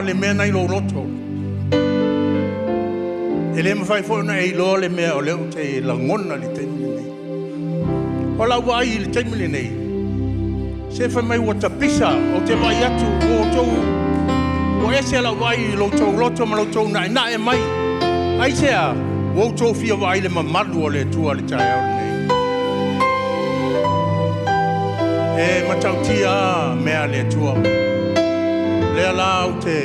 Le mea na i lou loto, e le mafai foi ona e iloa le mea o lea ou te lagona i le taimi lenei. O lau vaai i le taimi lenei, se fai mai ua tapisa, ou te vaai atu ua outou, ua ese lau vaai i lo outou loto ma lo outou naenae mai. Aisea? Ua outou fia vaai i le mamalu o le Atua i le taeao lenei. E matautia lava mea a le Atua. O lea la ou te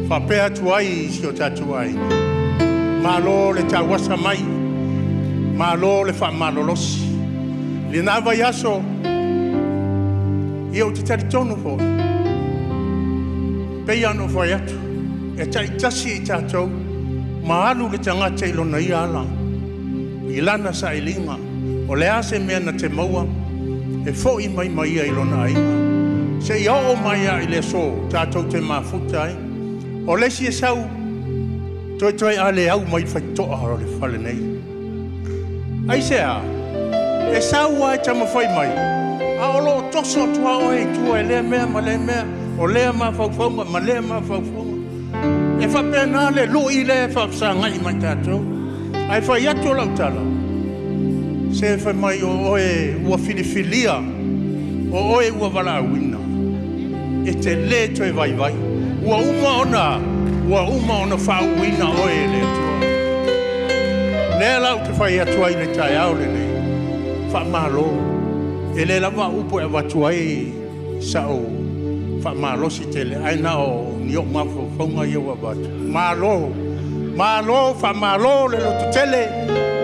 faapea atu ai i si o tatou aiga, malo le tauasa mai, malo le faamalolosi. I lena vaiaso, ia ou te talitonu foi, e pei lava ona ou fai atu, e taitasi i tatou ma alu le tagata i lona ia ala, i lana sailiga. O le a se mea na te maua, e foi mai ma ia i lona aiga, seia oo mai lava i le aso tatou te mafuta ai. O le isi e sau, toetoe a le au mai le faitotoa o le fale nei. Aisea? E sau lava e taumafai mai, a o lo o toso atu lava oe i tua e lea mea ma lea mea, o lea mafaufauga ma lea mafaufauga. E faapena le lui lea e faafesagai ma i tatou. Ae fai atu lau tala, se fai mai o oe ua filifilia, o oe ua valaauina, e te le toe vaivai. Ua uma ona faauuina oe e le Atua. O lea la ou te fai atu ai i le taeao lenei, faamalo. E le lava au upu e avatu ai sau faamalosi tele, ae na o ni ou mafaufauga ia ua avatu. Malo, malo, faamalo le lototele,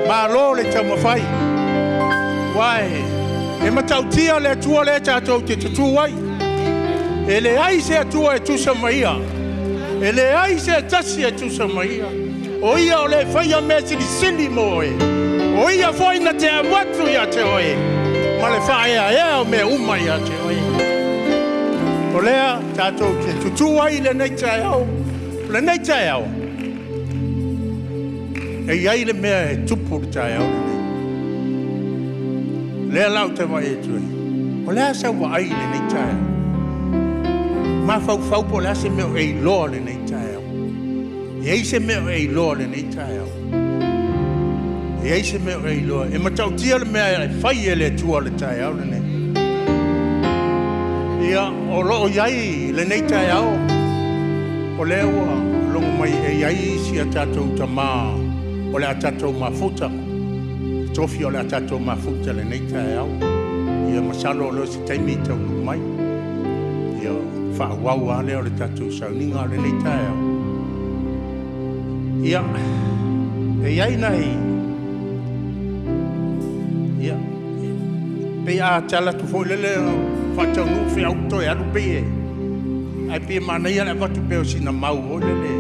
malo le taumafai. Aua e matautia le Atua lea tatou te tutu ai. E leai se Atua e tusa ma Ia, e leai se tasi e tusa ma Ia. O Ia o le e faia mea silisili mo oe, o Ia foi na te avatu ia te oe ma le faaeaea o mea uma ia te oe. O lea tatou te tutu ai i lenei taeao, o lenei taeao, e i ai le mea e tupu i le taeao lenei. O lea la ou te vaai atu ai, o le a sau vaai i lenei taeao? Mafaufau po o le a se mea o e iloa i lenei taeao. E i ai se mea o e iloa i lenei taeao? E i ai se mea o e iloa? E matautia le mea e fai e le Atua i le taeao lenei. Ia, o lo o i ai lenei taeao, o lea ua logo mai e i ai isi a tatou tama o le a tatou mafuta, tofi o le a tatou mafuta i lenei taeao. Ia masalo o lea o se taimi taunuu mai. Ia, faaauau lava lea o le tatou sauniga o lenei taeao. Ia, e i ai nai, ia, pei a tala atu foi lele faataunuu feau toe alu pei e, ae pei e manaia le avatu pea o sina mau foi lele,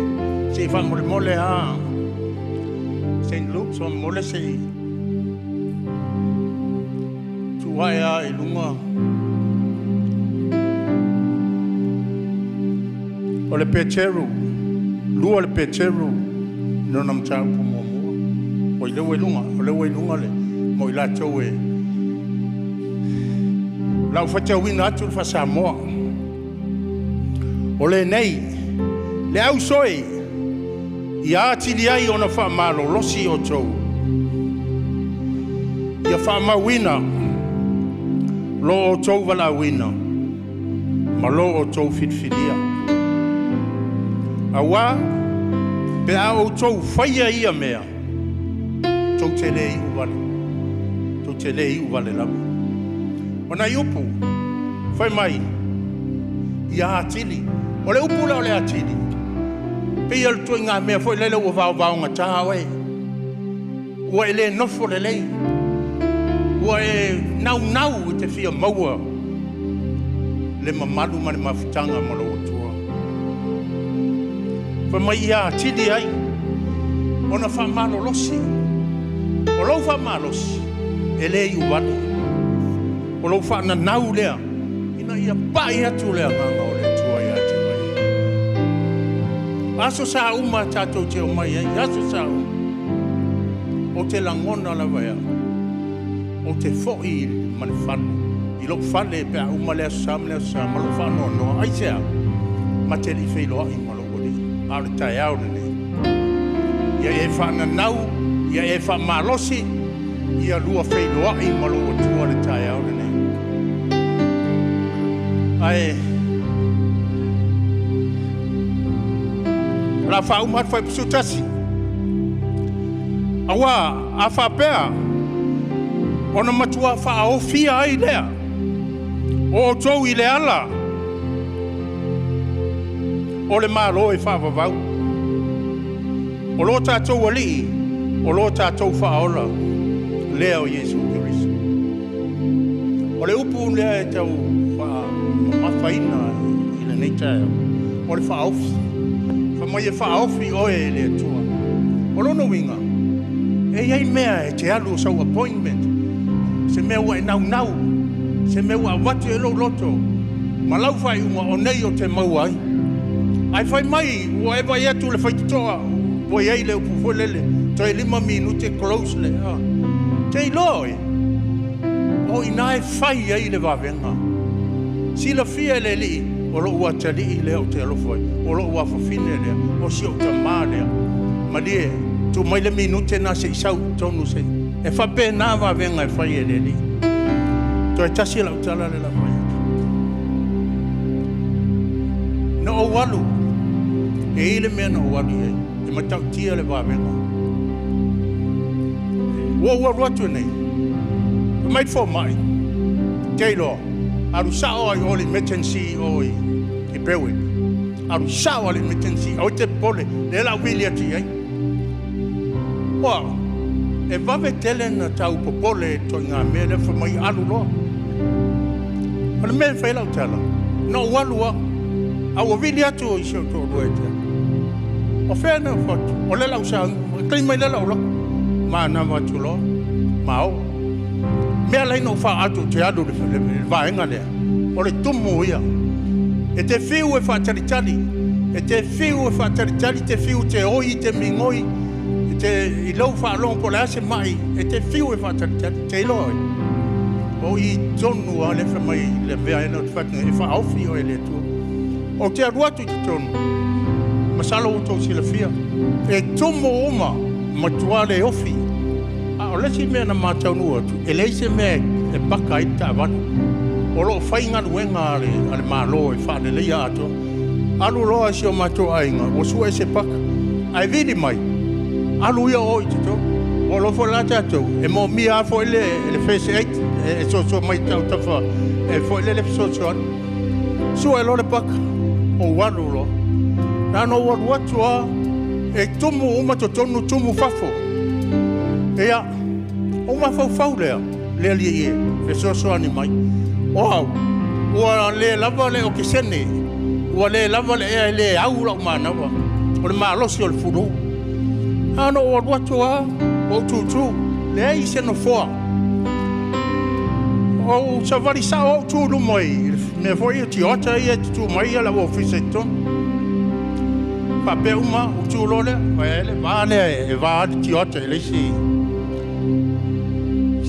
se i faamolemole lava, St. Luke's, faamolemole se i tuu ae lava i luga. O le Peteru, 2 le Peteru, lona mataupu muamua. Oi, lea ua i luga, o lea ua i luga le mo i latou e lau faitauina atu le faa-Samoa. O lenei, le ausoe, ia atili ai ona faamalolosi outou, ia faamauina lo outou valaauina ma lo outou filifilia. Aua, pe a outou faia ia mea, tou te le iu vale, tou te le iu vale lava. O nai upu, fai mai, ia atili. O le upu lea o le atili, pei o le ituaiga mea foi lele ua vaovaogata oe, ua e le nofo lelei, ua e naunau e te fia maua le mamalu ma le mafutaga ma lou Atua. Fai mai ia atili ai ona faamalolosi. O lou faamalosi, e le iu vale. O lou faananau lea, ina ia pai atu le agaga o le Atua ia te oe. Aso sa uma tatou te omai ai, aso sa uma. Ou te lagona lava e au, ou te foi ma le fale i lou fale pe a uma le Aso Sa ma le Aso Sa ma lou faanoanoa. Aisea? Ma te le i feiloai ma lou Alii. A o le taeao lenei, ia e faananau, ia e faamalosi, ia lua feiloai ma lou Atua i le taeao lenei. Ae o le a faauma atu le Fuaiupu 11. Aua a faapea ona matua faaofia ai lea o outou i le ala o le Malo e faavavau, o lo tatou Alii, o lo tatou Faaola lea o Iesu Keriso. O le upu lea e tau faamamafaina i lenei taeao, o le faaofi. Fai mai e faaofi oe e le Atua. O lona uiga, e i ai mea e te alu o sau appointment, se mea ua e naunau, se mea ua avatu i ai lou loto ma lau faaiuga, o nei ou te maua ai. Ae fai mai ua e vaai atu i le faitotoa ua i ai le upu foi lele, toe 5 minute close le... Te iloa oe, o i ina e fai ai le vavega. Silafia e le Alii, o lou atalii lea ou te alofa ai, o lou afafine lea, o si ou tama lea. Malie, tuu mai le minute lena se i sau i totonu se i... E faapena vavega e fai e le Alii. Toe tasi lau tala lea o le a fai atu. Na ou alu, e i ai le mea na ou alu i ai, e matautia le vavega. Ua ou alu atu nei, fai mai le fomai, te iloa, alu sao lava i o i le emergency i o i Berwick. Alu sao lava i le emergency, aua e te popole, o lea o le a ou vili atu i ai. O au, e vave tele ona tau popole i le ituaiga mea lea fai mai alu loa. O le mea e fai ai lau tala, na ou alu lava, ae ua vili atu i si ou toalua ia te au. O fea na ou fai atu, o lea o le a ou sauni. O le taimi mai lea o le a ou alu atu. Manava atu loa ma o. O le mea e ala ai ona ou faaato ou te alu i le vaega lea, o le tumu ia. E te fiu e faatalitali, e te fiu e faatalitali, e te fiu e te oi, e te migoi, e te, i lau faalogo po o le a se mai, e te fiu e faatalitali, te iloa oe, o i tonu lava lea fai mai le mea lea ou te fai atu nei, e faaofi oe e le Atua. Ou te alu atu i totonu, masalo ua outou silafia, e tumu uma, matua le ofi. A o le isi mea na ma taunuu atu, e leai se mea e paka ai le taavale. O lo o fai galuega a le Malo e faaleleia atoa. Alu loa si o matou aiga, ua sue se paka, ae vili mai, alu ia o i totonu. Ua iloa foi la tatou, e moomia lava foi le first aid e soso mai i autafa e foi lele fesoasoani. Sue loa le paka, ou alu loa. Na ona ou alu atu lava, e tumu uma totonu, tumu fafo. Ia, ou mafaufau lea, le Alii e, fesoasoani mai. O au, ua le lava le okesene, ua le lava le ea, e le au lou manava, o le malosi o le fulu. Na ona ou alu atu lava, ou tutu, leai se nofoa. Ou savali sao ou tu i luma i le mea foi o tioata ia e tutu mai le au ofisa i totonu. Faapea uma, ou tu loa lea, vaai le va lea e va ai le tioata i le isi.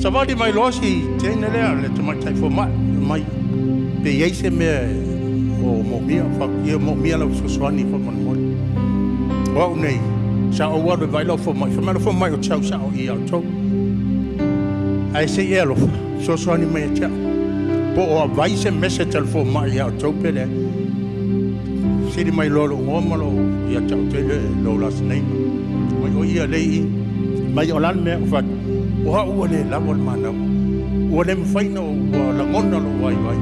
Savali mai loa si teine lea, le tamaitai fomai, mai, pe i ai se mea o moomia, ia moomia lau fesoasoani faamolemole. O au nei, sa ou alu e vaai lau fomai, fai mai lau fomai ou te sau sao i ia outou. Ae se i e alofa, fesoasoani mai ia te au. Po o avai se message a le fomai ia outou pe leai. Sili mai loa lou igoa ma lou, ia te au tele lou last name. Mai o ia lea i i. Mai o le a le mea ua fai atu, o au ua le lava le manava. Ua le mafai ona ua lagona lou vaivai.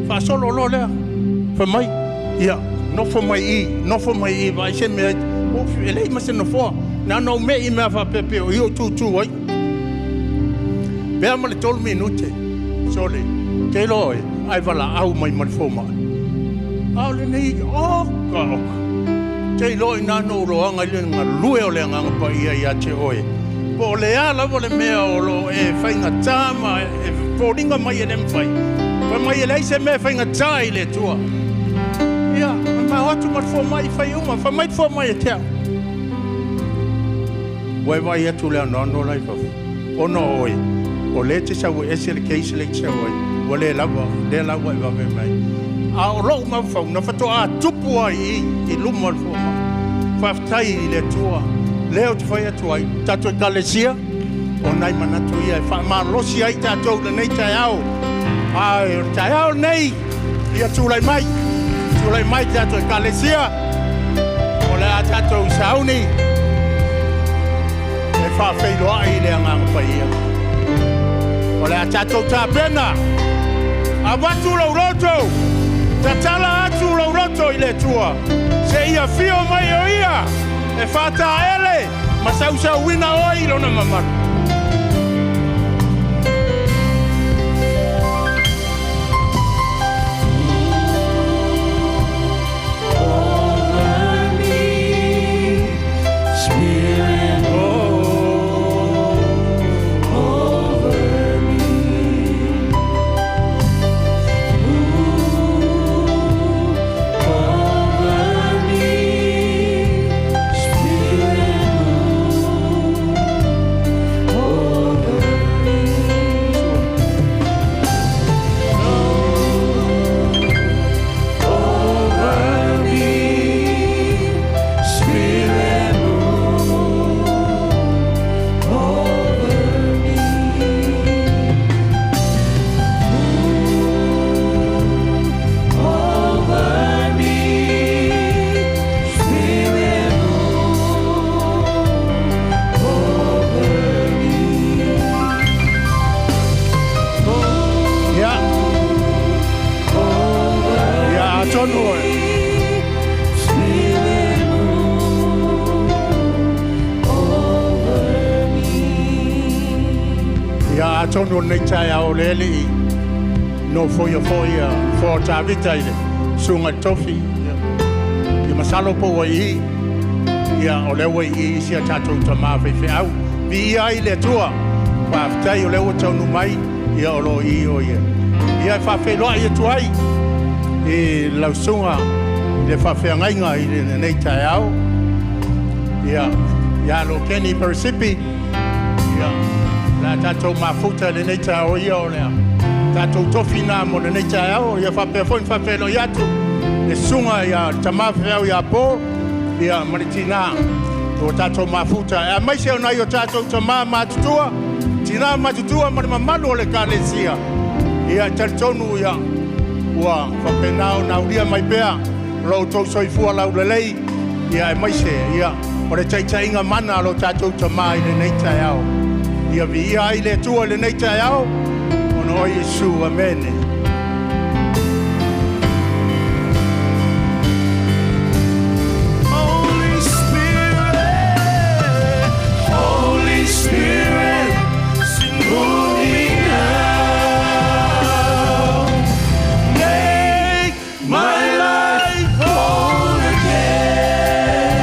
Faasolo loa lea, fai mai, ia, nofo mai i, nofo mai i, vaai se mea, e leai ma se nofoa. Na ona ou mei mea faapea pei o i ou tutu ai. Pea ma le 3 minute, sole, te iloa oe, ae valaau mai ma le fomai. A o lenei, oka oka. Te iloa i na na ou loaga i le galue o le Agaga Paia ia te oe. Po o le a lava le mea o lo o e faigata ma e foliga mai e le mafai. Fai mai e leai se mea e faigata i le Atua. Ia, ma o atu ma le fomai fai uma, fai mai le fomai ia te au. Ua e vaai atu i le anoano la i fafo, ona o oe, O lea e te sau e ese le case lea e te sau ai, ua le lava, lea la ua e vave mai. A o lou mafaufau, na faatoa tupu ai i i, i luma o le fomai. Faafetai i le Atua, lea ou te fai atu ai, tatou Ekalesia, o nai manatu ia e faamalosi ai tatou i lenei taeao. Ae o le taeao lenei, ia tulai mai, tulai mai tatou Ekalesia, o le a tatou sauni e faafeiloai le Agaga Paia. O le a tatou tapena, avatu lou loto, tatala atu lou loto i le Atua, seia afio mai o Ia e faataele ma sausauina oe i Lona mamalu. Over me, Spirit, over me. Move over me, Spirit, move over me. Over me, Spirit, move over me. Move over me, Spirit, move over me. Ia, ia atonu oe. Spirit, move over me. Ia atonu o lenei taeao o le alii nofoia foi ia nofoa o Tavita i le susuga i le tofi. Ia, ia masalo po ua i i, ia o lea ua i i isi a tatou tama faifeau. Viia ai le Atua, faafetai o lea ua taunuu mai, ia o lo o i i o ia. Ia e faafeiloai atu ai i lau susuga i le faafeagaiga i lenei taeao. Ia, ia lo Kenny Peresipi, ia, o le a tatou mafuta i lenei taeao ia o le a tatou tofi nā mo lenei taeao. Ia faapea foi ona faafeiloai atu le susuga ia le tama faifeau ia Paul, ia ma le tina ua tatou mafuta. Aemaise o nai o tatou tama matutua, tina matutua ma le mamalu o le Ekalesia. Ia e talitonu ia ua faapena ona aulia mai pea lo outou soifua laulelei, ia aemaise ia o le taitaiga mana a lo tatou tama i lenei taeao. Ia viia ai le Atua i lenei taeao, ona o Iesu. Amene. Holy Spirit, Holy Spirit, move me now. Make my life whole again.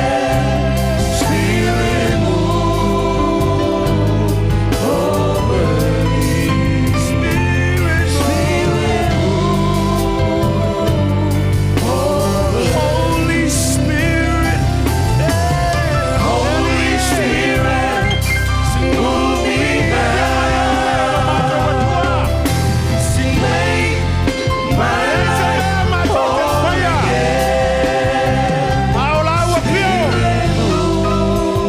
Spirit, move over me. Spirit, Spirit, move over Holy Spirit, yeah. Holy Spirit, move me now. Make my life whole again. A o lau afio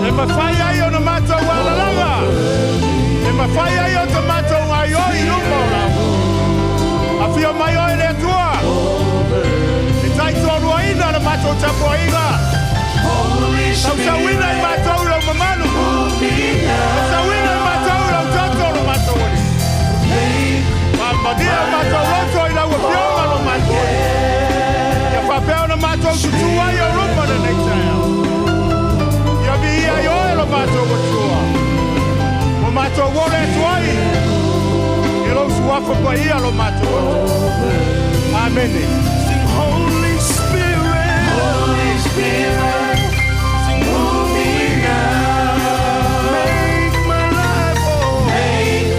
e mafai ai ona matou alalaga, e mafai ai o ta matou gaoioi i luma o lau. Afio mai oe le Atua e taitoaluaina le matou tapuaiga. Holy Sausauina i Spirit, matou i lou mamalu, move me now. sausauina i matou i lau toto lo matou alii. Make Faamadia matou loto i lau afioga lo matou alii. Ia faapea ona matou tutu ai o luma lenei taeao. Ia viia ai oe lo matou Atua. Ua matou ole atu ai i lou suafa paia lo matou Atua. Amene. Sing Holy Spirit, Holy Spirit, move me now. Make my life whole. Make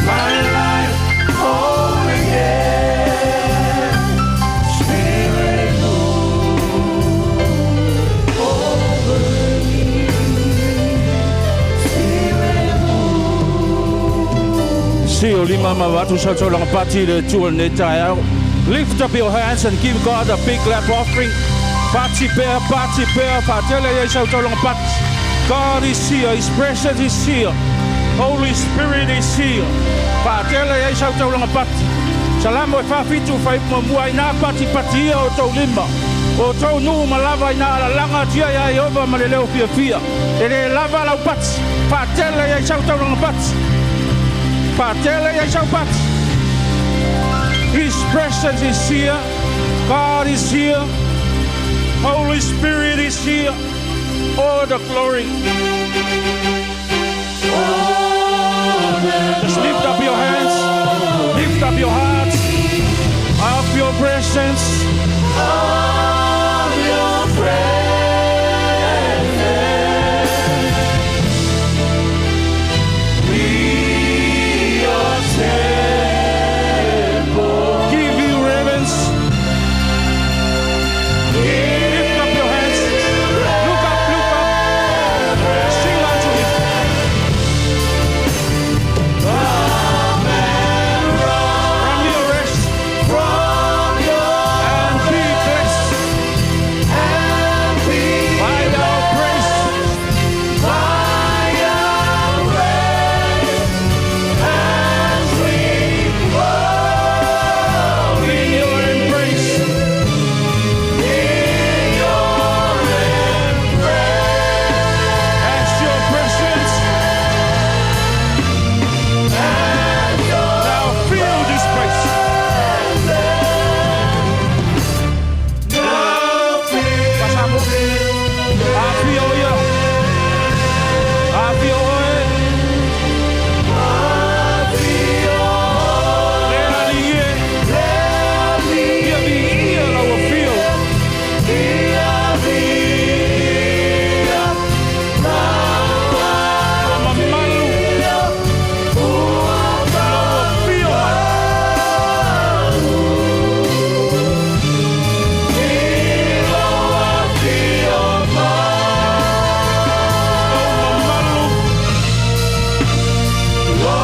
my life whole again. Spirit, move over me. Spirit, move. Sii ou lima ma avatu sau taulaga pati i le Atua i lenei taeao. Lift up your hands and give God a big clap offering. Pati pea, pati pea, faatele i ai sau taulaga pati. God is here, His presence is here. Holy Spirit is here. Faatele i ai sau taulaga pati. Salamo e 47 fuaiupu muamua inā patipatia outou lima. O outou nuu ma lava ina alalaga atia iā Ieova ma le leo fiafia. E lē lava lau pati. Faatele i ai sau taulaga pati. Faatele i ai sau pati. His presence is here. God is here. Holy Spirit is here. All the glory. Just lift up your hands. Lift up your hearts. Of your presence. Of your presence. We your temple. Give you reverence. Lift up your hands. Look up, look up. Sing unto him. From your rest From your and be blessed and be by our praise. by our praise as we glory In your embrace. in your embrace. As your presence now fill this place. Now fill Pasamo. Afio ia. Afio oe. Le Alii e. Ia viia lau afio. Ia viia Ua mamalu. Lau afio mai. Lou afio Lou mamalu. Ua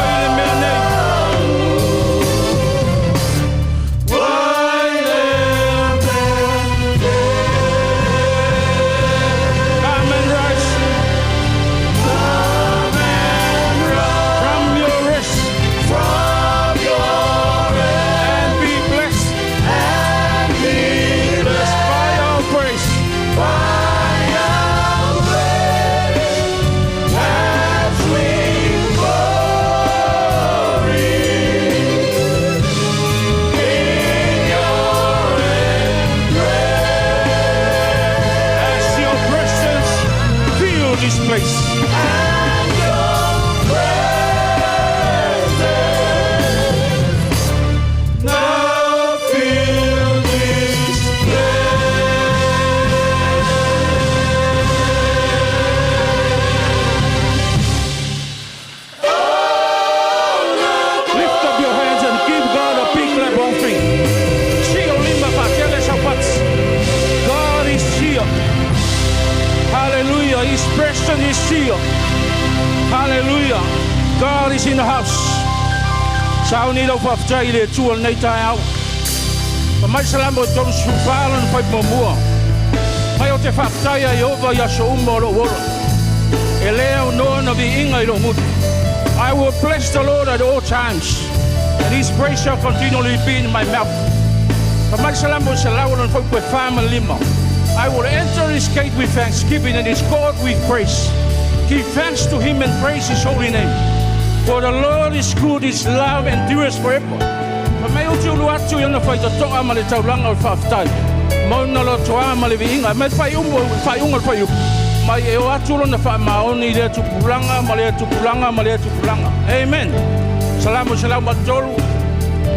i le mea nei. Ua i le Come and rise. From your rest From your and be blessed and be blessed by our praise. by our praise as we glory in your As your presence fill this place. and your presence now fill this place. Lift up your hands and give God a big clap offering. Sii ou lima faatele sau pati. God is here. Hallelujah. His presence is here. Hallelujah. God is in the house. Sauni lau faafetai i le Atua i lenei taeao. Fai mai Salamo e 34 lona fuaiupu muamua. Mai ou te faafetai ia Ieova i aso uma o lou ola. E lē aunoa ona viiga i lou gutu. I will bless the Lord at all times, and his praise shall continually be in my mouth. Fai mai Salamo e 100 lona fuaiupu 45. I will enter his gate with thanksgiving and his court with praise. Give thanks to him and praise his holy name. For the Lord is good, his love endures forever. Fai mai ou te ulu atu i ona faitotoa ma le taulaga o le faafetai. Ma ona lotoa ma le viiga. Mai faaiuga o le fuaiupu. Mai e oo atu lona faamaoni i lea tupulaga ma lea tupulaga ma lea tupulaga. Amen. Salamo 103.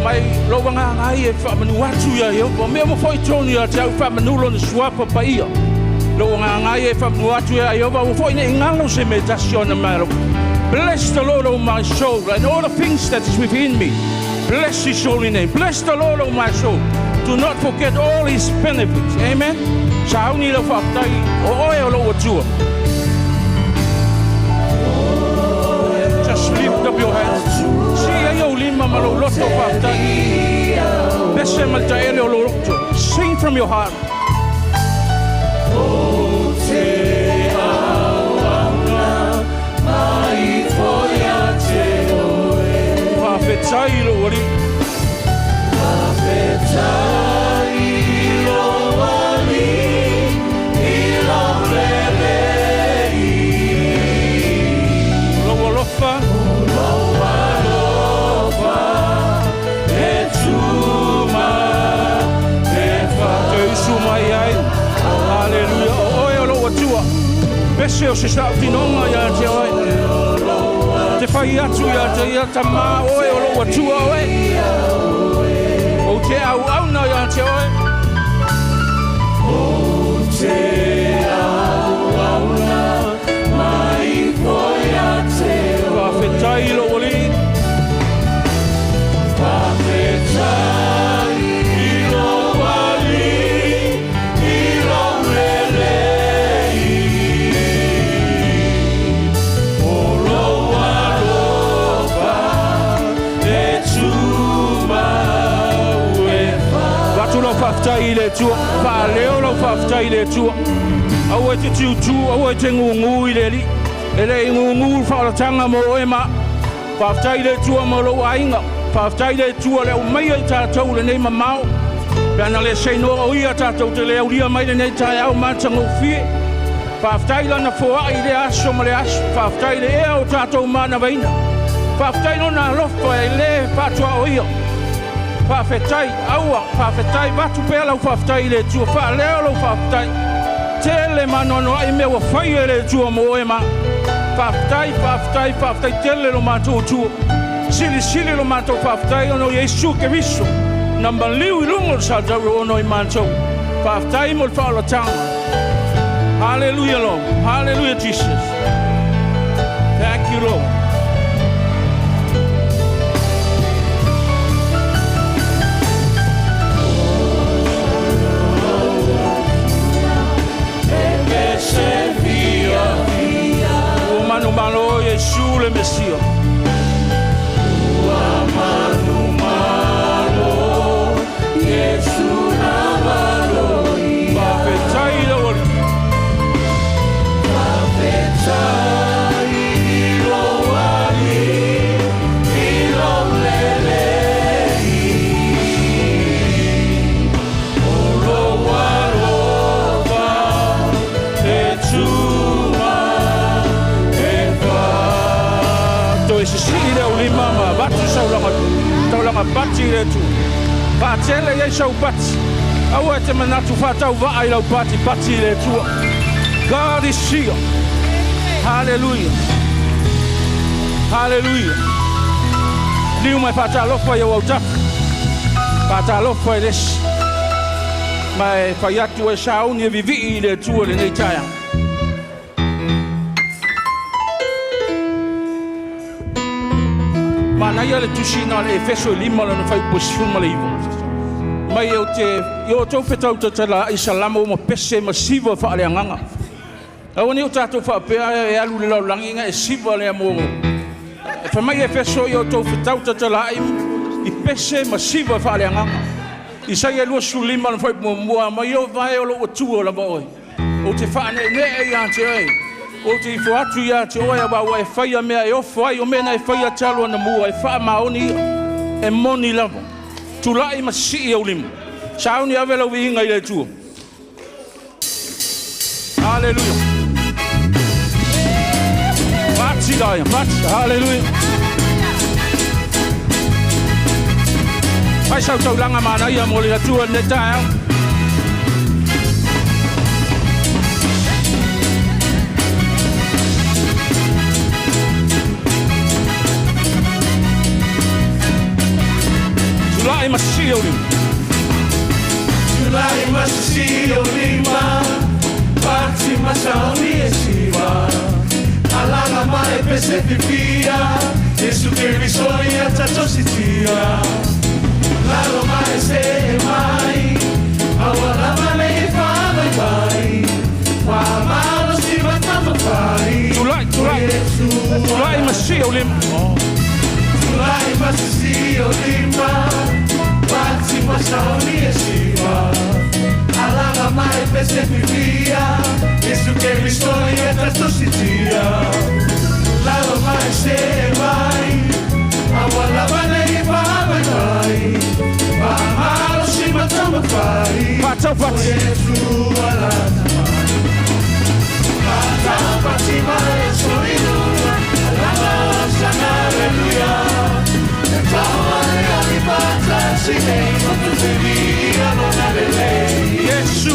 Mai lou agaga e, e faamanu atu ia Ieova. Mea ua foi tonu ia te au faamanu lona suafa paia. Lou agaga e faamanu atu ia Ieova aua foi nei galo se mea tasi o ana meaalofa. Bless the Lord, O my soul, and all the things that is within me. Bless his holy name. Bless the Lord, O my soul. Do not forget all his benefits. Amen. Sauni lau faafetai o oe o lou Atua. Just lift up your hands. Sii ai ou lima ma lou loto faafetai. Pese ma le taele o lou loto. Sing from your heart. Faafetai lou Alii. Lou alofa. E tuma e faatausu mai ai. Haleluia. O oe o lou Atua. Pese o se sautinoga iā te oe. Te fai atu iā te ia tamā oe o lou Atua oe. Ou te auauna iā te oe. Te auauna mai ia te Faafetai lou Alii. Faafetai i lou Alii i lou lelei O lou alofa e tumau e Avatu lau faafetai i le Atua. Faaleo lau faafetai i le Atua. Aua e te tiutū, aua e te gugū i le Alii. E le'i gugū le faaolataga mo oe ma. Faafetai i le Atua mo lou aiga. Faafetai i le Atua le aumaia i tatou lenei mamao. Pe ana le seinoa o ia tatou te le aulia mai lenei taeao matagofie. Faafetai lana foai i le aso ma le aso. Faafetai le ea o tatou manavaina. Faafetai lona alofa e lē faatuaoia. Faafetai, aua, faafetai, avatu pea lau faafetai i le Atua. Faaleo lau faafetai. Tele maanoanoa'i mea ua faia e le Atua mo oe ma. Faafetai, faafetai, faafetai tele lo matou Atua. Silisili lo matou faafetai ona o Iesu Keriso. Na maliu i luga o le salatauro ona o i matou. Faafetai mo le faaolataga. Hallelujah, Lord. Hallelujah, Jesus. Thank you, Lord. Se fia Ua manumalo Iesu le Mesia. Ua manumalo Iesu na malo Faafetai lau Alii. Faafetai i lou Alii i lou lelei O lou alofa e tumau e Toe sisii le aulima ma avatu saulaga taulaga pati i le Atua. Faatele i ai sau pati. Aua e te manatu faatauvaa i lau pati pati i le Atua. God is here. Hallelujah. Hallelujah. Liu mai faatalofa i au autafa. Faatalofa i lesi. Ma e fai atu e sauni e vivii i le Atua lenei taeao. Manaia le tusiga a le Efeso e 5 lona fuaiupu 19. Mai ou te i outou fetau tatalaa'i salamo ma pese ma siva faaleagaga. Aua nei o tatou faapea e alu i le lalolagi na e siva lea mo. E fai mai Efeso i outou fetau tatalaa'i i pese ma siva faaleagaga. Isaia 25 lona fuaiupu 1 mai o vae o lou Atua lava oe. Ou te faaneenee iā te oe. Ou te ifo atu iā te oe auā ua e faia mea e ofo ai o mea na e faia talu anamua e faamaoni ia. E moni lava. Tula'i ma sisii ou lima. Sauni ave lau viiga i le Atua. Haleluia. Pati laia, pati. Haleluia. Fai sau taulaga manaia mo le Atua lenei taeao. Tula'i ma sisii ou lima. Tula'i ma sisii ou lima Pati ma sauni e siva Alaga ma e pese fifia Iesu Keriso ia tatou sitia Lalo ma e see mai Aua lava nei e faavaivai Faamalosi ma taumafai Tula'i, tula'i. Iesu Tula'i ma ma sisi ou lima. Tulai ma sisi o lima, pati ma saoni e siva. Alaga mai pese vivia, Yesu Kristo ia tastositia. Lalo mai se mai, awala vale i mai mai. Pamalo si matama fai, Faatau pati. Yesu alata mai. Faatau pati mai soinuna, alaga osana aleluya. Yesu.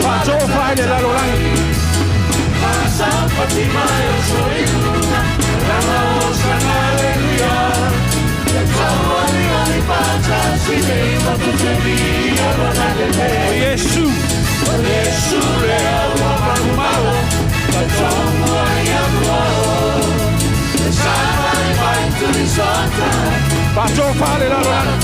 Faatofa i le lalolagi. O Iesu. Faatofa le lalolagi.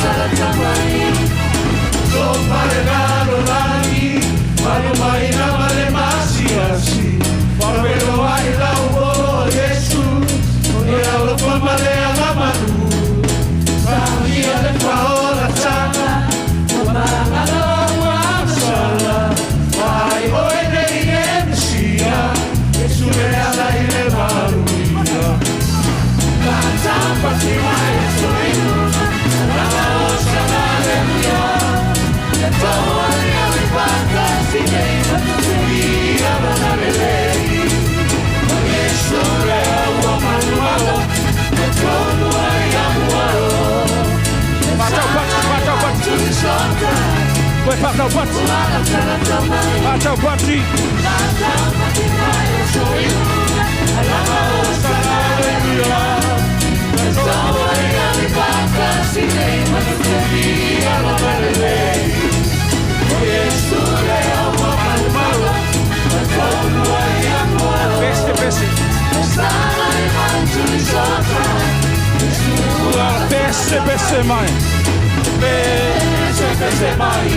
Faatau pati, faatau pati. Toe faatau pati. Faatau pati. Pese, pese. Ua pese, pese mai. Pese, pese mai.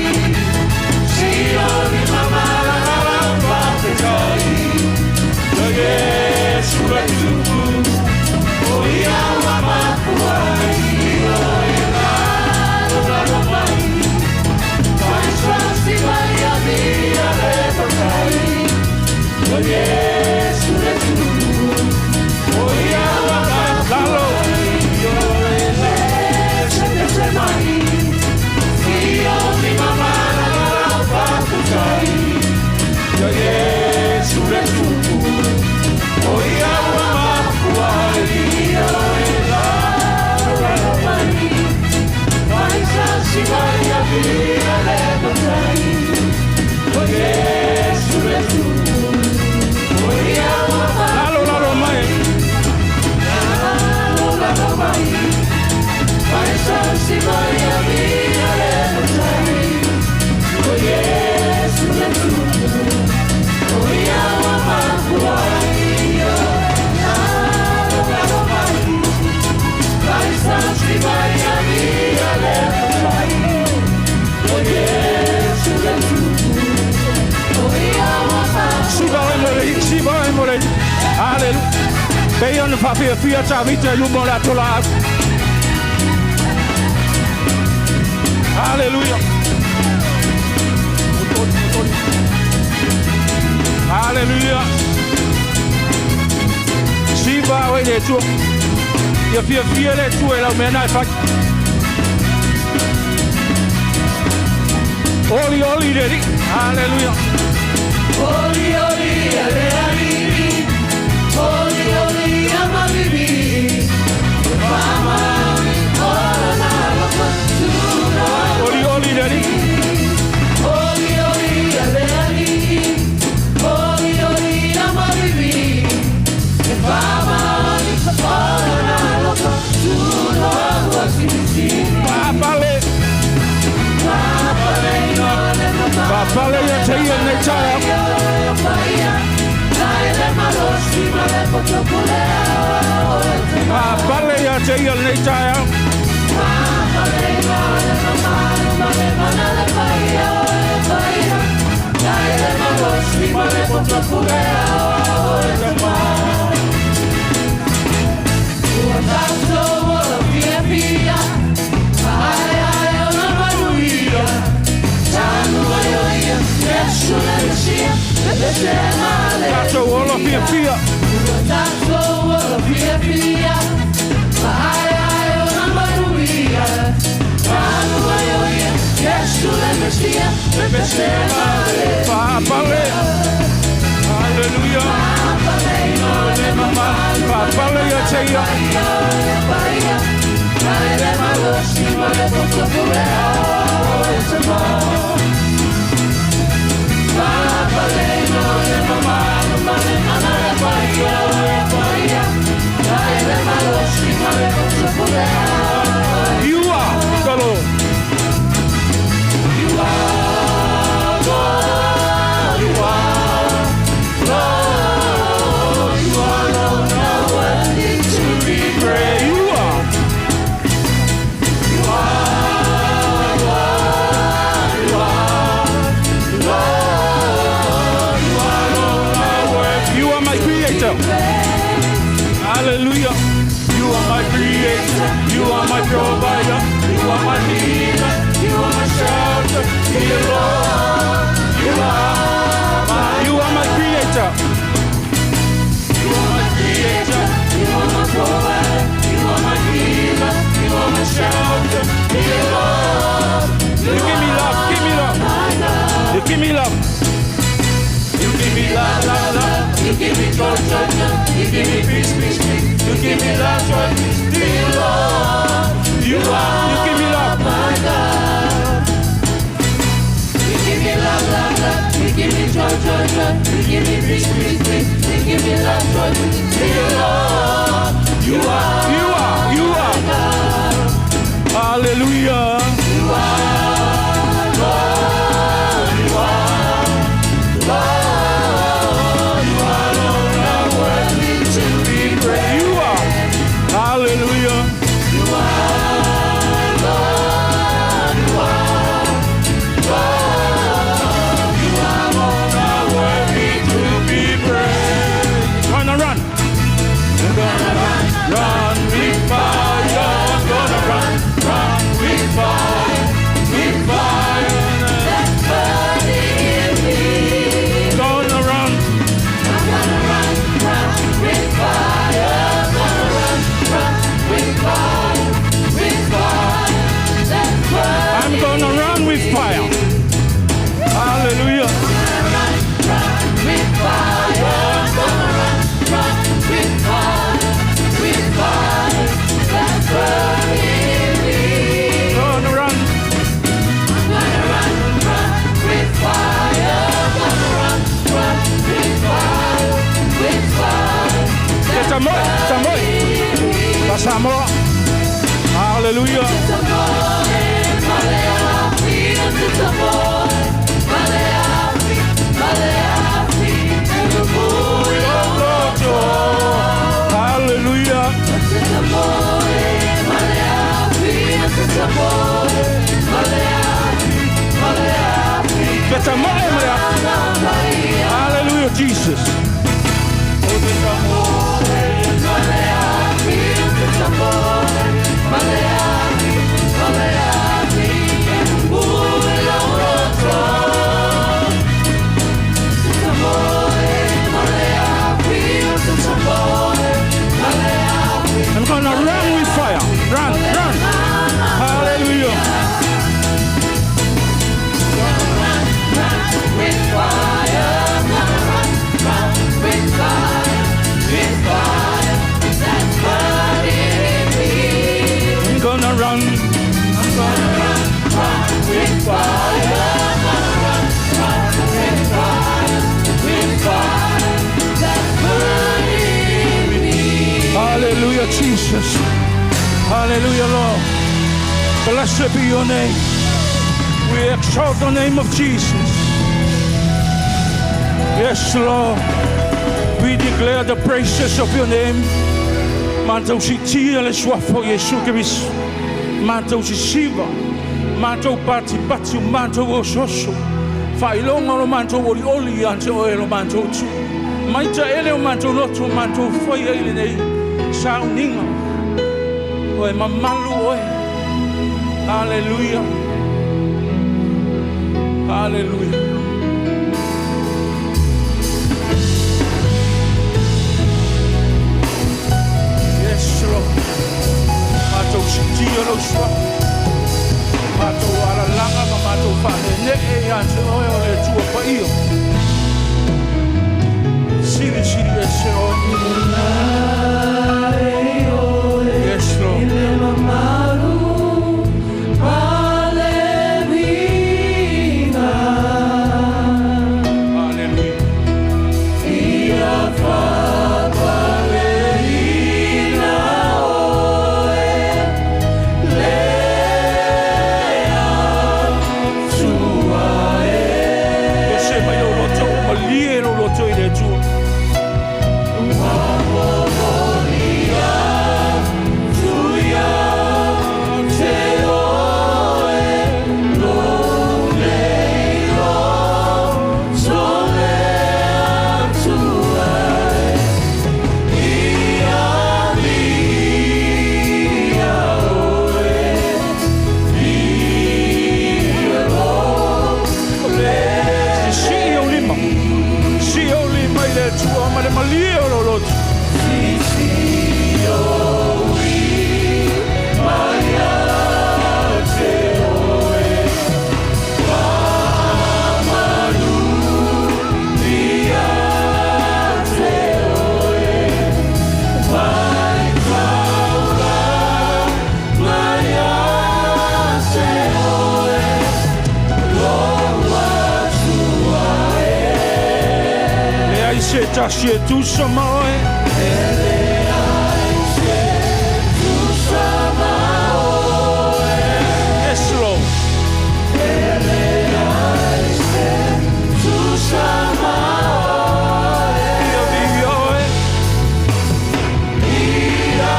Yesu le tupu. O ia ua mafua Lalo. Lalo, lalo mai. Siva oe mo le, siva oe mo le. Hallelujah. Pei ona whawhiawhia tā vita i luma o le atola au. Hallelujah. Hallelujah. Siva oe le Atua. Ia fiafia le Atua e lau mea na e fai. Oli oli le Alii. Hallelujah. Oli oli ale alii, oli oli amabibi, mama ora na lofa. Oli oli le Alii. Oli oli ale alii, oli oli amabibi, mama ora na lofa. Papale. Papale ia te ia nei taeao. Papale ia te ia nei taeao. Tatou ola fiafia. Faapale. Hallelujah. Faapale ia te ia. You are the Lord. You are Lord. You are Lord. You are Lord, worthy to be praised. You are. You are Lord. You are Lord. You are Lord. You are my creator. Hallelujah. You are my creator. You are my provider. You are my healer. You are my shelter. Dear Lord, you are my, you are my creator. You are my creator. You are my provider. You are my healer. You are my shelter. Dear Lord, you give me love. Give me love. You give me love. You give me love, love, love. You give me joy, joy, joy. You give me peace, peace, peace. You give me love, joy, peace. Dear Lord, you are. You give me love. My God. You give me love, love, love. You give me joy, joy, joy. You give me peace, peace, peace. You give me love, joy, peace. Dear Lord, You are. You are. You are. Hallelujah. You are Lord. You are Lord. You are Lord, worthy to be praised. You are. Hallelujah. You are Lord. You are Lord. You are Lord, Worthy to be praised. Gonna run. Gonna run. Run with fire. Gonna run. Run with fire. With fire. Burning in me. Gonna run. I'm gonna run, run with fire. Gonna run, run with fire, with fire. That's burning. I'm gonna run with fire. Hallelujah. Run, run with fire. Gonna run, run with fire, with fire. That's burning in me. Gonna run. I'm gonna run, run with fire. Gonna run, run with fire, with fire. Samoa, Samoa. Samoa. Hallelujah. Hallelujah. Hallelujah, Jesus. I'm gonna run with fire. Run, run. Hallelujah. With fire, run, run, with fire, with fire, that's burning in me. I'm gonna run. I'm gonna run, run with fire, gonna run, run with fire, with fire, that's burning in me. Hallelujah, Jesus. Hallelujah, Lord. Blessed be your name. We exalt the name of Jesus. Yes, Lord. We declare the praises of your name. Matou siitia le suafa o Iesu Keriso. Matou sisiva. Matou patipati o matou osooso. Faailoga o lo matou olioli ia te oe lo matou tu. Mai taele o matou loto o matou faia i lenei sauniga. Oe mamalu oe. Hallelujah. Hallelujah. Yes, Lord. Matou sitia lau suafa. Matou alalaga ma matou faanene'e ia te oe o le Atua paia. Silisili ese oe. Yes, Lord. Hallelujah. Ese mai lou loto, malie lou loto i le Atua. Sii ou lima. Sii ou lima i le Atua ma le malie o lou loto. Leai se tasi e tusa ma oe. Yes, Lord. Ia viia oe. Ia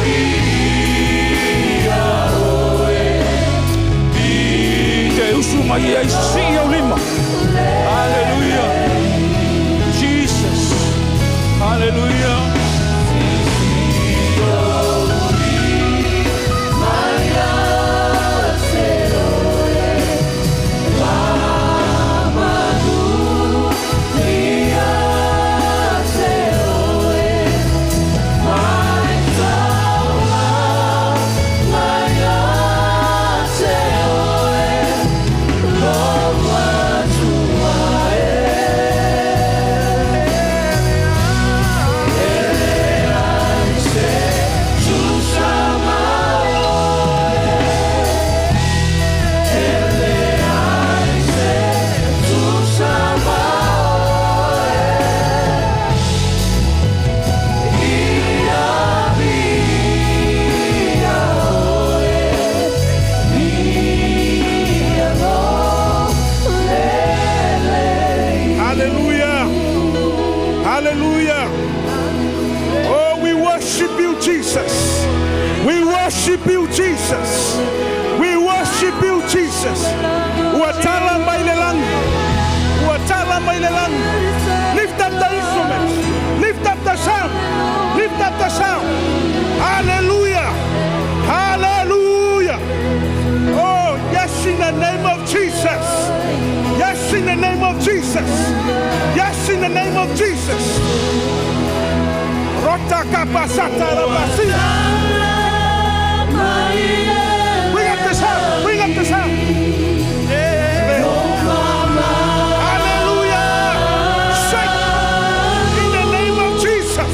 viia oe. I te usu mai ai sii ou lima. Hallelujah. Jesus. Hallelujah. Hallelujah. Hallelujah. Oh, we worship you, Jesus. We worship you, Jesus. We worship you, Jesus. Ua tala mai le lagi. Ua tala mai le lagi. Lift up the instruments. Lift up the sound. Lift up the sound. Hallelujah. Hallelujah. Oh, yes, in the name of Jesus. Yes, in the name of Jesus. Yes, in the name of Jesus. Rota kapasata rabasi. Bring up the sound. Bring up the sound. Hallelujah. Shake in the name of Jesus.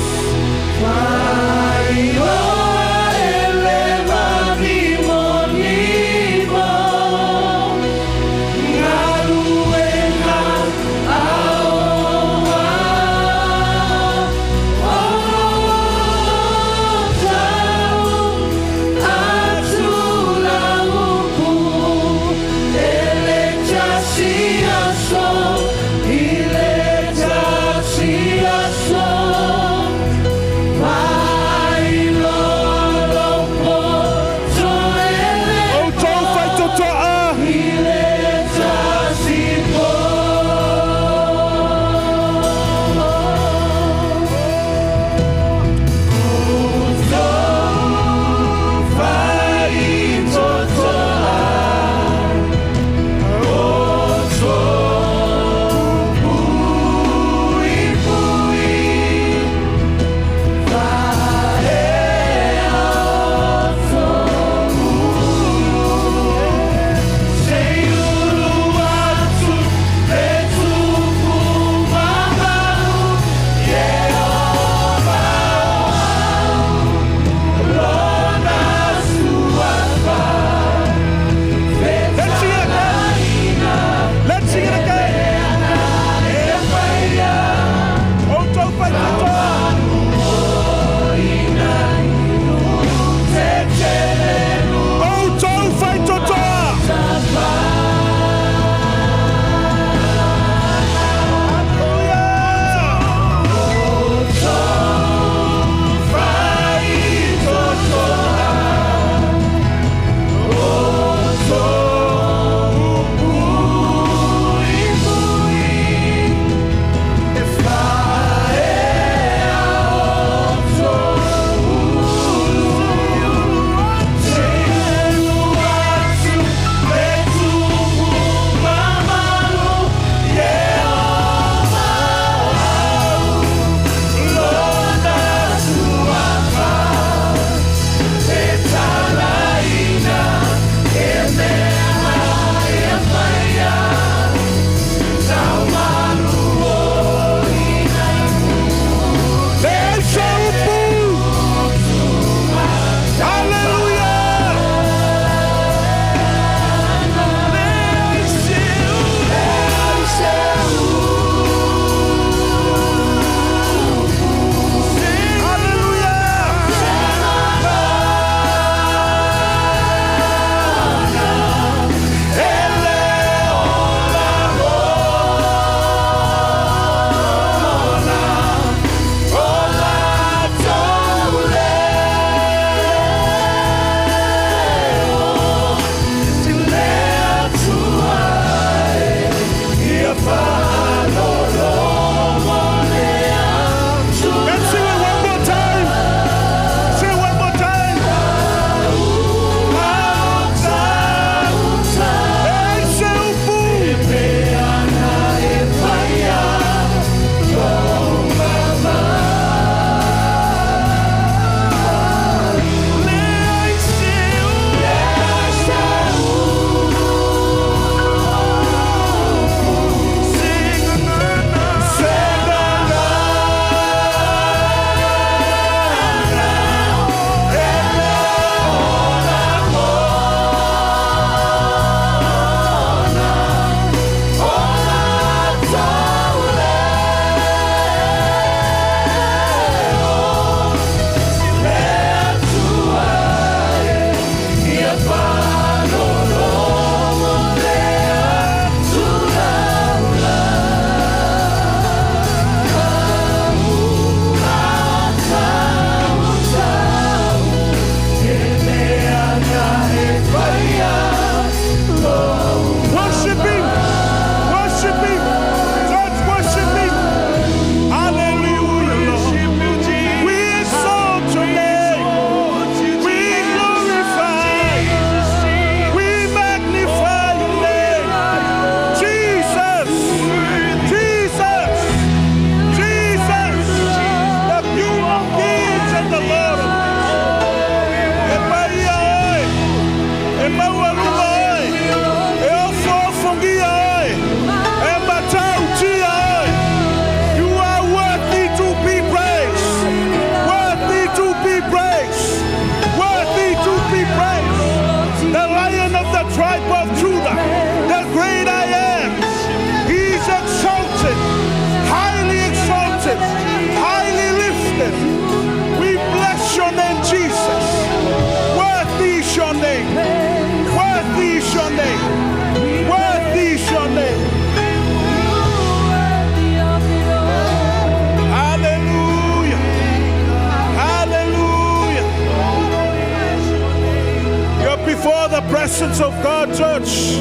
presence of God, church.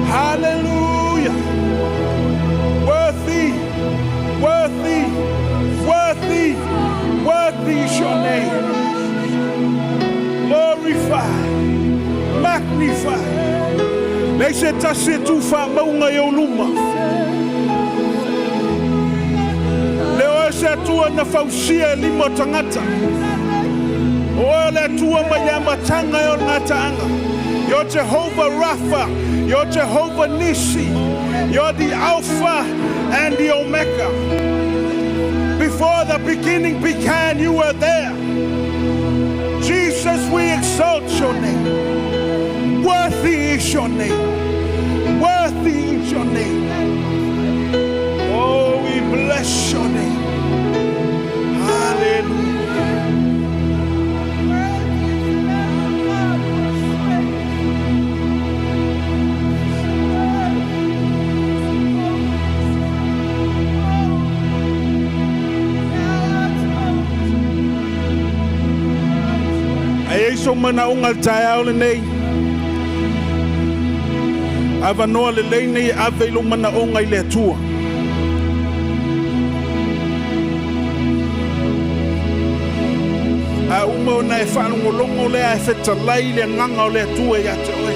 Hallelujah. Worthy, worthy, worthy, worthy is your name. Glorify, magnify. Leai se tasi e tu faamauga i ou luma. Le o e se Atua na fausia e lima o tagata. O oe o le Atua mai le amataga e oo i le gataaga. You're Jehovah Rapha. You're Jehovah Nissi. You're the Alpha and the Omega. Before the beginning began, you were there. Jesus, we exalt your name. Worthy is your name. Worthy is your name. Oh, we bless your name. Hallelujah. Ae i ai sou manaoga i le taeao lenei, avanoa lelei nei e ave i lou manaoga i le Atua. A uma ona e faalogologo lea e fetalai le Agaga o le Atua ia te oe.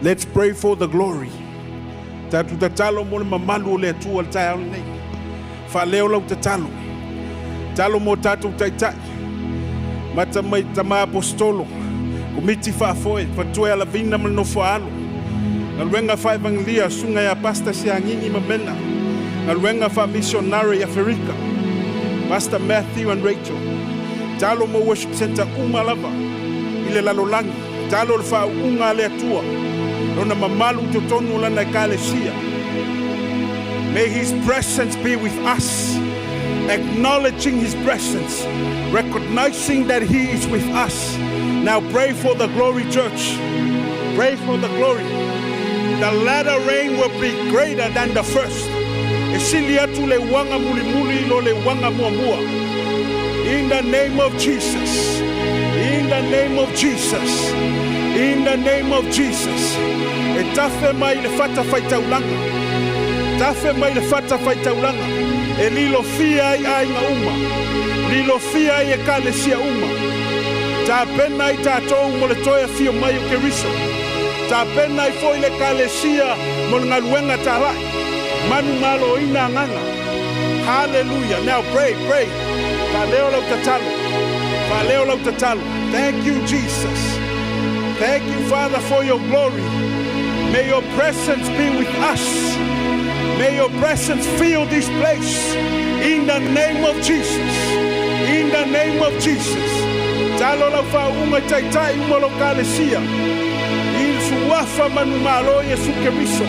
Let's pray for the glory. Tatou tatalo mo le mamalu o le Atua i le taeao lenei. Faaleo lau tatalo. Tatalo mo tatou taitai. Mata mai tama aposetolo, komiti faafoe, fatoe alavina ma le nofo a alo. Galuega faaevangelia, susuga ia Pastor Siagigi ma Mena. Galuega faamisionare i Aferika, Pastor Matthew and Rachel. Tatalo mo worship centre uma lava i le lalolagi. Tatalo le faauuga a le Atua, Lona mamalu i totonu o Lana Ekalesia. May His presence be with us, acknowledging His presence, recognizing that He is with us. Now pray for the glory, church. Pray for the glory. The latter rain will be greater than the first. E sili atu le uaga mulimuli i lo le uaga muamua. In the name of Jesus. In the name of Jesus. In the name of Jesus. E tafe mai le fata faitaulaga. Tafe mai le fata faitaulaga. E lilofia ai aiga uma. Lilofia ai ekalesia uma. Tapena ai tatou mo le toe afio mai o Keriso. Tapena ai foi le ekalesia mo le galuega talai. Manumaloina agaga. Hallelujah. Now pray, pray. Faaleo lau tatalo. Faaleo lau tatalo. Thank you, Jesus. Thank you, Father, for your glory. May your presence be with us. May your presence fill this place. In the name of Jesus. In the name of Jesus. Talo lau faauuga i taitai uma o lau kalesia. I le suafa manumalo Iesu Keriso.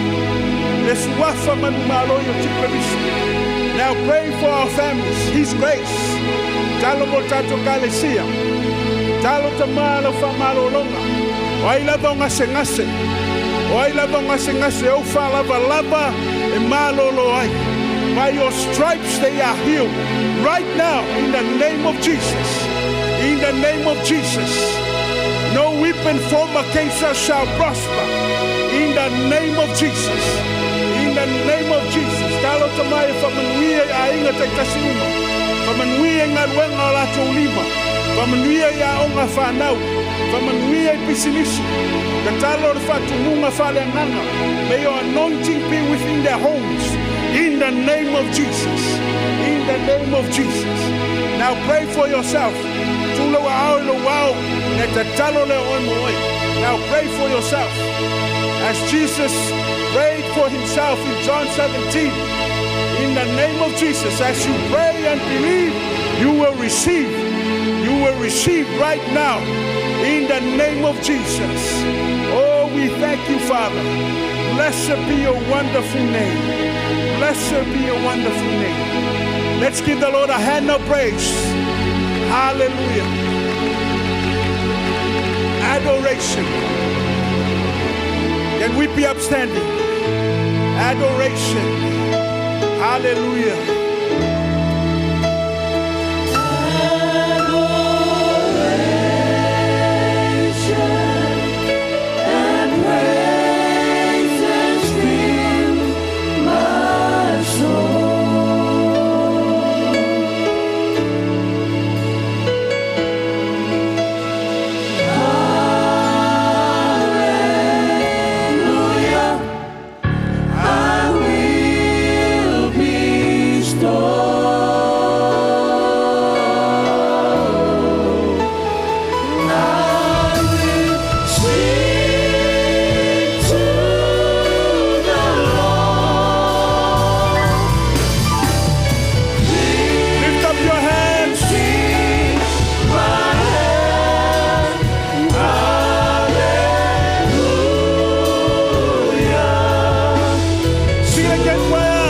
Le suafa manumalo o Iesu Keriso. Now pray for our families, His grace. Talo mo tatou ekalesia. Talo tamā lau faamalologa. O ai lava o gasegase. O ai lava o gasegase ou faalavalava e malōlō ai. By your stripes they are healed. Right now, in the name of Jesus. In the name of Jesus. No weapon formed against us shall prosper. In the name of Jesus. In the name of Jesus. Talo tamā e faamanuia i aiga taitasi uma. Faamanuia i galuega o latou lima. Faamanuia i aoga fanau. Faamanuia i pisinisi. Tatalo le faatumuga faaleagaga. May your anointing be within their homes. In the name of Jesus. In the name of Jesus. Now pray for yourself. Tuu lou aao I lou ao. Na tatalo lea o oe mo oe. Now pray for yourself. As Jesus prayed for himself in John 17, in the name of Jesus, as you pray and believe, you will receive. You will receive right now in the name of Jesus. Oh, we thank you, Father. Blessed be your wonderful name. Blessed be your wonderful name. Let's give the Lord a hand of praise. Hallelujah. Adoration. Can we be upstanding? Adoration. Hallelujah. And praises fill my soul. Hallelujah, I will bestow. I will sing to the Lord. Lift up your hands. My hand, hallelujah. Sing again, choir.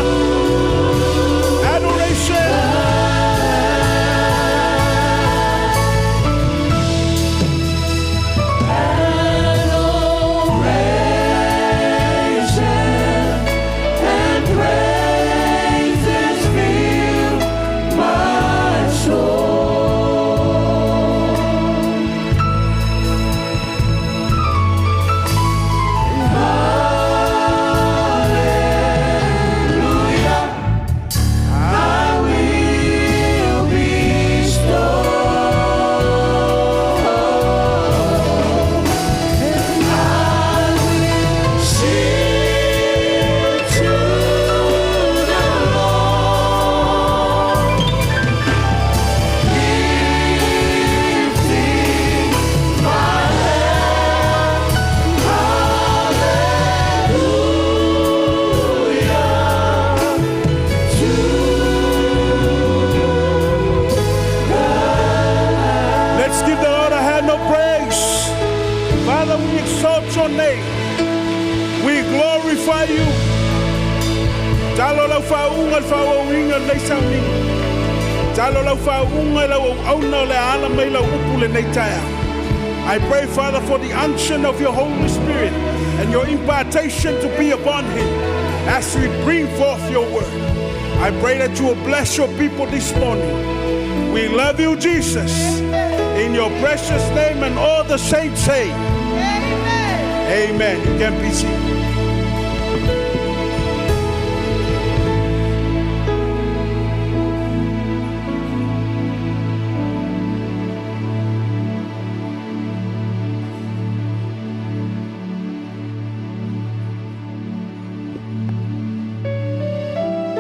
Adoration. Adoration and praises fill my soul. Hallelujah, I will bestow. And I will sing to the Lord, lifting my hand, hallelujah, to Let's give the Lord a hand of praise. Father, we exalt your name. We glorify you. Talo lau faauuga le faaauauina lenei sauniga. Talo lau faauuga lau auauna o le ala mai lau upu lenei taeao. I pray, Father, for the unction of your Holy Spirit and your impartation to be upon him as we bring forth your word. I pray that you will bless your people this morning. We love you, Jesus. In your precious name, and all the saints say, Amen. Amen. You can be seated.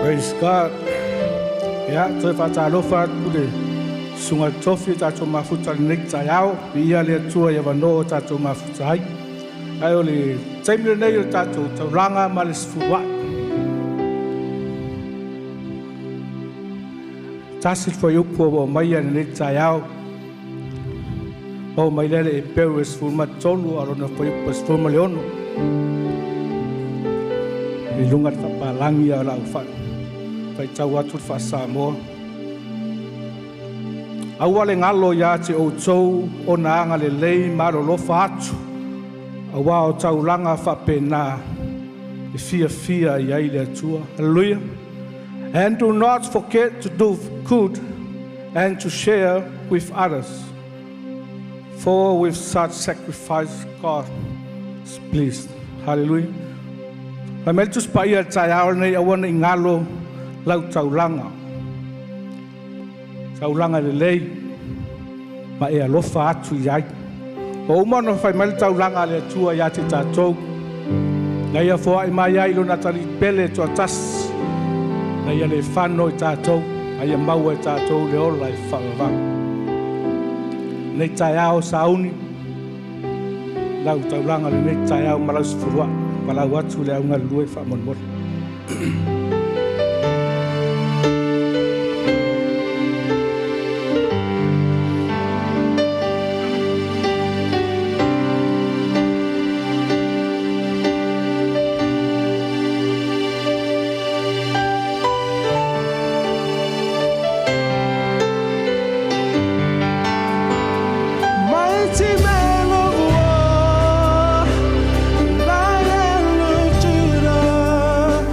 Praise God. Ia, toe faatalofa atu le susuga tofi tatou mafuta lenei taeao. Viia le Atua i avanoa o tatou mafuta ai. Ae o le taimi lenei o le tatou taulaga ma le sefuluai. Tasi le fuaiupu ua aumaia lenei taeao. O mai lele Heperu e 13 a lona fuaiupu e 16. I luga le faapalagi a lau Faitau atu le faa-Samoa. Aua le galo ia te outou ona agalelei ma alolofa atu, auā o taulaga faapena e fiafia i ai le Atua. Hallelujah. And do not forget to do good and to share with others. For with such sacrifice God is pleased. Hallelujah. Fai mai le Tusi Paia i le taeao lenei aua ne i galo lau taulaga. Taulaga lelei ma e alofa atu i ai. Ua uma ona fai mai le taulaga a le Atua ia te tatou. Na ia foai mai ai lona Atalii pele toatasi. Na ia le fano i tatou, a ia maua e tatou le ola e faavavau. Nei taeao sauni, lau taulaga lenei taeao ma lau sefuluai, palau atu le au galulue faamolemole. Mighty man of war, Lion of Judah,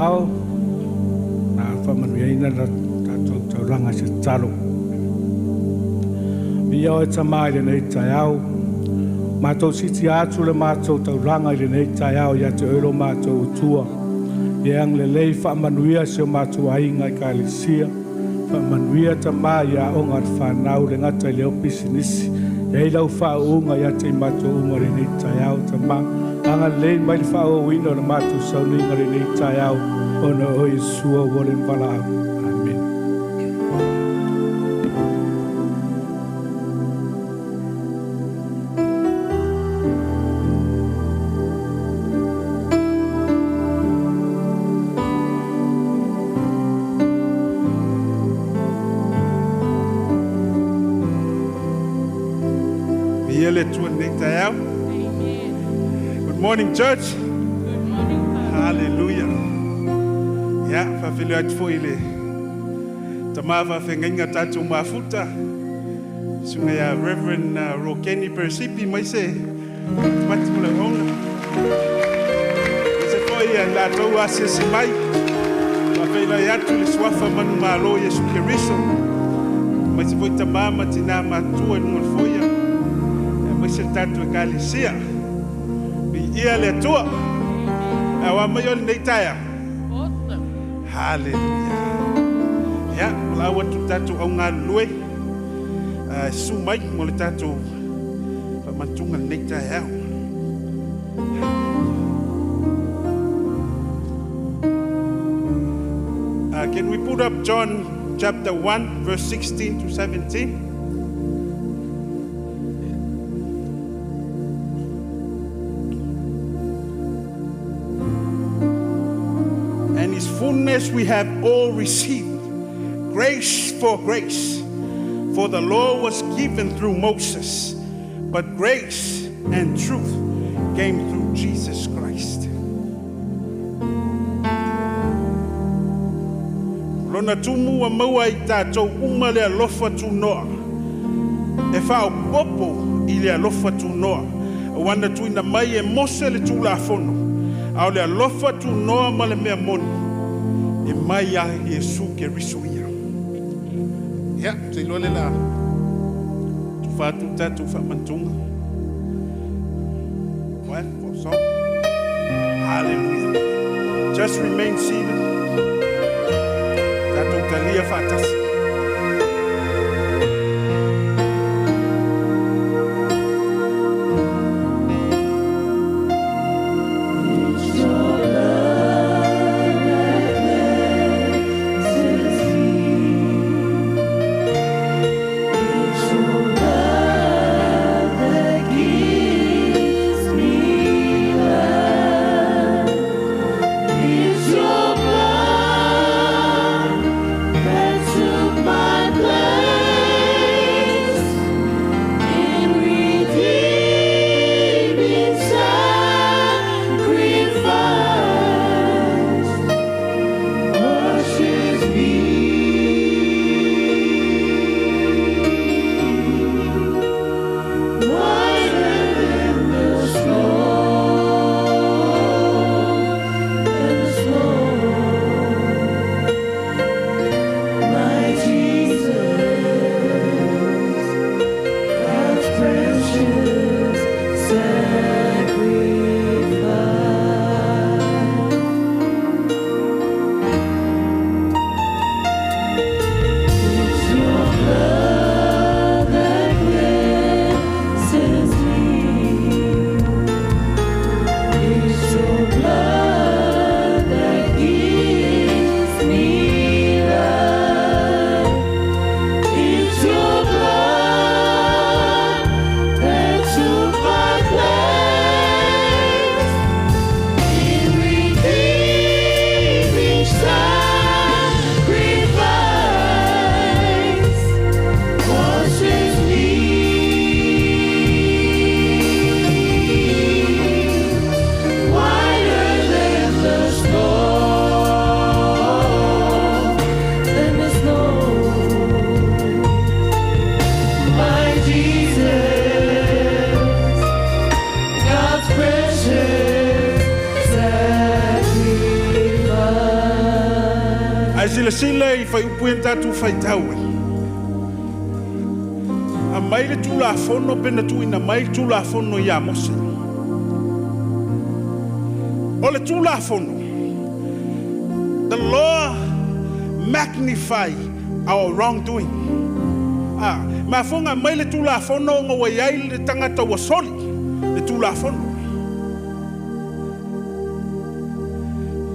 Ao na faamanuiaina la tatou taulaga i se tatalo. Viia oe Tamā i lenei taeao. Matou sitia atu le matou taulaga i lenei taeao ia te oe lo matou Atua. Ia agalelei faamanuia si o matou aiga ekalesia. Faamanuia Tamā i aoga a le fanau le gata i lea o pisinisi. E ai lau faauuga ia te i matou uma i lenei taeao Tamā. Agalelei mai le faaauauina o le matou sauniga i lenei taeao ona o oe Iesu ua le valaau. Amene. Viia le Atua i lenei taeao. Good morning, church. Good morning, Father. Hallelujah. Ia, faafeiloai atu foi i le tama faafeagaiga tatou mafuta, susuga ia Reverend Rokeni Peresipi mai se pati ma le auauna. Aemaise foi i latou asiasi mai. Faafeiloai atu i le suafa manumalo Iesu Keriso. Aemaise foi tama ma tina matutua i luga o le foia. Aemaise le tatou ekalesia. Viia le Atua. Aua mai o lenei taeao. Awesome. Hallelujah. Ia, o la ua atu le tatou augalulue. Susu mai mo le tatou faamanatuga i lenei taeao. Can we put up John chapter 1, verse 16 to 17? And his fullness we have all received, grace for grace. For the law was given through Moses, but grace and truth came through Jesus Christ. Lona tumu ua maua e i tatou uma le alofa tunoa, e faaopoopo i le alofa tunoa, aua na tuuina mai e Mose le Tulafono, a o le alofa tunoa ma le mea moni, e mai ia Iesu Keriso ia. Ia, ou te iloa lea o le a tufa atu le tatou faamanatuga. What? For song? Hallelujah. Just remain seated. Tatou talia faatasi. It's your blood that silasila i fuaiupu ia na tatou faitau ai, aumai le Tulafono pe na tuuina mai le Tulafono ia Mose. O le Tulafono, the law magnify our wrongdoing. A, mafua ona aumai le Tulafono ona ua i ai le tagata ua soli le Tulafono.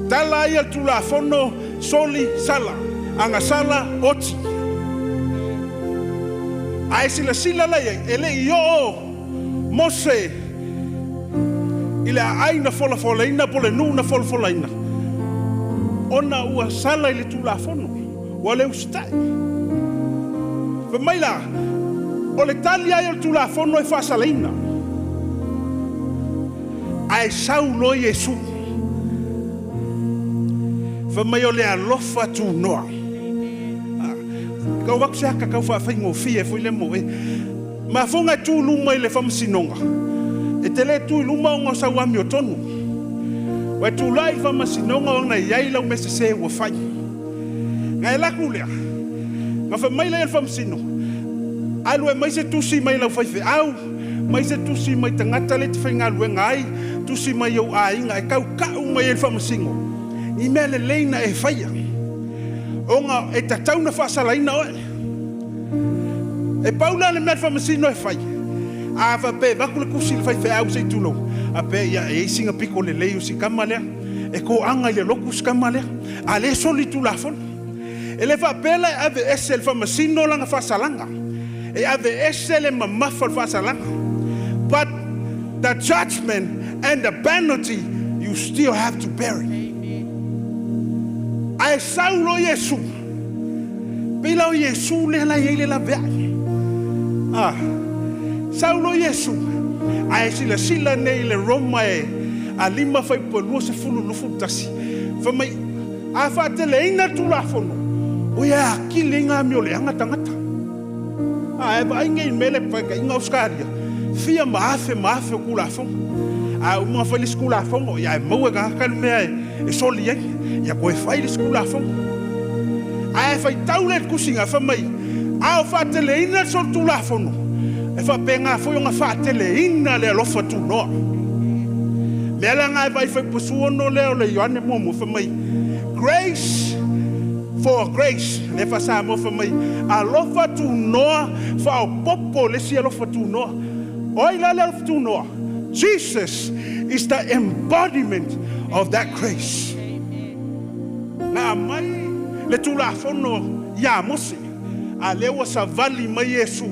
Tala ia le Tulafono, soli, sala, agasala, oti. A e silasila la i ai, e le i oo Mose i le aai na folafolaina po o le nuu na folafolaina, ona ua sala i le Tulafono, ua le usitai. Fai mai la, o le tali lava ia o le Tulafono e faasalaina. Ae sau loa Iesu, fai mai o le alofa tunoa. Tau avatu se ata tau faafaigofie foi lea mo oe. Mafua ona e tu i luma i le faamasinoga, e te le tu i luma ona o sau amiotonu. Ua e tulai i le faamasinoga ona e i ai lau mea sese ua fai. Na e alu atu lea, na fai mai lea i le faamasino, alu e aumai se tusi mai lau faifeau, mai se tusi mai tagata lea e te faigaluega ai, tusi mai ou aiga e tautau mai ai le faamasino, ni mea lelei na e faia, ona e tatau ona faasalaina oe. E pau la le mea a le faamasino e fai, a faapea e avatu le tusi i le faifeau se i tulou, a faapea, ia, e i ai sina pito lelei o si tama lea, e toaga i le lotu si tama lea, a o lea e soli le Tulafono. E le faapea la e aveese e le faamasino lana faasalaga, e aveese le mamafa o le faasalaga. But the judgment and the penalty, you still have to bear it. Ae sau loa Iesu, pei la o Iesu lea la e i ai le laveai. Ah, sau loa Iesu, ae silasila nei i le Roma e a 5 fuaiupu 20 21, fai mai, A faateleina le Tulafono, o ia e atili ai na amioleaga tagata. A e vaai nei i le mea lea faataitaiga Ausetalia, fia ma afe ma afe o Tulafono. A uma ona fai le isi Tulafono, ia e maua e tagata le mea e soli ai, ia toe fai le isi Tulafono. Ae faitau lea i le tusiga, fai mai, a o faateleina le solitulafono, e faapena foi ona faateleina le alofa tunoa. Mea la na e vaai faipusuono lea o le Ioane muamua, fai mai, grace for grace, lea faa-Samoa fai mai, alofa tunoa faaopoopo le isi alofa tunoa. O ai la le alofa tunoa? Jesus is the embodiment of that grace. Na aumai le Tulafono ia Mose, a lea ua savali mai Iesu,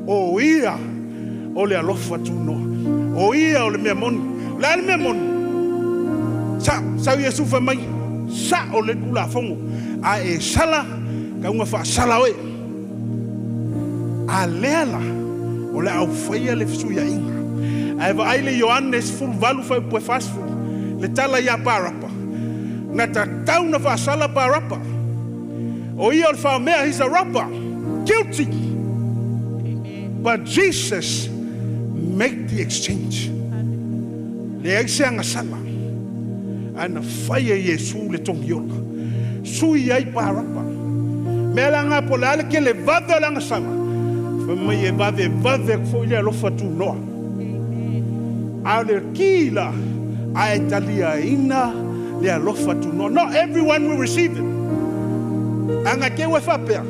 o Ia o le alofa tunoa. O Ia o le mea moni. O le a le mea moni? Sao. Sau Iesu fai mai, Sao le Tulafono, a e sala, tau na faasala oe. A lea la, o le a ou faia le fesuiaiga. Ae vaai le Ioane 18 fuaiupu e 40, le tala ia Parapa, na tatau na faasala Parapa. O ia o le faomea, he's a robber, guilty. But Jesus make the exchange. Leai se agasala, ae na fai e Iesu le togiola, sui ai Parapa. Mea la na po o le a le tele vave o le agasala, fai mai e vave vave atu foi le alofa tunoa. A o le ki la, a e taliaina le alofa tunoa. Not everyone will receive it. A na te ua e faapea,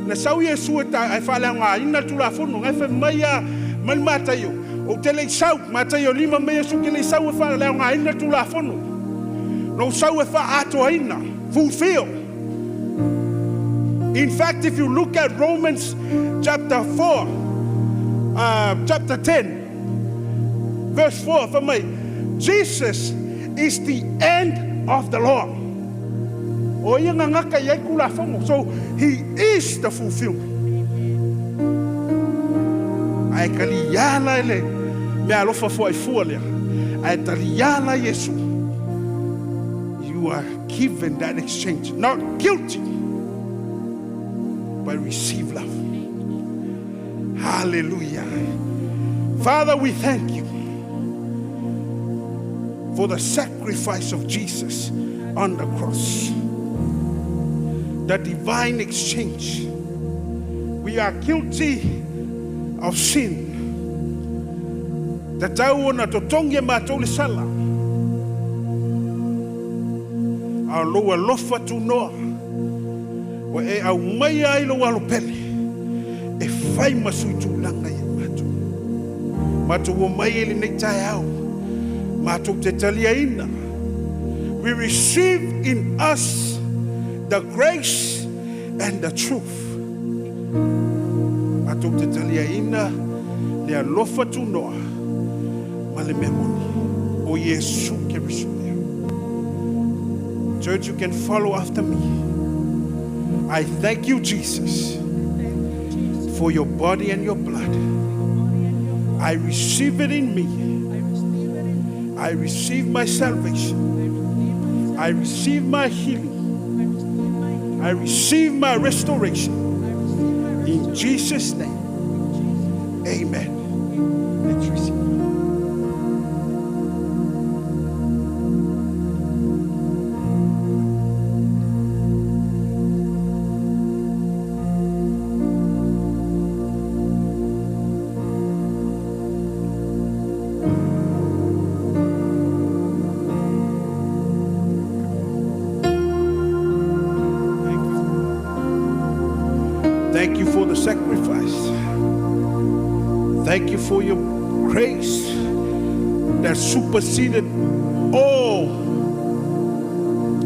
na sau Iesu e ta, e faaleaogaina le Tulafono, na e fai mai a mai le Mataio, Ou te le i sau, Mataio 5 mai Iesu te le i sau e faaleaogaina le Tulafono. Na ou sau e faaatoaina, fulfill. In fact, if you look at Romans chapter 4, chapter 10, verse 4, fai mai, Jesus is the end of the law. O ia na gata i ai Tulafono. So, he is the fulfillment. Ae taliā la e le mea alofa foaifua lea. Ae taliā la Iesu. You are given that exchange. Not guilty, but receive love. Hallelujah. Father, we thank you for the sacrifice of Jesus on the cross. The divine exchange. We are guilty of sin. Tatau ona totogi e matou le sala. A o lou alofa tunoa ua e aumaia ai lou alo pele e fai ma sui tulaga ia matou. Matou omai ai i lenei taeao, matou te taliaina. We receive in us the grace and the truth. Matou te taliaina le alofa tunoa ma le mea moni o Iesu Keriso lea. Church, you can follow after me. I thank you, Jesus, for your body and your blood. I receive it in me. I receive my salvation. I receive my healing. I receive my restoration. In Jesus' name, amen. Let's receive. Thank you. Thank you for the sacrifice. Thank you for your grace that superseded all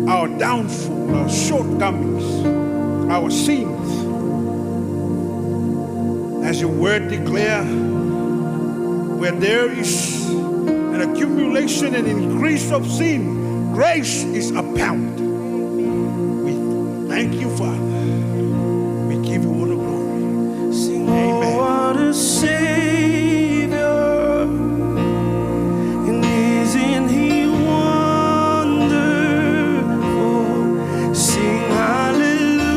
our downfall, our shortcomings, our sins. As your word declare, where there is an accumulation and increase of sin, grace is abound. We thank you, Father. We give you all the glory. Sing, Amen. oh, what a Savior, and isn't He wonderful? Sing hallelujah,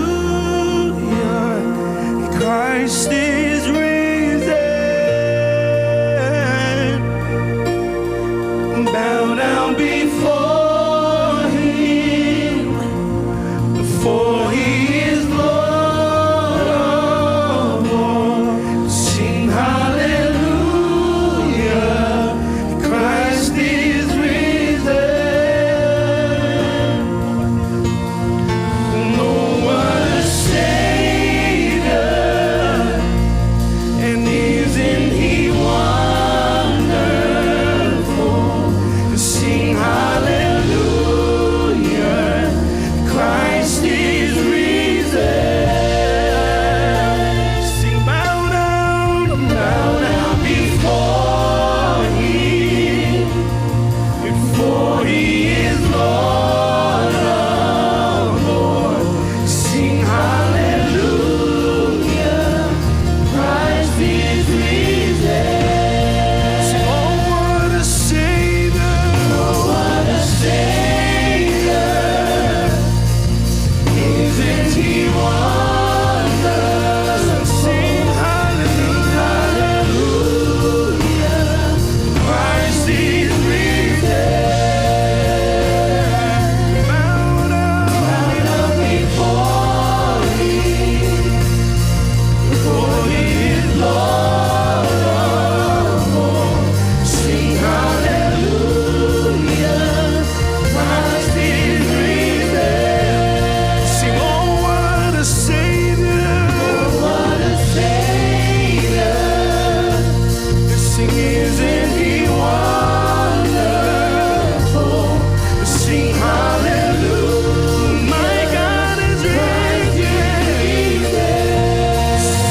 Christ is risen. Bow down before Him, for He is Lord of all. Sing hallelujah, Christ is risen. Oh, what a Savior, and isn't He wonderful? Sing hallelujah, Christ is risen. Sing bow down before Him, for He is Lord of Lords. Sing hallelujah, Christ is risen. Sing, oh, what a Savior! Oh, what a Savior! Isn't He wonderful? Sing hallelujah, hallelujah! Christ is risen. Bow down, bow down before Him, for He is Lord of all. Sing hallelujah, Christ is risen. Sing, oh, what a Savior! Oh, what a Savior! Sing, isn't He wonderful? Sing hallelujah, my God is risen.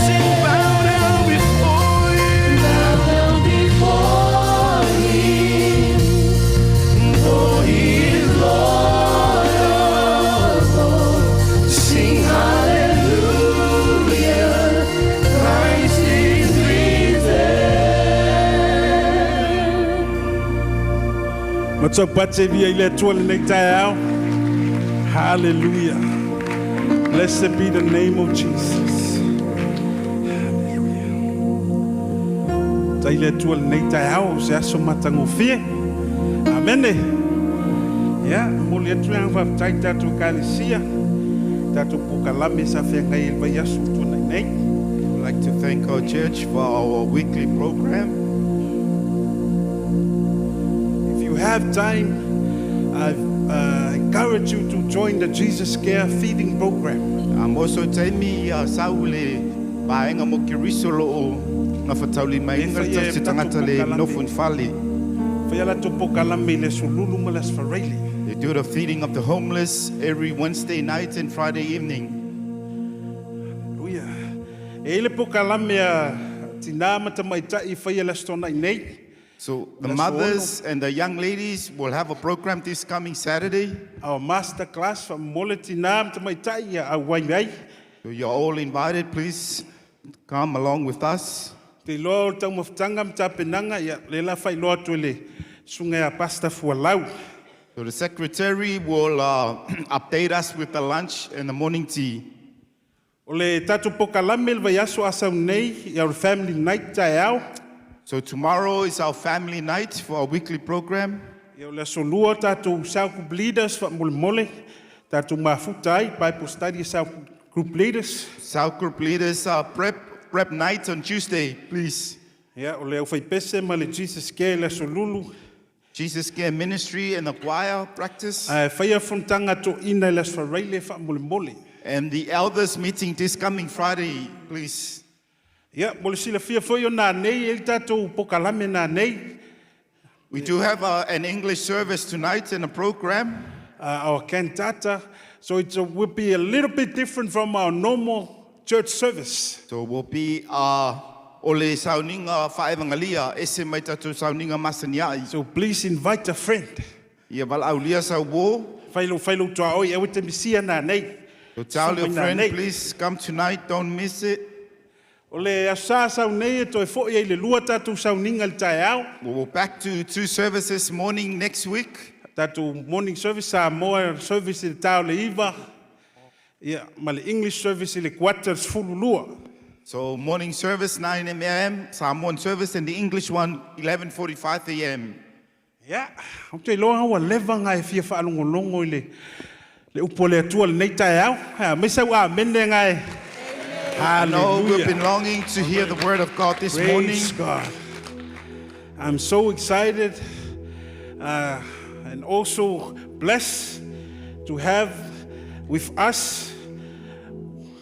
Sing, bow down before Him, bow down before Him, for He is Lord of all. Sing hallelujah, Christ is risen. Matou pate via i le Atua lenei taeao. Hallelujah. Blessed be the name of Jesus. Hallelujah. Tai le Atua lenei taeao, o se aso matagofie. Amene. Ia, momoli atu le agaga faafetai i tatou ekalesia. Tatou pokalame sa feagai i le vaiaso ua tuanai nei. We'd like to thank our church for our weekly program. If you have time, I encourage you to join the Jesus Care feeding program. A mo so taimi ia sau le vaega mo Keriso o loo gafataulimaina le tausi tagata le nofo i fale. Faia latou pokalame i le Aso Lulu ma le Aso Faraile. They do the feeding of the homeless every Wednesday night and Friday evening. Hallelujah. E i ai le pokalame a tinā ma tamaitai e faia le Aso Toonai nei. So the mothers and the young ladies will have a program this coming Saturday. Our master class, faamolemole tinā ma tamaitai ia auai ai. So you're all invited, please come along with us. Te iloa o le taumafataga ma tapenaga, ia, lea la faailoa atu e le susuga ia Pastor Fualau. So the secretary will update us with the lunch and the morning tea. O le tatou pokalame i le vaiaso a sau nei, ia o le family night taeao. So tomorrow is our family night for our weekly program. Ia o le aso lua tatou South Group Leaders faamolemole, tatou mafuta ai, Bible study a South Group Leaders. South Group Leaders prep night on Tuesday, please. Ia o le aufaipese ma le Jesus Care i le aso lulu. Jesus Care Ministry and the choir practice. Ae faia fonotaga toeaina i le Aso Faraile faamolemole. And the elders meeting this coming Friday, please. Ia, mo le silafia foi o nanei e i ai le tatou pokalame nanei. We do have an English service tonight in the program. Our cantata, so it will be a little bit different from our normal church service. So will be o le sauniga faaevagalai, ese mai tatou sauniga masani ai. So please invite a friend. Ia valaaulia sau uō. Fai lou fai lou tuaoi aua e te misia nanei. So tell your friend, please come tonight, don't miss it. O le Aso Sa sau nei e toe foi ai i le lua tatou sauniga i le taeao. We will back to two services morning next week. Tatou morning service, Samoa service i le ta o le iva, ia, ma le English service i le kuata 12. So morning service 9 am, Samoan service and the English one 11:45 am. Ia, ou te iloa ua leva nga e fia faalogologo i le le upu a le Atua i lenei taeao. Aumai sau amene nga e. I know we've Hallelujah. been longing to hear the word of God this morning. Praise God. I'm so excited and also blessed to have with us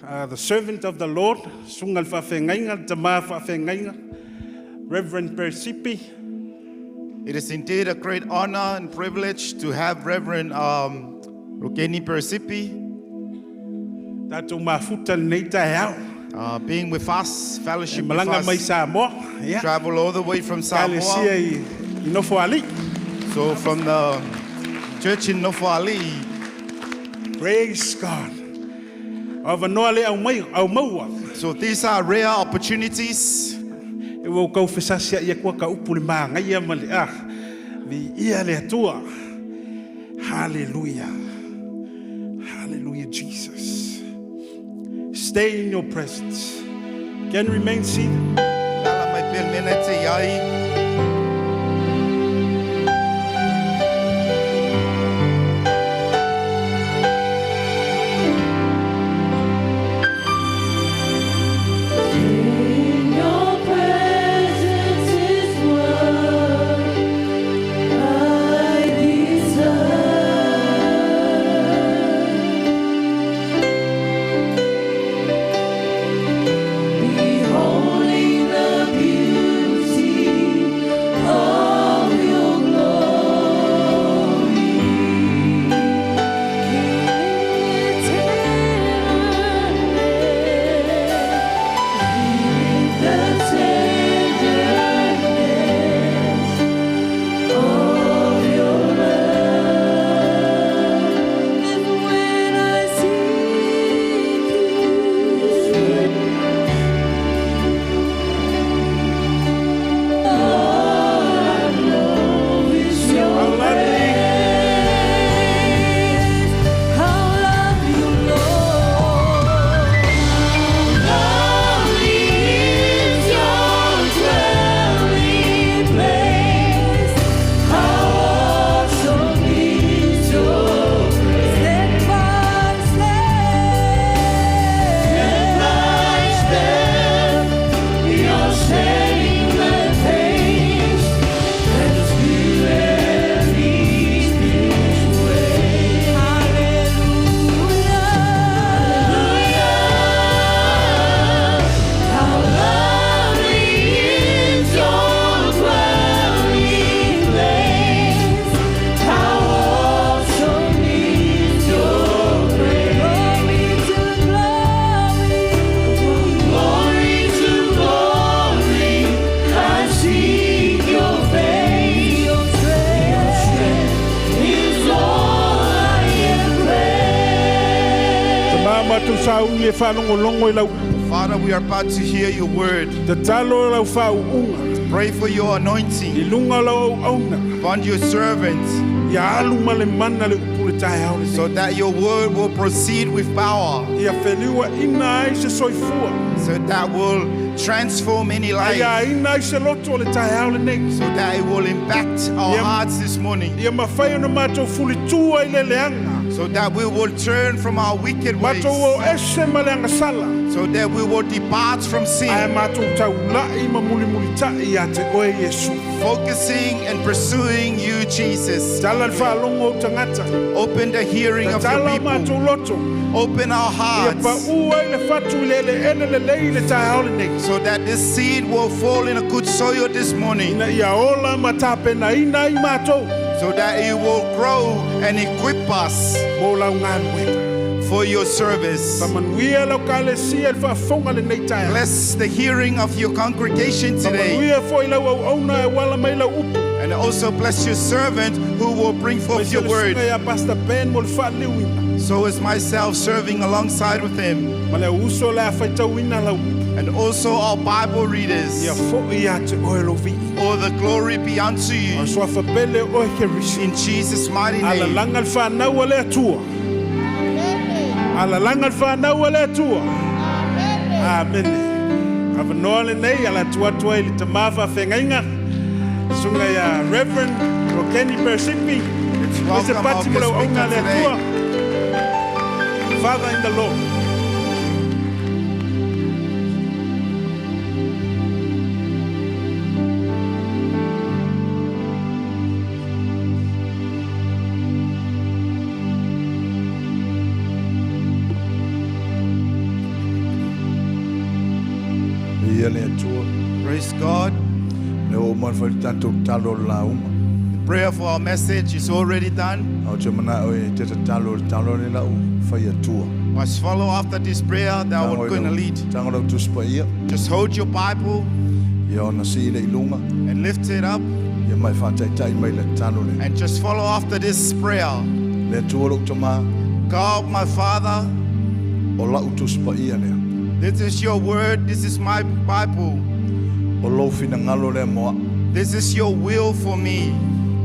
the servant of the Lord, Susuga i le Faafeagaiga, le Tama Faafeagaiga, Reverend Peresipi. It is indeed a great honor and privilege to have Reverend Rukeni Peresipi Tatou mafuta lenei taeao. Being with us, E fellowship with malaga mai us, Samoa. Yeah. travel all the way from Ekalesia Samoa. i, i Nofoalii. So from the church in Nofoalii. Praise God. O avanoa le au mai, au maua. So these are rare opportunities. E ua ou kau fesasia'i aku a ka upu le magaia ma le a. Viia le Atua. Hallelujah. Hallelujah, Jesus. Stay in your presence. Can remain seated. Alaala mai pea i le mea na e te i ai. In your presence is what I desire. Beholding the beauty tatou sauni e faalogologo i lau upu. Father, we are about to hear your word. Tatalo lau faauuga Pray for your i anointing luga o lau auauna upon your servants ia alu ma le mana le upu le taeao lenei. so that your word will proceed with power, Ia feliuaʻina ai se soifua so that will transform any ia life, aina ai se loto o le taeao lenei. so that it will impact our Ia- hearts this morning, Ia mafai ona matou fulitua i le leaga so that we will turn from our wicked ways, matou o ese ma le agasala so that we will depart from ae sin, matou taulaʻi ma mulimulitaʻi iā te oe Iesu. focusing and pursuing you, Jesus. Tala le faalogo o tagata. Open the hearing of your Tatala people, matou loto open our ia hearts, paʻu ai le fatu i le eleele lelei le taeao lenei so that this seed will fall in a good soil this morning, ina ia ola ma tapenaina ai matou so that it will grow and equip us mo lau galuega. for your service. Faamanuia lau kalesia i le faafofoga lenei taeao. Bless the hearing of your congregation today. Faamanuia foi lau auauna e uala mai lau upu. And also bless your servant who will bring forth your Maise le word. susuga iā Pastor Ben mo le faaliliuina So is myself serving alongside with him. ma le auuso o le a faitauina lau upu. And also our Bible readers. Ia foʻi iā te oe lou viʻi. All the glory be unto O you. soafa pele oe Kerisi. In Jesus' mighty name. Alalaga le fanau a le Atua. Alalaga le fanau a le Atua. Amene. Avanoa lenei ala atu atu ai le tamā faafeagaiga susuga iā Reverend Rokeni Peresipi Let's ma se welcome our pati mo guest lau speaker auga le today. Atua. Father in the Lord. Ia le Atua, Praise God. le o mai whai tātou talo le la uma. The prayer for our message is already done. Au te mana o e te talo le talo le lau whai Atua. Must follow after this prayer that we're going to lead. Tango lau tuspa ia, Just hold your Bible ia ona si ile ilunga, and lift it up ia mai whātaitai mai le talo le. and just follow after this prayer. Le Atua lou tamā, God, my Father, o lau tuspa ia lea. this is your word. This is my Bible. O lau whinangalo lea moa. This is your will for me.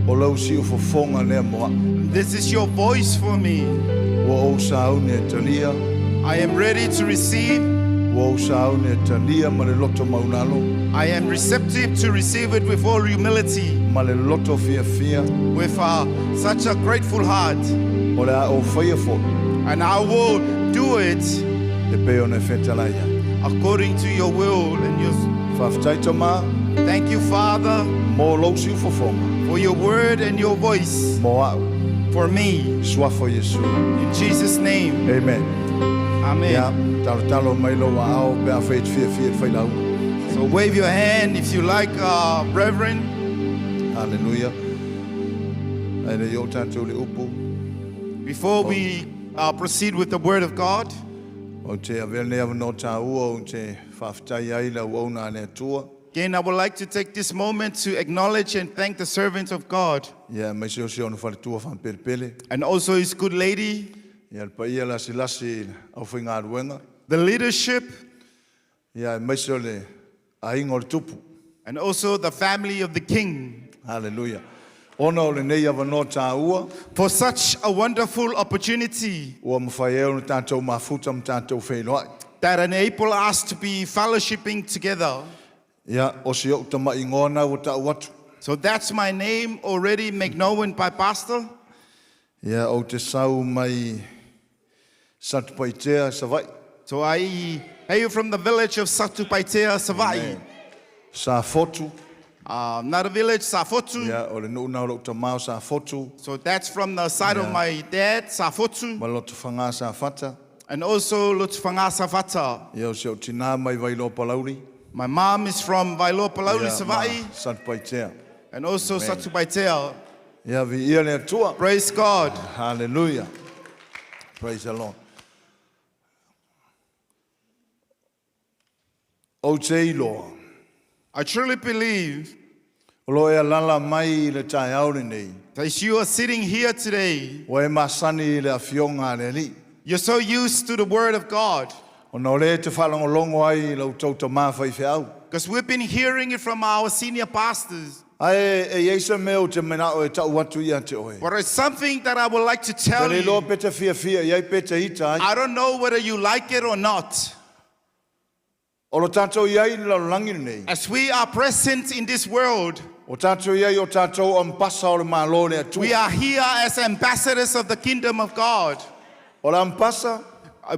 O lau si ufofonga lea moa. This is your voice for me. Ua ou sauni e talia, I am ready to receive. ua ou sauni e talia ma le loto maunalo, I am receptive to receive it with all humility, ma le loto fia fia, with such a grateful heart. o le a o whaia fo, And I will do it e pe ona e whetala ia. according to your will and your. Whawhitai tamā, Thank you, Father, mō lau si ufofonga, for your word and your voice mō au, for me. suafo Iesu. In Jesus' name, Amen. Amen. Ia, talo talo mai lau a ao, pe a whai te fia fia te whai lau. So wave your hand if you like, Reverend. Hallelujah. Ai le iō tātou le upu, Before we proceed with the word of God, o te avele nei awano tāua, o te whawhitai ai lau auna a le Atua. again, I would like to take this moment to acknowledge and thank the servants of God Ia, mai se o se ono whaletua whamperepele. and also his good lady, Ia, le paia la silasi au whai ngā ruenga. the leadership, Ia, mai se o le ainga o le tupu. and also the family of the king Hallelujah. Ona o le nei awano tāua, for such a wonderful opportunity ua mwhai e ono tātou mafuta ma tātou whailoai. that enable us to be fellowshipping together. Ia, o si o tama i ngona o tāu atu. So that's my name already made known by Pastor. Ia, o te sau mai Satupaitea Savai. So I hail from the village of Satupaitea, Savai. Sa fotu. Not a village, Safotu. Ia, o le nuu nau lou tamao sa fotu. So that's from the side of Yeah. my dad, Safotu, Ma loto whanga sa fata. and also Lutfanga Safata. Ia, o se o tina mai Vailoa Palauli. My mom is from Vailoa Palauli, Ia, Savai, ma Satupaitea. and also Amen. Satupaitea. Ia, vi ia le Atua. Praise God. Hallelujah. Praise the Lord. O te iloa. I truly believe O lo e alala mai i le taeao lenei. that as you are sitting here today, Ua e masani i le afioga a le Alii. You're so used to the word of God Ona o lea e te faalogologo ai i la outou tamā faifeau. because we've been hearing it from our senior pastors. Ae e i ai se mea ou te manao e tau atu ia te oe. But it's something that I would like to Te tell le iloa you. pe te fiafia i ai pe te ita ai. I don't know whether you like it or not. O lo tatou i ai i le lalolagi lenei. As we are present in this world, O tatou i ai o tatou ampasa o le Malo o le we Atua. are here as ambassadors of the kingdom of God. O le ampasa,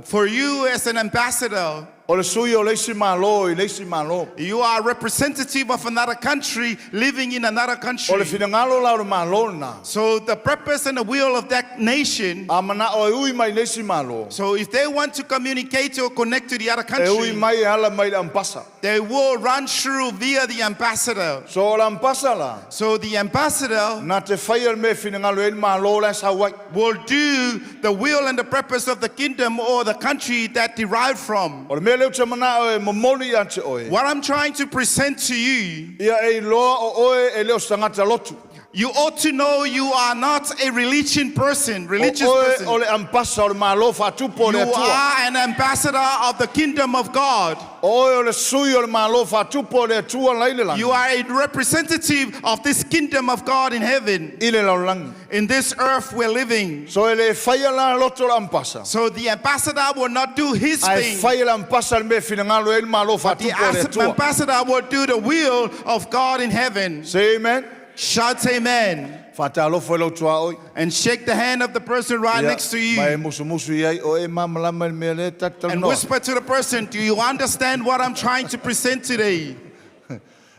For you as an ambassador, o le sui o le isi Malo i le isi Malo. you are a representative of another country living in another O le country. finagalo la o le Malo lena. So the purpose and the will of that nation. A manao e ui mai le isi Malo. So if they want to communicate or connect to the other E ui country, mai e ala mai le ampasa. they will run through via the ambassador. So o le ampasa la, So the ambassador na te whaia le mea finagalo e le Malo la e sau ai. will do the will and the purpose of the kingdom or the country that derived from. O le mea lea ou te manao e momoli ia te oe. What I'm trying to present to you, Ia e iloa o oe e le o se tagata lotu. you ought to know you are not a religion person, O religious oe person. o le ampasa o le Malo faatupo o le You Atua. are an ambassador of the kingdom of God. O oe o le sui o le Malo faatupo o le Atua lai le You lagi. are a representative of this kingdom of God in heaven, I le lalolagi. in this earth we're living. So e le whaia la loto le ampasa. So the ambassador will not do his Ae thing. whaia le ampasa le mea finagalo e le Malo The faatupo o le Atua. ambassador will do the will of God in heaven. Say amen. Shout amen Whātālofo e lau tua oi. and shake the hand of the person right Ia, next to Ma e you musumusu i ai o e mamalama i le mea lea and tatalanoa. whisper to the person, Do you understand what I'm trying to present today?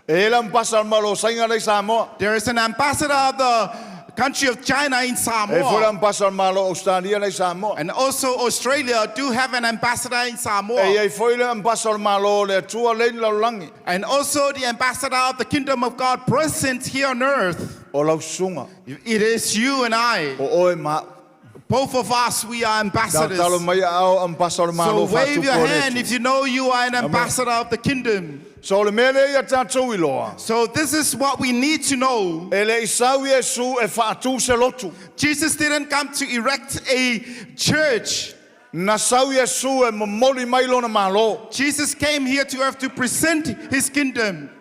E e le ampasa o le Malo sainga lei Samoa. There is an ambassador of the country of China in E foi le Samoa. ampasa o le Malo Australia lei Samoa. And also Australia do have an ambassador in E Samoa. iai foi le ampasa o le Malo o le Atua lei le lalolagi. And also the ambassador of the kingdom of God present here on earth. O lau susuga, It is you and I. o oe ma au. Both of us, we are ambassadors. Tatalo mai a ao ampasa o le So Malo wave faatupo your o le hand Atua. if you know you are an ambassador of the kingdom. So o le mea lea ia tatou iloa. So this is what we need to know. E le i sau Iesu e faatū se lotu. Jesus didn't come to erect a church. Na sau Iesu e momoli mai lona Malo. Jesus came here to earth to present his kingdom.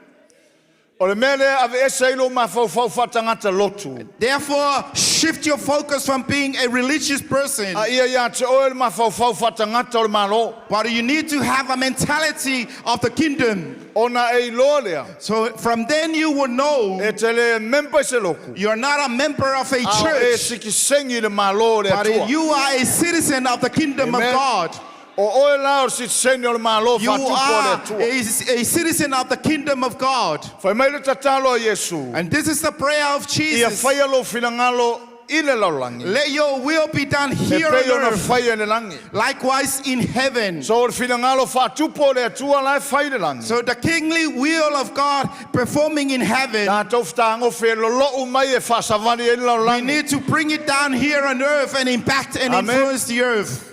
O le mea lea ave ese ai lo mafaufau faatagata lotu. Therefore, shift your focus from being a religious person, A ia ia te oe le mafaufau faatagata o le Malo. but you need to have a mentality of the kingdom. Ona e iloa lea. So from then you will know E te le mempa i se loku. you're not a member of a A o e church, sikisengi le Malo o le but Atua. you are a citizen of the kingdom of Amen. God. O oe la o sitiseni o le Malo You faatupo o le are Atua. a citizen of the kingdom of God. Fai mai le tatalo a Iesu. And this is the prayer of Ia Jesus. whaia lo finagalo i le lalolagi. Let your will be done E here pei on ona earth, whaia i le langi. likewise in heaven. So o le finagalo faatupo o le Atua la e fai le langi. So the kingly will of God performing in heaven, Tātou whataangofe e lolou mai e whaasawali e le we lalolagi. need to bring it down here on earth and impact and Amen. influence the earth.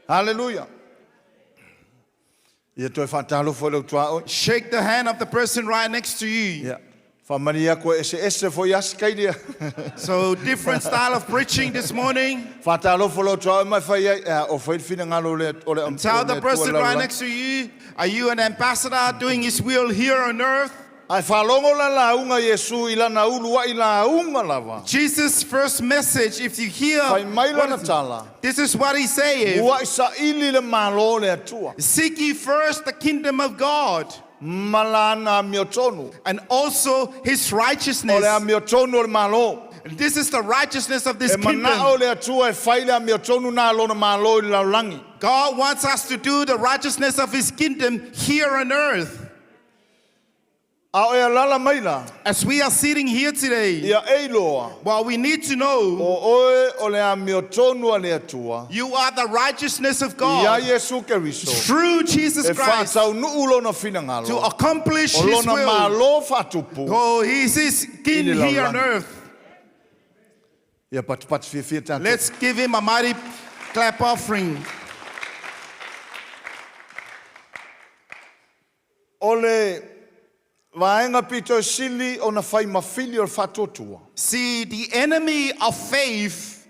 Hallelujah. Ia toe whaatalofo e lau tua oi. Shake the hand of the person right next to you. Ia. Whamani ako e ese ese fo i asikairia. So different style of preaching this morning. Whaatalofo lau tua oi mai whai ai. eh, O whai whina o le o le o Tell le the person Atua right lalolagi. next to you, are you an ambassador doing his will here on earth? Ai whalongo la launga Iesu i lana ulu ai launga lava. Jesus' first message, if you hear, Whai mai what lana is- tala. this is what he saith. Ua i sa ili le malo le atua. Seek ye first the kingdom of God Malana miotonu. and also his O righteousness. le amiotonu o le malo. And this is the righteousness of this E manao kingdom. le atua e whai le amiotonu nā lona malo i le lalolagi. God wants us to do the righteousness of his kingdom here on earth. A o e alala mai la, As we are sitting here today, ia eiloa, well, we need to know o oe o le amiotonu a le atua, you are the righteousness of ia God Iesu Keriso, through Jesus e Christ whātau nuu lona to finangalo, accomplish o his lona will. malo whātupu, Oh, he's his king I le here on lalolagi. earth. Ia patupatu fiafia tātou. Let's give him a mighty clap offering. O le vaenga pito e sili o na whai mawhili o le whātotua. See, the enemy of faith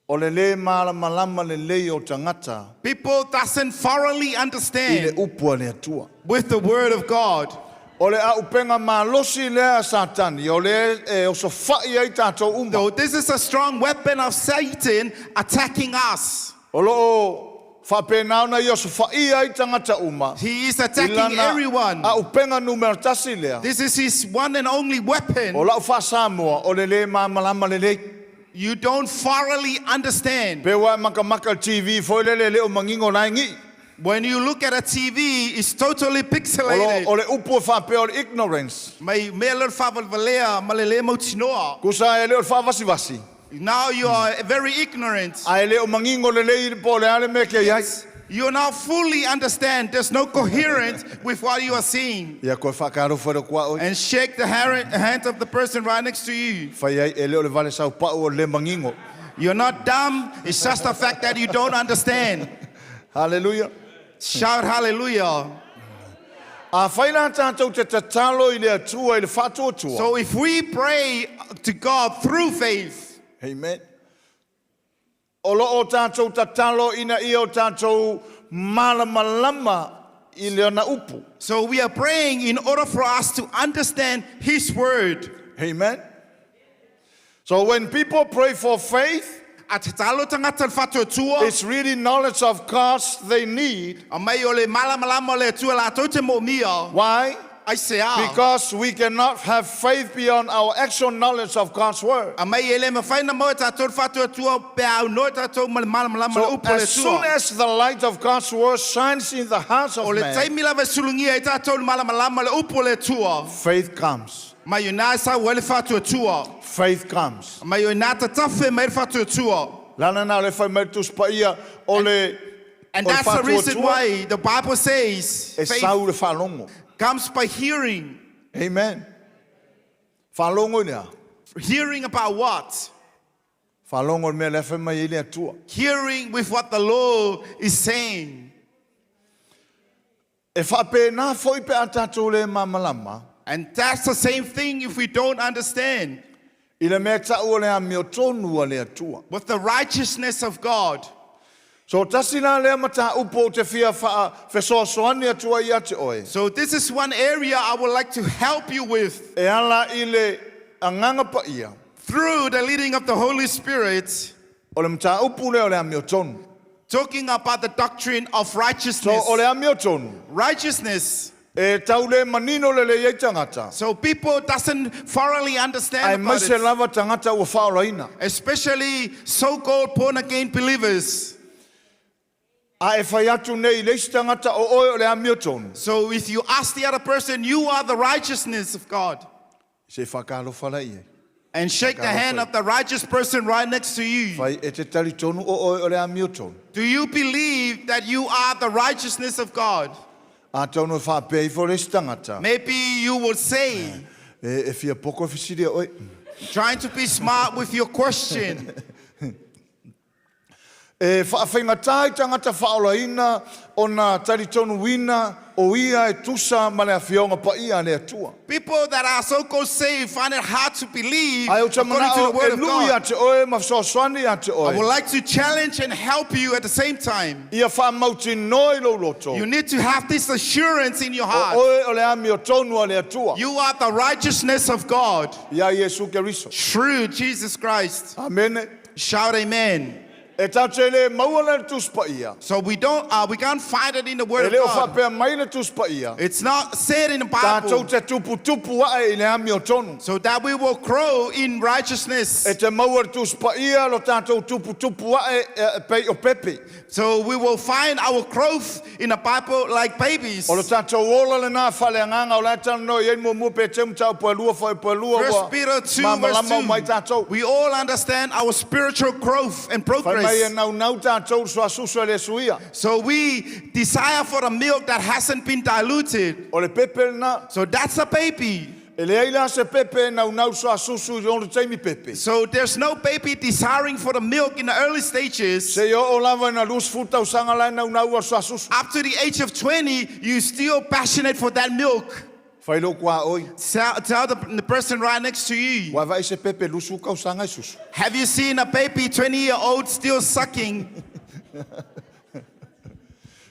O le lē malamalama lelei o tagata People doesn't thoroughly i le understand upu a le Atua. with the word of God. O le auupega malosi lea a Satani, o le e osofa'i ai tatou uma. So this is a strong weapon of Satan attacking us. O loo faapena ona ia osofa'ia ai tagata uma He is i attacking lana everyone. auupega numera tasi lea. This is his one and only O weapon. la'u fa'asamoa o le lē malamalama lelei. You don't thoroughly understand. Pe ua e makamaka le TV foi lele e lē o magigo la e gi'i. When you look at a TV, it's totally O, lo, pixelated. o le upu e faapea o le ignorance. Mai mea leo le faavalevalea ma le lē mautinoa. Kusa e lē o le fa'avasivasi. Now you are very ignorant. Ae lē o magigo lelei po o le a le mea ke ai. You now fully understand. There's no coherence with what you are seeing. Ia koe whakarofa re kua oi. And shake the hand of the person right next to you. Whai ai e leo le vale sau pau o le mangingo. You're not dumb. It's just the fact that you don't understand. Hallelujah. Shout hallelujah. A whai la tātou te tatalo i le atua i le whātuatua. So if we pray to God through faith, Amen. O lo o tātou tatalo ina ia o tātou malamalama i le ona upu. so we are praying in order for us to understand His word. Amen. So when people pray for faith, A tatalo tagata le whātuatua, it's really knowledge of God they need. a mai o le malamalama o le atua lātou te moomia, Why? ai se a. Because we cannot have faith beyond our actual knowledge of God's word. A mai e le mawhai na mau e tātou le whātuatua pe au noa tātou ma le malamalama le So upu o le as soon atua. as the light of God's word shines in the hearts O of le man, taimi lava e sulungia i tātou le malamalama le upu o le atua. faith comes. Mai o nā sa ua le whātuatua. Faith comes. Mai o nā tatafe mai le whātuatua. Lana na le fai mai tu spaia o le And o le that's the reason whātuatua, why the Bible says e faith sau le whalongo. comes by hearing. Amen. Whalongo i lea. Hearing about what? Whalongo le mea le fai mai i le atua. Hearing with what the Lord is saying. E whaape nā foi pe a tātou le mamalama, And that's the same thing if we don't understand i le mea tau o le a meo tonu a le atua. with the righteousness of God. So tasi la lea mata upo o te fia wha whesoasoani atua i ate oe. So this is one area I would like to help you with E ala i le anganga pa ia. through the leading of the Holy Spirit, O le mata upu lea o le a meo tonu. talking about the doctrine of So righteousness. o le a meo tonu. Righteousness. E tau le manino le le iei tangata. So people doesn't thoroughly Ai understand mai about se it, lava tangata ua whaolaina. especially so-called born again believers. A e whai atu nei le isi tangata o oe o le a meo tonu. So if you ask the other person, you are the righteousness of God. Se whakalofa lai e. And shake the hand of the righteous person right next to you. Whai e te tari tonu o oe o le a meo tonu. Do you believe that you are the righteousness of God? A tonu e whapea i fo le isi tangata. Maybe you will say, E, e fia poko e whisiria oe. trying to be smart with your question. E whaawhengatai tangata whaolaina o nā tari tonu wina o ia e tusa ma le awhionga pa ia le atua. People that are so-called saved find it hard to believe Ai o te according to the manao word e of lui God. a te oe ma whasoaswani a te I would oe. like to challenge and help you at the same time. Ia whamauti noi lo loto. You need to have this assurance in your O heart. oe o le ami o tonu a le atua. You are the righteousness of God Ia Iesu Keriso. through Jesus Christ. Amene. Shout amen. E tātou le maua le tuspa ia. So we don't we can't find it in the E word of leo God. whapea mai le tuspa ia. It's not said in the Tātou Bible. te tupu tupu ae i le ami o tonu. So that we will grow in righteousness. E te maua le tuspa ia lo tātou tupu tupu ae e, pei o pepe. So we will find our growth in the Bible like babies. O lo tātou ola le nā whale anganga o la tana no i mua mua pe te mtau po lua whai po lua First Peter 2 malama o mai verse tātou. 2. We all understand our spiritual growth and Whai mai e progress. nau nau tātou sua susu e le suia. So we desire for the milk that hasn't been diluted. O le pepe le nā. So that's a baby. E le aila se pepe e nau nau sua susu i ono teimi pepe. So there's no baby desiring for the milk in the early stages. Se o o lava na lus futa o sanga lai nau nau a sua susu. Up to the age of 20, you still passionate for that milk. Fai lou tuaoi. Tell the person right next to you. Ua vaai i se pepe 20 tausaga e susu? Have you seen a baby 20-year-old still sucking?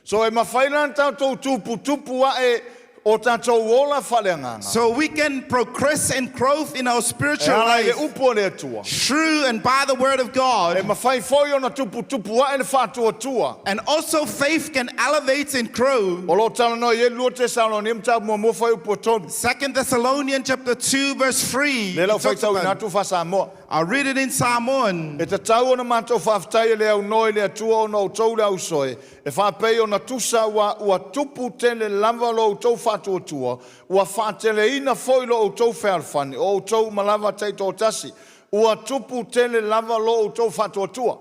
So e mafai la ona tatou tuputupu ae o tatou ola faaleagaga. So we can progress and growth in our E spiritual ala i le life upu a le Atua. through and by the word of E God. mafai foi ona tuputupu ae le faatuatua. And also faith can elevate and grow. O lo o talanoa i ai 2 Tesalonia mataupu muamua fuaiupu e 3. 2 Thessalonians chapter 2 verse 3. Lea la ou it talks faitauina about- atu faa-Samoa. I'll read it in Samoan. E tatau ona matou faafetai e le aunoa i le Atua ona o outou le auso e, e faapei ona tusa ua, ua tupu tele lava lo outou faatuatua, ua faateleina foi lo outou fealofani, o outou uma lava taitoatasi, ua tupu tele lava lo outou faatuatua.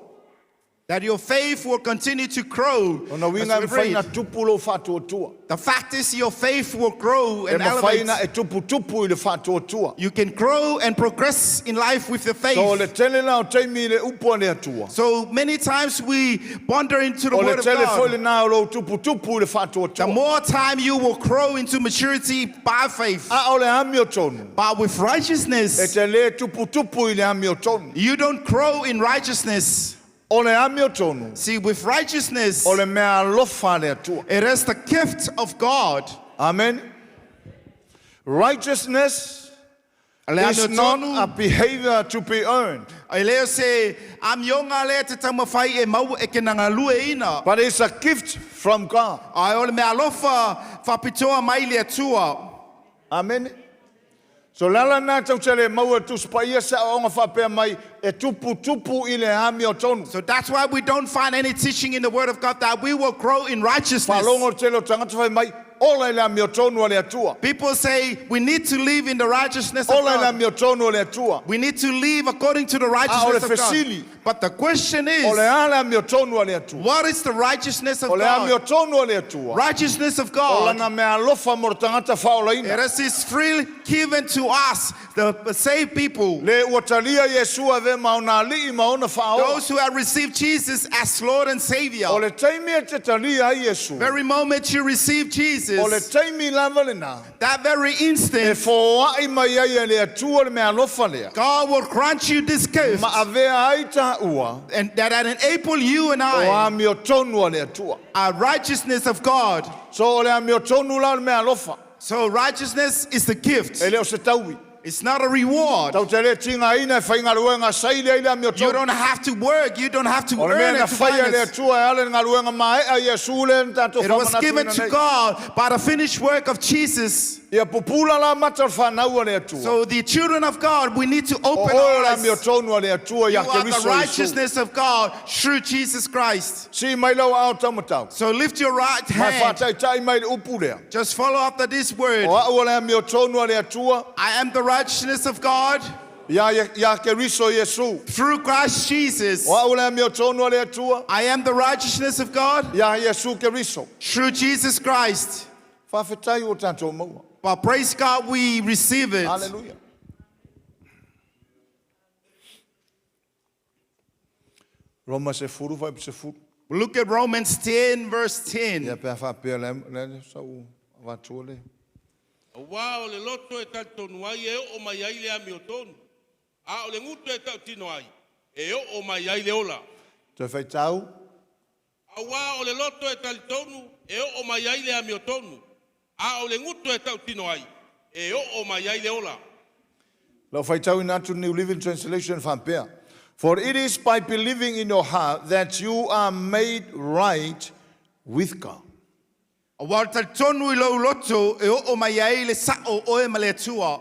That your faith will continue to grow. Ona As uiga e we mafai na read. tupu lou faatuatua. The fact is your faith will grow E and mafai elevate. na e tuputupu i le faatuatua. You can grow and progress in life with the faith. So o le tele la o taimi i le upu a le Atua. So many times we ponder into the O le word of tele foi God. lena o lou tuputupu i le The faatuatua. more time you will grow into maturity by faith. A o le amiotonu. But with E righteousness, te le tuputupu i le amiotonu. you don't grow in righteousness. O le amiotonu. See, with righteousness, O le mea alofa a le Atua. it is the gift of God. Amen. Righteousness Le is not amiotonu, a behavior to be earned, e leo se amionga lea te taumafai e mau e ke nangalue ina. but it's a gift from God. Ai o le mea alofa whapitoa mai le Atua. Amen. So le ala lena tatou te le maua e le Tusi Paia se aoaoga faapea mai e tuputupu i le amiotonu. So that's why we don't find any teaching in the Word of God that we will grow in righteousness. Faalogo le tele o tagata fai mai, ola i le amiotonu a le Atua. People say we need to live in the righteousness of Ola i le God. amiotonu a le Atua. We need to live according to the A o le righteousness of God. fesili. But the question O le is, a le amiotonu a le Atua? what is the righteousness of O le God? amiotonu a le Atua. Righteousness of O God. lana mea alofa mo le tagata faaolaina. It is His freely given to us, the saved people, Le ua talia Iesu avea ma ona alii ma ona faaola. those who have received Jesus as Lord and Savior. O le taimi e te talia ai Iesu. Very moment you receive O le Jesus, taimi lava lena. that very E instant, foai mai ai e le Atua le mea alofa lea. God will grant you this gift Ma avea ai taua and that enable you and o I amiotonu a le Atua. a righteousness of God. So o le amiotonu la o le mea alofa. So righteousness is the gift. E le o se taui. It's not a reward. Tau te le tigaina e faigaluega saili ai le You amiotonu. don't have to work. You don't have to O le mea earn na it to faia find le it. Atua e ala le galuega maea Iesu lea na tatou It was given famanatuina to nei. God by the finished work of Jesus. Ia pupula la mata o le fanau a le Atua. So the children of God, we need to O open oe our le eyes. amiotonu a le Atua You ia are the Keriso Iesu. righteousness of God through Jesus Christ. Sii mai lau aao taumatau. So lift your right Ma e hand. faataitai mai le upu lea. Just follow after this word. O au o le amiotonu a le Atua I am the righteousness of God ia, ia Keriso Iesu. through Christ Jesus. O au o le amiotonu a le Atua I am the righteousness of God ia Iesu Keriso. through Jesus Christ. Faafetai ua tatou maua. But praise God, we receive it. Hallelujah. Roma 10 fuaiupu 10. Look at Romans 10, verse 10. Ia pe a faapea le, le sau avatua le. Auā o le loto e talitonu ai e oo mai ai le amiotonu, a o le gutu e tautino ai e oo mai ai le ola. Toe faitau. Auā o le loto e talitonu e oo mai ai le amiotonu, a o le gutu e tautino ai e oo mai ai le ola. Lau faitauina atu New Living Translation faapea. For it is by believing in your heart that you are made right with God. Auā o le talitonu i lou loto e oo mai ai le sao o oe ma le Atua.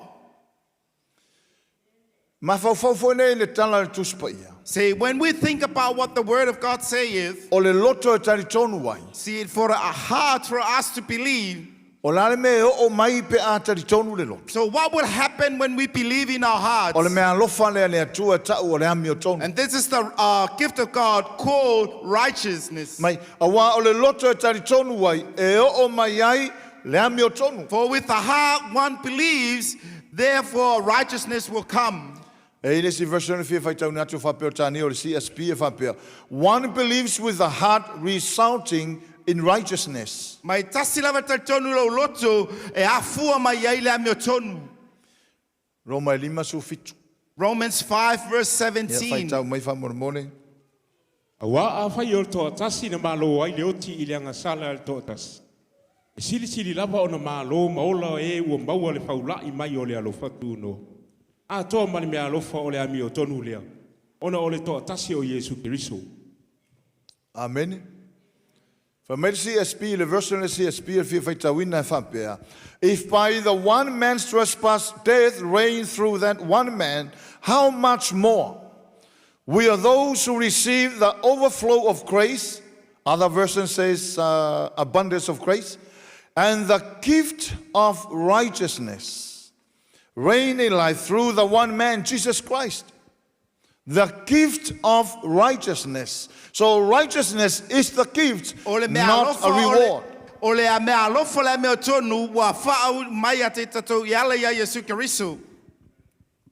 Mafaufau foi nei le tala a le Tusi Paia. See, when we think about what the word of God saith, O le loto e talitonu ai. see, for a heart for us to believe. O le a le mea e oo mai pe a talitonu le loto. So what will happen when we believe in our hearts? O le mea alofa lea a le Atua e tau o le amiotonu. And this is the gift of God called righteousness. Mai, auā o le loto e talitonu ai, e oo mai ai le amiotonu. For with the heart one believes, therefore righteousness will come. E i le isi version e fia faitauina atu faapea o Tania o le CSB e faapea. One believes with the heart resulting in righteousness. Mai tasi lava talitonu lou loto e afua mai ai le amiotonu. Roma e 57. Romans 5 verse Ia 17. faitau mai faamolemole. Auā afai o le toatasi na mālō ai le oti i le agasala a le toatasi. E silisili lava ona mālō ma ola e ua maua le faula'i mai o le alofa tunoa. Atoa ma le meaalofa o le amiotonu lea, ona o le toatasi o Iesu Keriso. Amene. Fai mai le CSB, le version le CSB e fia faitauina e faapea, If by the one man's trespass death reigned through that one man, how much more we are those who receive the overflow of grace, other version says abundance of grace, and the gift of righteousness reign in life through the one man, Jesus Christ. The gift of righteousness. So righteousness is the gift, O le mea not alofa a o le, reward. o le mea alofa le amiotonu ua faau mai ia te tatou i ala ia Iesu Keriso.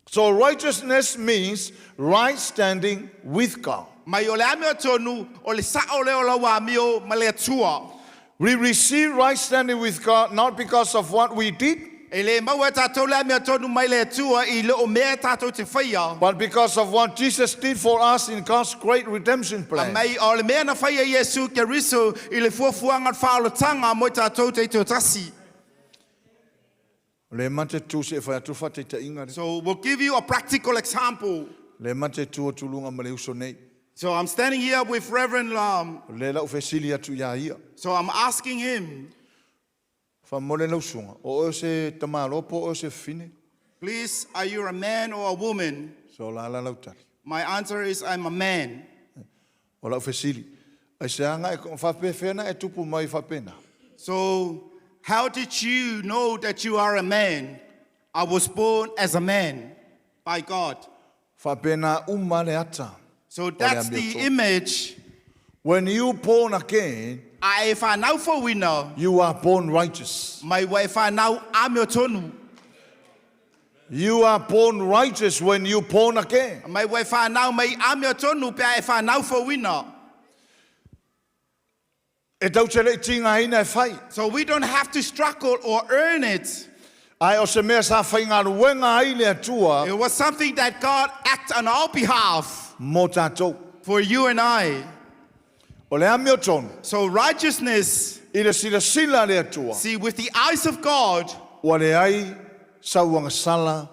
So righteousness means right standing with God. Mai o le amiotonu o le sa'o lea o lau amio ma le Atua. We receive right standing with God not because of what we did, E le maua e tatou le amiotonu mai le Atua i loo mea tatou te whaia. but because of what Jesus did for us in God's great redemption plan. Mai o le mea na whaia Iesu Keriso i le fuafuaga faaolataga mo i tatou te tasi. Le mate tu se whai atu whataitaiga le. So we'll give you a practical example. Le mate tu o tulunga ma le uso nei. So I'm standing here with Reverend Le lau fesili atu ia ia. so I'm asking him, Faamole lau susuga. O oe se tamāloa po o oe se fafine. please, are you a man or a woman? So la la lau tali. My answer is I'm a man. O lau fesili. Aisea e faapefea na e tupu mai faapena. So how did you know that you are a man? I was born as a man by God. Faapena uma le ata. So that's the amiotonu. image. When you born again, A e whanau fouina, you are born righteous. mai ua e whanau amiotonu. You are born righteous when you born again. Mai ua e whanau mai amiotonu pe a e whanau fouina. E tau te le tigaina e fai. So we don't have to struggle or earn it. Ae o se mea sa faigaluega ai le Atua It was something that God acted on our behalf mo tatou. for you and I. O le amiotonu, So righteousness, i le silasila a le Atua, see, with the eyes of God, ua leai sau agasala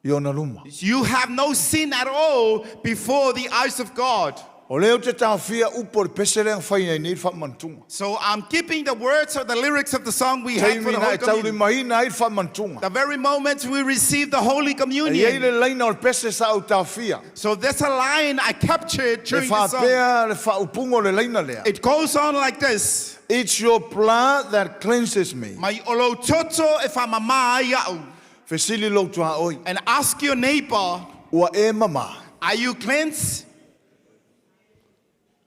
i ona luma. you have no sin at all before the eyes of God. O lea ou te taofia upu o le pese lea na fai ai nei le faamanatuga. So I'm keeping the words of the lyrics of the song we had for Taimi the na Holy e Communion. taulimaina ai le faamanatuga. The very moment we receive the Holy E iai Communion. le laina o le pese sa ou taofia. So there's a line I captured E during the song. faapea le faaupuga o le laina lea. It goes on like this. It's your blood that cleanses me. Mai o lou toto e whamama ai au. Fesili lou tuaoi. And ask your neighbor, Ua e mama. are you cleansed?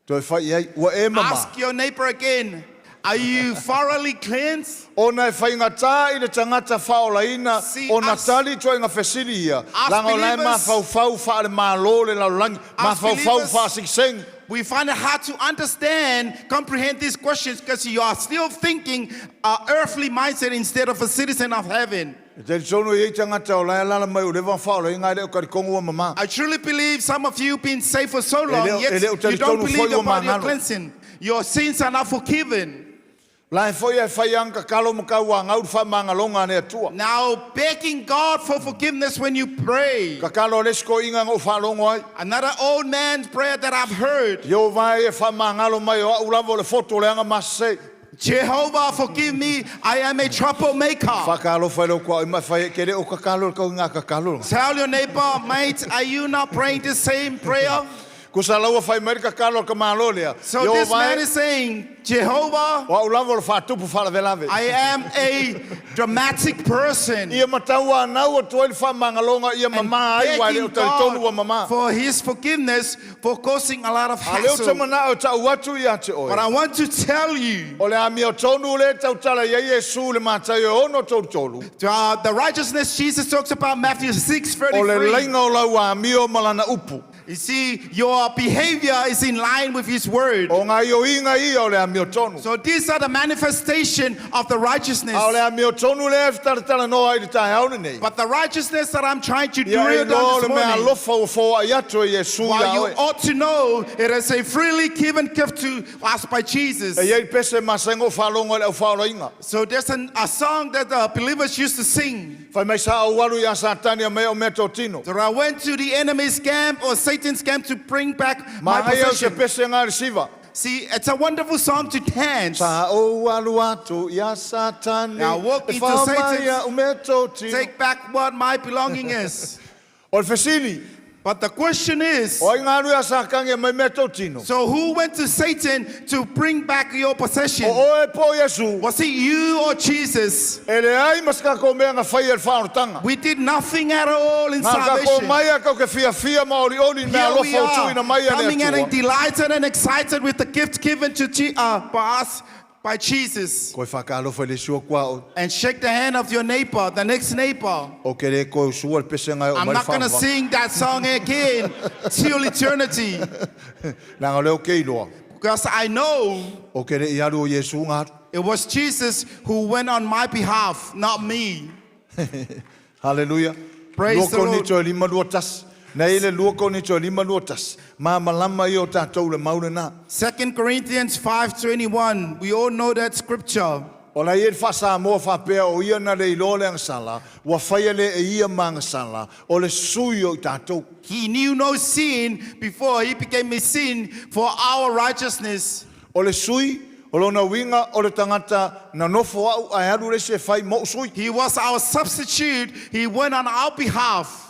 Toe fai i ai, ua e mama. Ask your neighbor again, are you thoroughly cleansed? Ona e faigata i le tagata faaolaina, See, ona us- tali toaiga fesili ia. Us Laga o lae believers- mafaufau faale-mālō le lalolagi, mafaufau believers- faasegisegi. We find it hard to understand, comprehend these questions because you are still thinking a earthly mindset instead of a citizen of heaven. E talitonu e iai tagata o lae alaala mai ua leva ona faaolaina ae le o talitonu ua mamā. I truly believe some of you been saved for so long, leo- yet e leo you don't talitonu believe foi ua about your magalo. cleansing. Your sins are not forgiven. La e foi e fai anga kakalo ma kau angau le faamagaloga a le Atua. Now, begging God for forgiveness when you pray. Kakalo le isi koiga na ou faalogo ai. Another old man's prayer that I've heard. Ieova e e faamagalo mai o au lava o le foto o le aga masese. Jehovah, forgive me. I am a troublemaker. Whakaalofa i lou kuaoi mai whai e ke le o kakalo le kau ngā kakalo. Tell your neighbor, mate, are you not praying the same prayer? Ko sa laua whai mai le kakalo ka malo lea. So this man is saying, Jehovah, O au lava o le whātupu whalavelave. I am a dramatic person. Ia matau a nau o toi le whamangalonga ia And mama ai wa le o begging talitonu wa God mama. for his forgiveness for causing a lot of A leo te hassle. mana o tau atu ia te oe. But I want to tell you, O le amio tonu le tautala ia Iesu le mātai o ono tolu tolu. the righteousness Jesus talks about, Matthew 6 O le 33. lainga o lau amio malana upu. You see, your behavior is in line with His word. O ngā ioinga ia o le amiotonu. So these are the manifestation of the righteousness. A o le amiotonu lea e fitaratala noa i le taeao lenei. But the righteousness that I'm trying to Ia drill e down loa this le mea morning, alofa ua fōa i atu e Iesu while ia you oe. ought to know it is a freely given gift to us by Jesus. E iai pese masengo whalongo le au whaolainga. So there's a song that the believers used to sing. Whai mai sa au alu ia satani a mea o mea tōtino. So I went to the enemy's camp or Satan's camp to bring back my Ma ai au se possession. pese ngā risiva. See, it's a wonderful song to dance. Sa au alu atu ia satani. Now walk e into whaomai Satan's- ia o mea tōtino. Take back what my belonging is. O le fesili, But the question is, o ai ngā alu ia sakangi a mai mea tōtino. so who went to Satan to bring back your possession? O oe po Iesu, Was it you or Jesus? e le ai masaka ko mea ngā whai e le whaorotanga. We did nothing at all in Ngā ka ko salvation. mai a kau ke fia fia ma ori ori mea Here we alofa o tuina are, mai a le coming and atua. delighted and excited with the gift given to by us by Jesus. Koe whakaalofa i le sua kua o, And shake the hand of your neighbor, the next neighbor. o ke re koe usua le pese ngai o I'm mai not going to whaawha. sing that song again till eternity Nanga leo ke iloa. because I know O ke re i aru o Iesu ngā aru. it was Jesus who went on my behalf, not me. Hallelujah. Praise Lua the koni Lord. toi lima lua tasi. Na ile lua koni toi lima lua tasi. Ma malama i o tātou le maure nā. 2 Corinthians 5:21. We all know that scripture. O la ia wha moa whapea o ia na le iloa le angsala, ua whaia le e ia mangasala, o le sui o i tātou. He knew no sin before he became a sin for our righteousness. O le sui, o lona winga o le tangata na nofo au a aru le se whai mo sui. He was our substitute. He went on our behalf.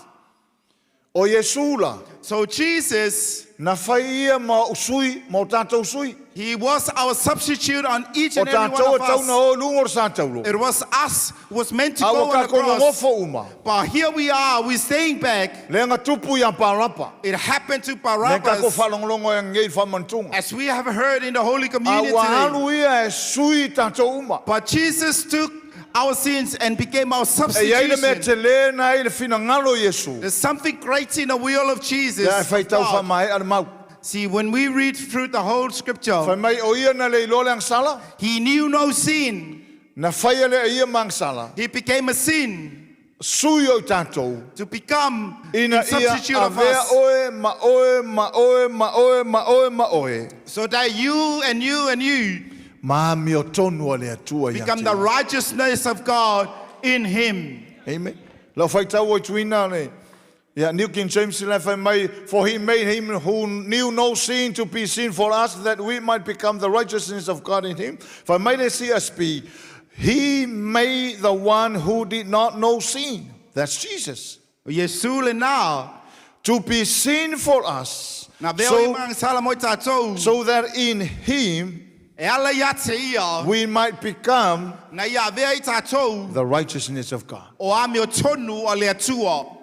O Iesu la, So Jesus, na whai ia ma o sui, ma o tātou sui. he was our substitute on each O and every tātou one e of tau us. na o lungo o sātaulo. It was us who was meant to A go ua on the kako cross. ngongofo uma. But here we are, we're staying back. Le nga tupu ia parapa. It happened to Le kako Barabbas, whalongolongo e ngei whamantunga. as we have heard in the Holy A Communion ua today. alu ia e sui tātou uma. But Jesus took our sins and became our E iai le mea substitution. te le na i le whinangalo Iesu. There's something great in the will of Jesus. Lea e whai tau God. whamae a le mau. See, when we read through the whole Whai scripture, mai o ia na le iloa le angsala. he knew no sin. Na whaia le e ia mangasala. He became a sin Sui o i tātou. to become Ina the ia substitute of avea us. oe ma oe ma oe ma oe ma oe ma oe. So that you and you and you Ma mio tonu a le atua ia become te. the righteousness of God in him. Amen. Lau whai tau o tuina le. Yeah, New King James le whai mai, for he made him who knew no sin to be sin for us, that we might become the righteousness of God in him. Whai mai le CSB, he made the one who did not know sin, that's Jesus, Yesu le na. to be sin for us, Na veo so, i mangasala mo i tātou. so that in him E ala ia te ia. we might become Na ia vea i tātou. the righteousness of God. O ame o tonu o le atua.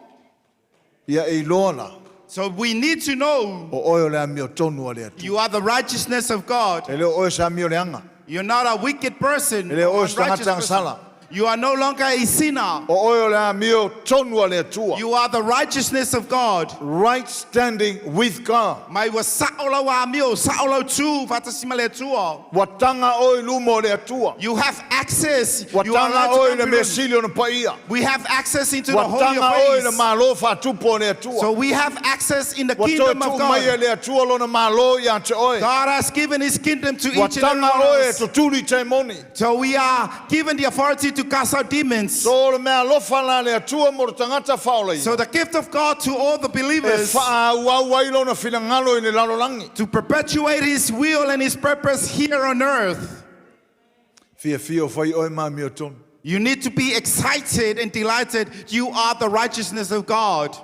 Ia e iloa la, So we need to know o oe o le amio tonu a le atua. you are the righteousness of God. E leo oe sa amio le anga. You're not a wicked person. E le oe or se tangata unrighteous person. angsala. You are no longer a sinner. O oe o le amio tonu a le atua. You are the righteousness of God. Right standing with God. Mai ua sao lau amio, sao lau tū, whatasima le atua. Wa tanga oe lumo o le atua. You have access. Wa You are tanga allowed to oe come le to mea the- sili o na paia. We have access into the Wa Holy tanga of oe le Holies. malo whatupo o le atua. So we have access in the Wa toe kingdom of tu mai e God. le atua lona malo ia te oe. God has given his kingdom to Wa each and every tanga one of oe us. tutuli te moni. So we are given the authority to cast out demons. So o le mea alofa la le atua mo le tangata whaola ia. So the gift of God to all the E believers wha au ai lona whinangalo i le lalolangi. to perpetuate his will and his purpose here on earth. Fia fia o whai oe mā mio tonu. You need to be excited and delighted. You are the righteousness of God.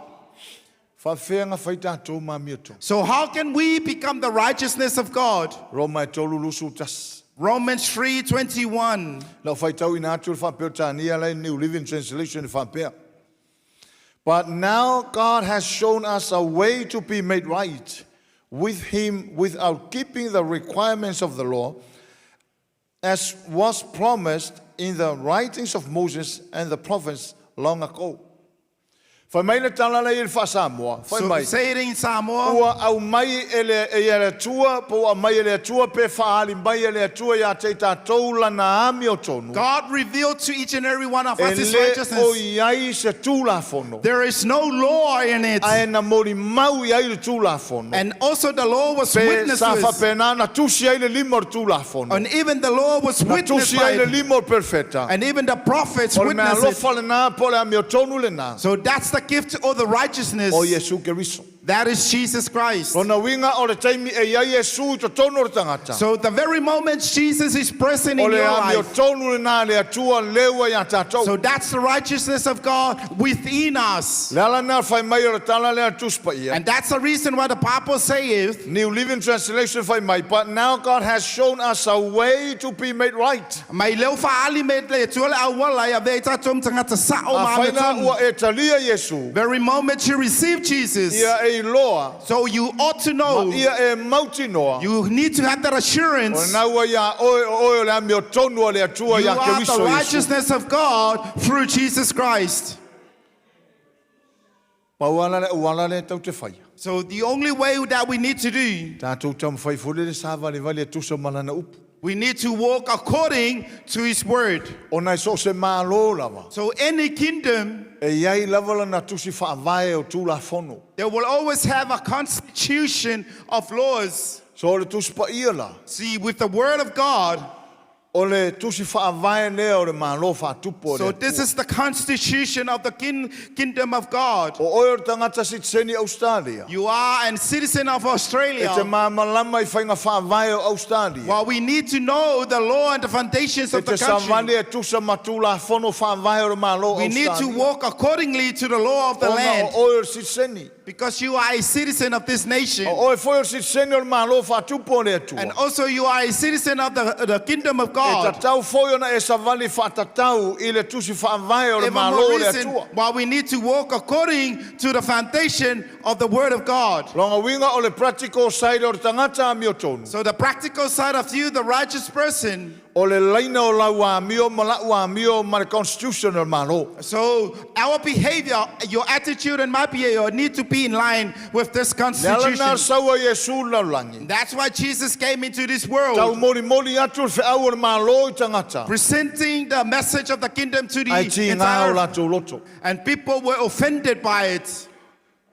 Whawhenga whai tātou mā mio tonu. So how can we become the righteousness of God? Roma e tolu lusu tas. Romans 3:21. Lau whai tau ina atu le whapeo tānia lai New Living Translation le whapea. But now God has shown us a way to be made right with him without keeping the requirements of the law, as was promised in the writings of Moses and the prophets long ago. Fai mai le tala lea i le faa-Samoa. Fai So mai. say it in Samoa. Ua aumai e le, e le Atua, po ua aumai e le Atua pe faaali mai e le Atua ia te i tatou lana amiotonu. God revealed to each and every one of E us His le o righteousness. i ai se tulafono. There is no law in it. Ae na molimau i ai le tulafono. And also the law was Pe witness sa to us. faapena na tusi ai le lima o le tulafono. And even the law was Na witnessed tusi by ai le it. lima o le perfeta. And even the prophets O le mea witnessed it. alofa lena po o le amiotonu lena. So that's the gift of the righteousness. O Iesu Keriso. That is Jesus Christ. Lona uiga o le taimi e i ai Iesu i totonu o le tagata. So the very moment Jesus is present O in le your life, amiotonu lena le Atua leua ia tatou. so that's the righteousness of God within us. Le ala na fai mai o le tala lea Tusi Paia. And that's the reason why the Bible saith, New Living Translation fai mai, but now God has shown us a way to be made right. mai leo faali me le Atua le auala ia vea i tatou tagata sa'o A ma fai la amiotonu. ua e talia Iesu, Very moment you receive Jesus, ia e iloa, so you ought to know, ia e mautinoa, you need to have that o assurance. na ua ia oe o oe o le amiotonu o le Atua You ia are the Keriso Iesu. righteousness of God through Jesus Christ. Pau ala le auala le tau te whaia. So the only way that we need to do, Tātou taumafai foi le sa vale vale e tusa ma lana upu. we need to walk according to His word. Ona e so se malo lava. So any kingdom, E iai lava lana tusi faavae o tulafono. they will always have a constitution of laws. So o le Tusi Paia la, See, with the word of God, o le tusi faavae lea o le malo faatupu o le so this Atua. is the constitution of the kingdom of God. O oe o le tagata sitiseni Australia. You are a citizen of E te Australia. māmalama i whainga faavae o Australia. Well, we need to know the law and the foundations E of the te country. savali e tusa ma tulafono faavae o le malo We need to Australia. walk accordingly to the law of the Ona land o oe o le sitiseni. because you are a citizen of this nation. O oe foi o le sitiseni o le malo faatupu o le And Atua. also you are a citizen of the kingdom of E God. tatau foi ona e savali faatatau i le tusi faavae o le Even malo more o le reason Atua. why we need to walk according to the foundation of the word of God. Longa uiga o le practical side o le tagata amiotonu. So the practical side of you, the righteous person, O le laina o lau amio ma lau amio ma le constitution o le malo. so our behavior, your attitude and my behavior need to be in line with this Le ala na constitution. saua Iesu lalolagi. That's why Jesus came into this Tau world, molimoli atu le feau o le malo i tagata. presenting the message of the kingdom to Ai the ti ngā o entire, latou loto. and people were offended by it.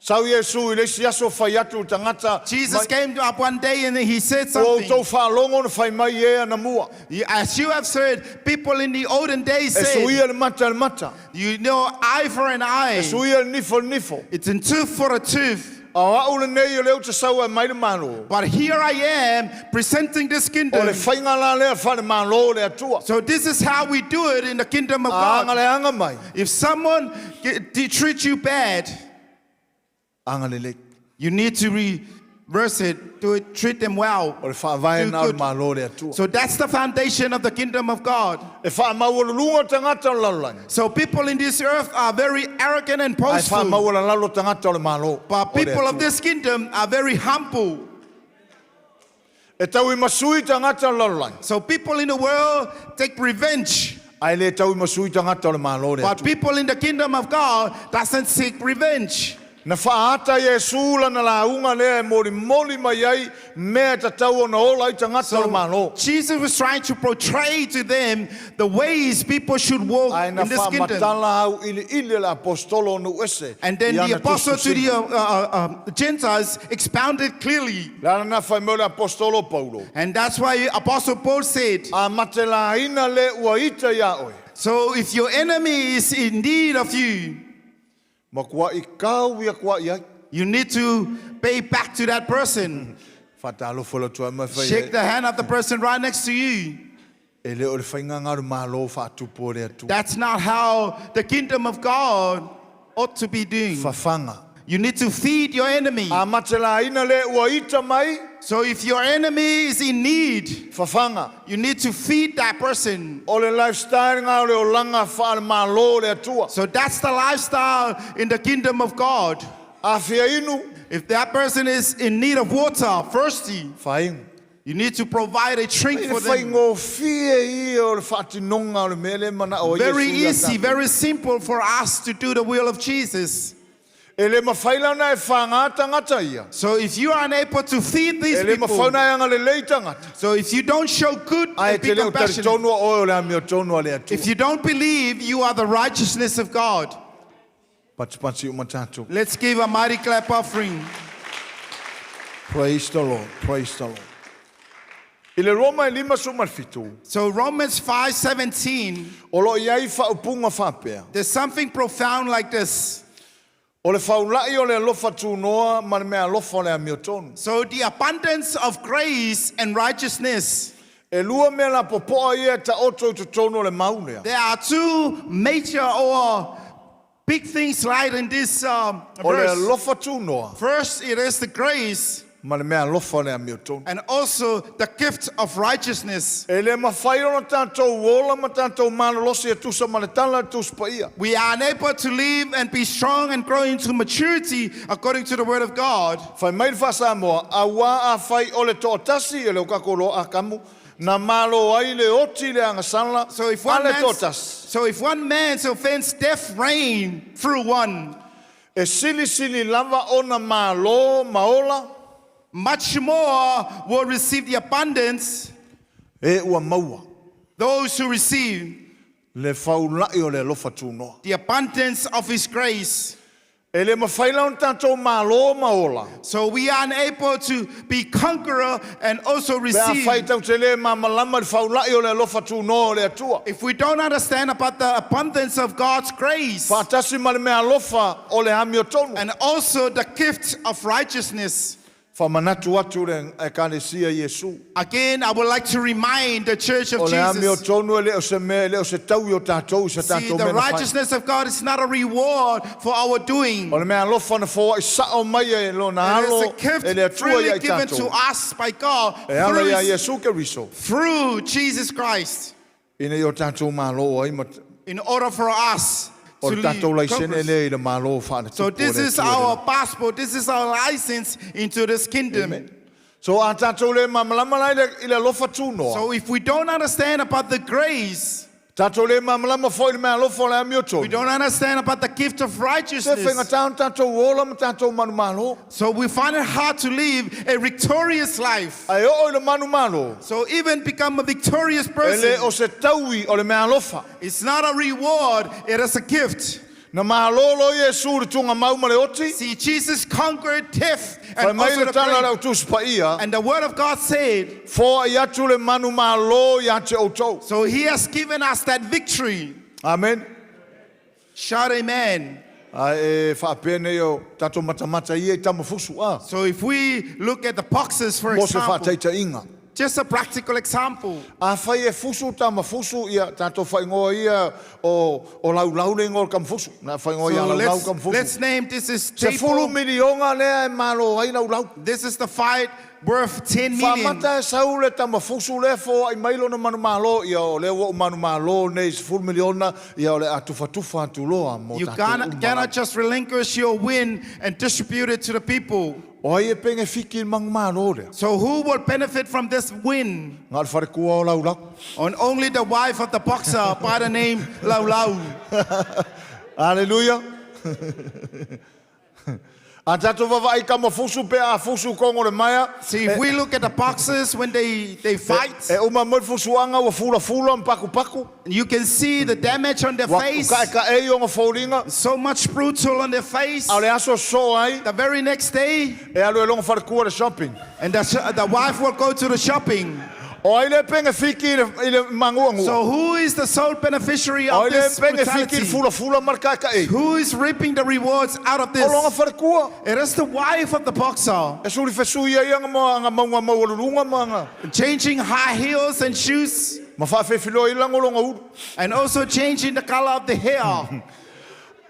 Sau Iesu i le isi aso fai atu le tagata. Jesus came up one day and he said O something. tau whaalongo na fai mai e ana mua. As you have said, people in the olden days E said, suia le mata le mata. you know, eye for an E eye. suia le nifo le nifo. It's a tooth for a tooth. A au le nei o le uta sau e mai le malo. But here I am presenting this O kingdom. le whainga la lea wha le malo le Atua. So this is how we do it in the kingdom of A anga God. le anga mai. If someone treats you bad, Anga le le. you need to reverse it. Do it. Treat them well. O le whaavae Do na o le good. malo le Atua. So that's the foundation of the kingdom of God. E whaamaua tagata o le lalolagi. So people in this earth are very arrogant and Ai boastful. whaamaua la lalo tagata o le malo. But o le people of Atua. this kingdom are very humble. E tau i masui tagata o le lalolagi. So people in the world take revenge. Ai le tau i masui tagata o le malo le But Atua. people in the kingdom of God doesn't seek revenge. Na whaata Iesu lana la unga lea e moli moli mai ai mea tatau ona ola ai tagata o le malo. Jesus was trying to portray to them the ways people should walk Ai na in this kingdom. whaamatala au ili ili le apostolo nu ese. And then i the ana apostle to the tusitusiga. Gentiles expounded clearly. Le ala na whai mea le apostolo Paulo. And that's why Apostle Paul said, A mate la ina le ua ita ia oe. so if your enemy is in need of you, Ma kua i kau ia kua i ai. you need to pay back to that person. Whatalo whala tua mai whai Shake e. the hand of the person right next to you. E le o le whainga ngā malo whaatupu o le Atua. That's not how the kingdom of God ought to be doing. Whawhanga. You need to feed your enemy. A mate la ina le ua ita mai, So if your enemy is in need, whawhanga. you need to feed that person. O le lifestyle ngā o le olanga wha le malo o le Atua. So that's the lifestyle in the kingdom of God. A whia inu, If that person is in need of water, thirsty, whaingu. you need to provide a drink I for le them. whaingo fie i o le whaatinonga o le mele mana o Very Iesu ia easy, tātou. very simple for us to do the will of Jesus. E le mawhai lana e whāngā tangata ia. So if you are unable to feed these E le people, mawhauna e anga le lei tangata. so if you don't show good Ai and te be leo compassionate, taritonua oe o le amio tonu a le atua. if you don't believe you are the righteousness of God, Patipati uma tātou. let's give a mighty clap offering. Praise the Lord, praise the Lord. I le Roma e lima suma le fitu, So Romans 5:17, o lo iai whaupunga whapea. there's something profound like this. O le whaulai o le alofa tūnoa ma le mea alofa o le amio tonu. So the abundance of grace and righteousness. E lua mea la popoa ia ta oto i totonu o le maunea. There are two major or big things right in this O le verse. alofa tūnoa First, it is the grace ma le mea alofa o le amio tonu. and also the gift of righteousness. E le mawhai ona tātou ola ma tātou malolosi e tusa ma le tala e tusa pa ia. We are unable to live and be strong and grow into maturity according to the word of God. Whai mai le whasamoa, a wā a whai o le to'atasi e le o kako lo a kamu, na malo ai le oti le angasala, So if a one le man's, to'atasi. so if one man's offense, death reign through one, E sili sili lava ona malo maola, much more will receive the abundance e ua maua. those who receive Le whaulai o le alofa tūnoa. the abundance of his grace. E le mawhai la ona tātou malo maola. So we are unable to be conqueror and also Pe a receive. whai tau te le mamalama le whaulai o le alofa tūnoa o le atua. If we don't understand about the abundance of God's grace Whātasi ma le mea alofa o le amio tonu. and also the gift of righteousness. Whamanatu atu le e kanesia Yesu. Again, I would like to remind the church of O le amio Jesus. tonu e le o se mea, e le o se tau i o tātou, i se See, tātou the mea na whai. righteousness of God is not a reward for our doing. O le mea alofa na fōa i sao mai e lo na It is alo a gift e le atua freely ia i given to tātou. us by God E ala through, ia his- Yesu Keriso. through Jesus Christ Ina i o tātou malo ai ma in order for us o to le live. tātou lai sene conquerors. le i le malo whaana So tupu o this le is atua our le. passport. This is our license into this kingdom. Amen. So a tātou le mamalama lai le- i le alofa tūnoa. So if we don't understand about the grace, Tātou le mamalama fo i le mea alofa o le amio we tonu. don't understand about the gift of Se whenga righteousness. tāu tātou ola ma tātou manu malo. So we find it hard to live a victorious life. Ai o i le manu malo. So even become a victorious E le o person, se taui o le mea alofa. it's not a reward, it is a gift. Na malolo Yesu le tunga mau ma le oti. See, Jesus conquered death Whai and mai also le the tala grave. rau tusi pa ia. And the word of God said, Fōa i atu le manu malo i ate o tau. so he has given us that victory. Amen. Shout amen. A e whaapene o tātou matamata ia i tamafusu a. So if we look at the boxes, for Mo se example, whāteita inga. just a practical example. A whai e fusu tamafusu ia tātou whaingoa ia o, o lau lau le ingoa o le kamafusu. Nā whaingoa ia So lau lau let's, kamafusu. let's name this is Se fulu table. milionga lea e malo ai lau lau. This is the fight worth 10 million. Whamata e sau le tamafusu le fōa i mailo na manu malo ia o lea o manu malo nei se fulu miliona ia o le atufa atu loa mo You tātou cannot, cannot just relinquish your win and distribute it to the people. O ai e penge fiki i mangu malo lea. So who will benefit from this win? Ngā le wharekua o lau lau. And only the wife of the boxer by the name Lau Lau. Hallelujah. A tātou vava i kamafusu pe a fusu kongo le maia. See, if we look at the boxers when they fight, E uma moi fusuanga ua fula fula mpaku paku. you can see the damage on their Wa face, ka ka e o ngā so much brutal on their face. A le aso so ai. The very next day, E alu e longa wharekua le shopping. and the wife will go to the shopping. O ai le penge fiki i le, i le mangua ngua. So who is the sole beneficiary O ai of le this penge fiki i le brutality? fula fula mar ka ka e. Who is reaping the rewards out of O longa this? wharekua. It is the wife of the boxer, E suri whesu ia ia ngā ngā maunga maua lulunga ma ngā. changing high heels and shoes, Ma whaawhewhilo i lango longa uru. and also changing the color of the hair.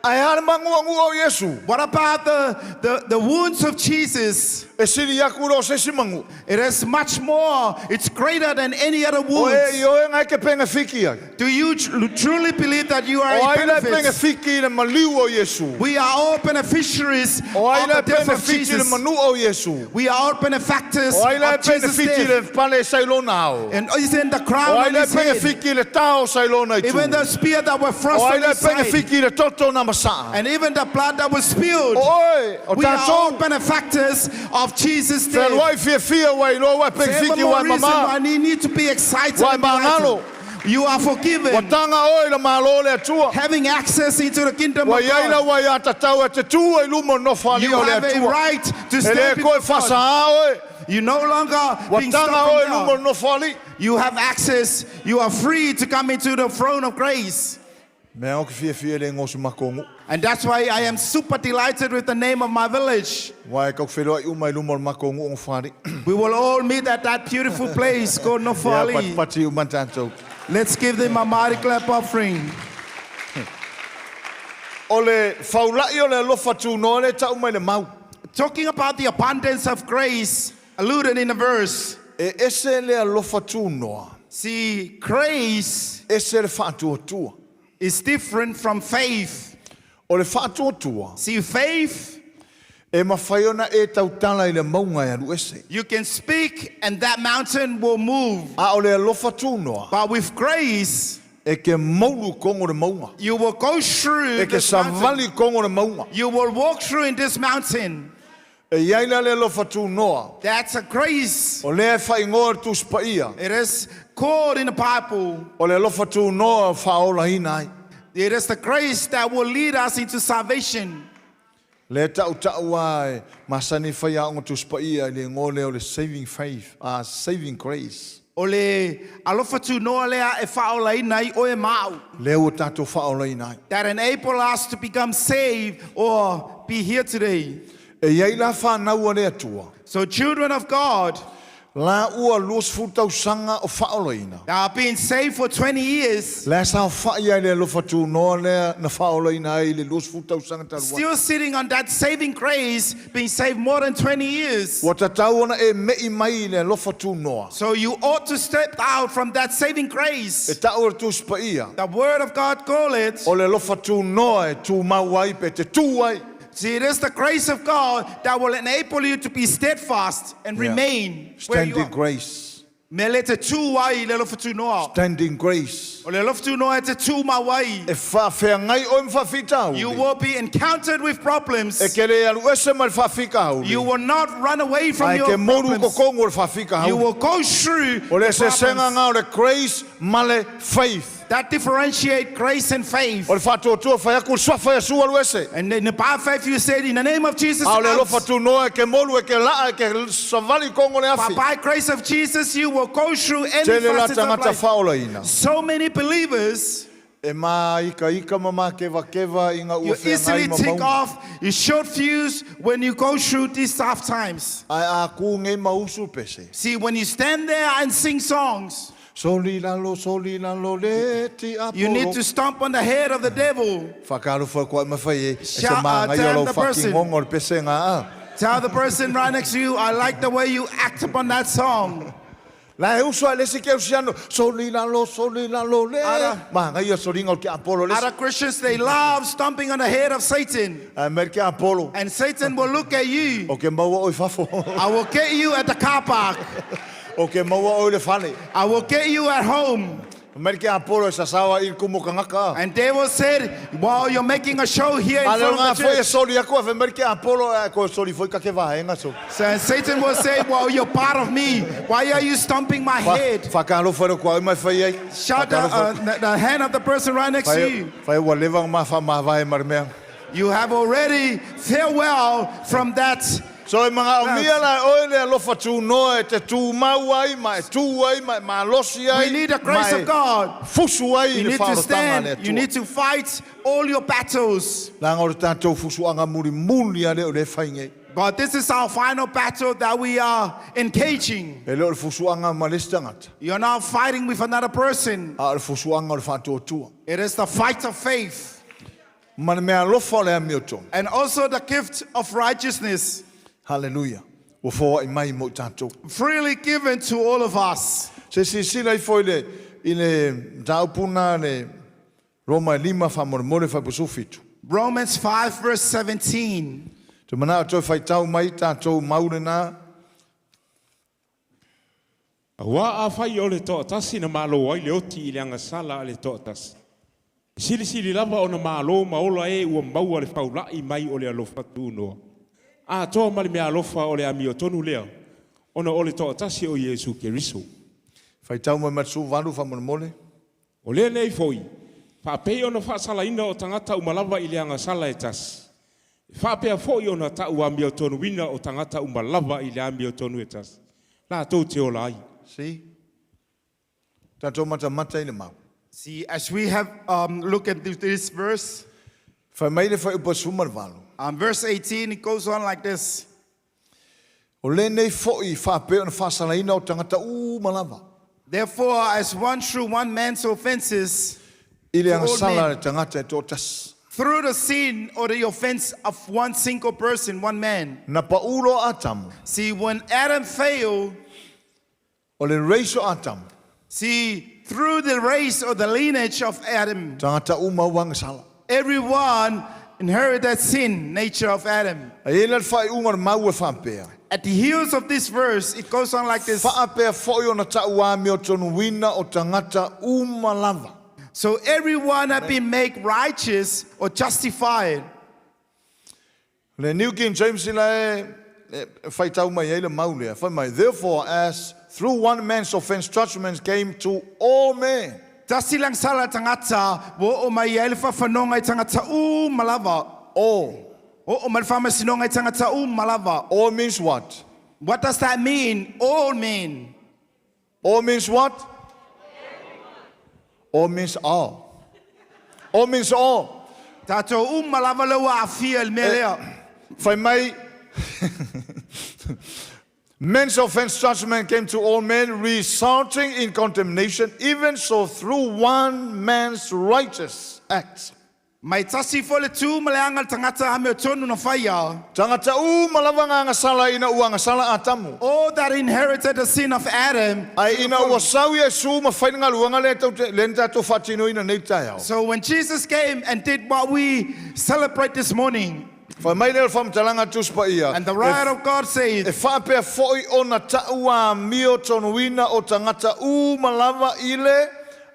Ai hana mangua ngua o Yesu. What about the wounds of Jesus? E siri aku ro se si mangu. It is much more. It's greater than any other O e wounds. i oe ngai ke penge fiki ai. Do you truly believe that you are O a ai le penge benefit? fiki i le maliu o Yesu. We are all beneficiaries O ai of le the death penge of fiki i le Jesus. manu o Yesu. We are all benefactors O ai le of penge Jesus' fiki i death. le pale sailona ao. And isn't the O crown ai on le his penge head? fiki i le tao sailona i tu. Even the spear that were thrust O ai on le his penge side. fiki i le toto na masaa. And even the blood that was spilled. O oe, o We are all tātou. benefactors of Jesus' death. Wheluai fiafia wai loa wai Ever pekifiki more wai reason why mama. you need to be excited Wai and delighted. mangalo. You are forgiven. Wa tanga oe la malo le atua. Having access into the kingdom Wa of iai la God. wai atatau e te tū ai luma no whalia You o le have a atua. right to E stand le koe before whasa God. a oe. You no longer Wa being tanga stopped oe from luma God. no whalia. You have access. You are free to come into the throne of grace. Mea o ki fiafia le ngosu makongu. And that's why I am super delighted with the name of my village. Wai kau whenua i uma i luma o le makongu o whari. We will all meet at that beautiful place called Ia Nofali. patipati uma tātou. Let's give them a mighty clap offering. O le faulai o le alofa tūnoa le tau mai le mau. Talking about the abundance of grace alluded in the verse. E ese le alofa tūnoa. See, grace Ese le whaatuatua. is different from faith. O le whaatuatua. See, faith, E mawhai ona e tautala i le maunga e alu ese. you can speak and that mountain will move. A o le alofa tūnoa. But with grace, E ke maulu kongo le maunga. you will go through E ke this mountain. savali kongo le maunga. You will walk through in this mountain. E iai la le alofa tūnoa. That's a grace. O lea e whaingoa le tūspaia. It is called in the Bible. O le alofa tūnoa whaola hina ai. It is the grace that will lead us into salvation. Le tau tau ai, masani whai a ongo tūspaia i le ngole o le saving faith, saving grace. O le alofa tūnoa lea e whaolaina i oe mau. Le ua tātou whaola hina ai. That enable us to become saved or be here today. E iai la whānau a le atua. So children of God La ua luas tau sanga o whaola hina. that have been saved for 20 years, Le sa whai ai le alofa tūnoa lea na whaola hina ai le luas tau sanga talua. still sitting on that saving grace, being saved more than 20 years. Ua tatau ona e mei mai i le alofa tūnoa. So you ought to step out from that saving E grace. tau o le tūspaia. The word of God call it. O le alofa tūnoa e tū mau ai pe te tū ai. See, it is the grace of God that will enable you to be steadfast and Yeah. remain where you Standing are. grace. Me le te tū ai le alofa tūnoa. Standing grace. O le alofa tūnoa e te tū mai. E whawhea ngai o mwhawhita You hauli. will be encountered with problems. E ke le alu ese ma le whawhika hauli. You will not run away from Ai your ke moru problems. kokongo le whawhika You hauli. will go through O le the se senga problems ngā o le grace ma le faith. that differentiate grace and faith. O le whātuatua whai aku le swafa e sua alu ese. And in the by faith you said, in the name of Jesus, A o le out. alofa tūnoa e ke moru e ke laa e ke savali kongo le But afi. by grace of Jesus, you will go through any Tele la facet of tangata life. whaola ina. So many believers, E mā ika ika ma mā keva keva i ngā you ua whea ngai easily ma tick maunga. off your short fuse when you go through these tough times. Ai a ku ngei mausu pese. See, when you stand there and sing songs, Soli lalo, soli lalo, le ti apolo. you need to stomp on the head of the devil. Whakaaro wha koa mawhai e. E se Shout, mā ngai tell o lau the person. whakingongo le pese ngā a. Tell the person right next to you, I like the way you act upon that song. La e uso a lesi ke usiano. Soli lalo, soli lalo, le. Ara. Mā ngai o soringa o ke apolo lesi. Other Christians, they love stomping on the head of Satan. A mer ke apolo. And Satan will look at you. O ke maua oi fafo. I will get you at the car park. O ke maua oi le fale. I will get you at home. Mer ke apolo e sasawa i kumu kangaka. And devil said, while you're making a show here in A leo front ngā of the foi e church. soli aku a mer ke apolo e ko soli foi kake vahenga so. So Satan will say, well, you're part of me. Why are you stomping my head? Whakaaro whare kua mai whai ai. Shout the hand of the person right next to you. Whai ua lewa ngā wha mā vae marmea. You have already farewell from that. So e mga o mia la oe le alofa tūnoa e te tū mau ai, ma e tū ai, ma e malosi ai. We need the grace ma e of God. Fusu ai You i le need to whaorotanga le stand. atua. You need to fight all your battles. La ngā o tātou fusu anga muri muli a leo le whai ngei. But this is our final battle that we are engaging. E leo le fusu anga ma le tangata. You're not fighting with another person. A o le fusu anga o le whātuatua. It is the fight of faith. Ma le mea alofa o le amio tonu. And also the gift of righteousness. Hallelujah. Ua fōa i mai mo i tātou. Freely given to all of us. Se sisila i fo i le, i le tāupuna le Roma e lima whamoremore whaipusufitu. Romans 5 verse 17. Te mana o toi whaitau mai tātou maure nā. Auā a whai o le toatasi na malo ai le oti i le angasala a le toatasi. E silisili lava ona malo ma ola e ua maua le faula'i mai o le alofa tunoa. Atoa ma le meaalofa o le amiotonu lea, ona o le toatasi o Iesu Keriso. Faitau mai ma le 18 faamolemole. O lenei foi, faapei ona faasalaina o tagata uma lava i le agasala e tasi. E faapea foi ona ta'u amiotonuina o tagata uma lava i le amiotonu e tasi. Latou te ola ai. See? Tatou matamata i le mau. See, as we have looked at this verse, Fai mai le fuaiupu 18. Verse 18, it goes on like this. O lenei foi faapei ona faasalaina o tagata uma lava. Therefore, as one through one man's offenses, I le to all agasala men, le tagata e toatasi. Through the sin or the offense of one single person, one man. Na pa'u loa Atamu. See, when Adam failed, O le race o Atamu. See, through the race or the lineage of Adam, Tagata uma ua agasala. Everyone inherited that sin nature of Adam. Ae i ai la le faaiuga o le mau e faapea. At the heels of this verse, it goes on like this. Faapea foi ona ta'u amiotonuina o tagata uma lava. So everyone have been made righteous or justified. Le New King James ina e faitau mai ai le mau lea, fai mai, Therefore, as through one man's offense judgment came to all men. Tasi le agasala a tagata, ua oo mai ai le faafanoga i tagata uma lava. All. Oo mai le faamasinoga i tagata uma lava. All means what? What does that mean? All men. All means what? All means all. All means all. Tatou uma lava lea ua aafia i le mea lea. Fai mai, Men's offense judgment came to all men, resulting in condemnation, even so through one man's righteous act. Mai tasi foi le tu ma le aga le tagata amiotonu na faia. Tagata uma lava nga agasala ina ua agasala Atamu. All that inherited the sin of Adam. Ae ina ua sau Iesu ma fai le galuega lea tou te, lea na tatou faatinoina nei taeao. So when Jesus came and did what we celebrate this morning. Fai mai lea o le faamatalaga a Tusi Paia, And the word of God says. E faapea foi ona ta'u amiotonuina o tagata uma lava i le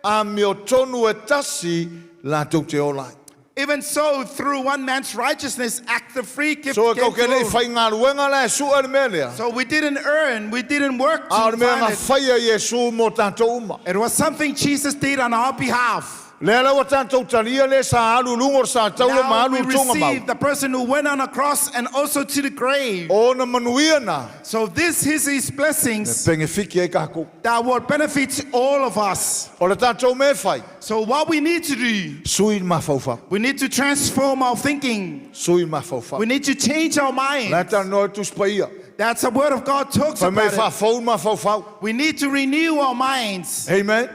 amiotonu e tasi latou te ola ai. Even so, through one man's righteousness act the free gift So e came kau ke to le i all. faigaluega la e sua le mea lea. So we didn't earn, we didn't work A o to le mea find na it. faia Iesu mo tatou uma. It was something Jesus did on our behalf. Lea la ua tatou talia le sa alu i luga o le sa taula ma Now alu we i le tuugamau. receive the person who went on a cross and also to the grave. O ona manuia na. So this is his blessings. E penefiki ai kākou. That will benefit all of us. O le tatou mea e fai. So what we need to do. Sui le mafaufau. We need to transform our thinking. Sui le mafaufau. We need to change our minds. La e talanoa i le Tusi Paia. That's the word of God talks Fai mai about it. faafou le mafaufau. We need to renew our minds. Amen.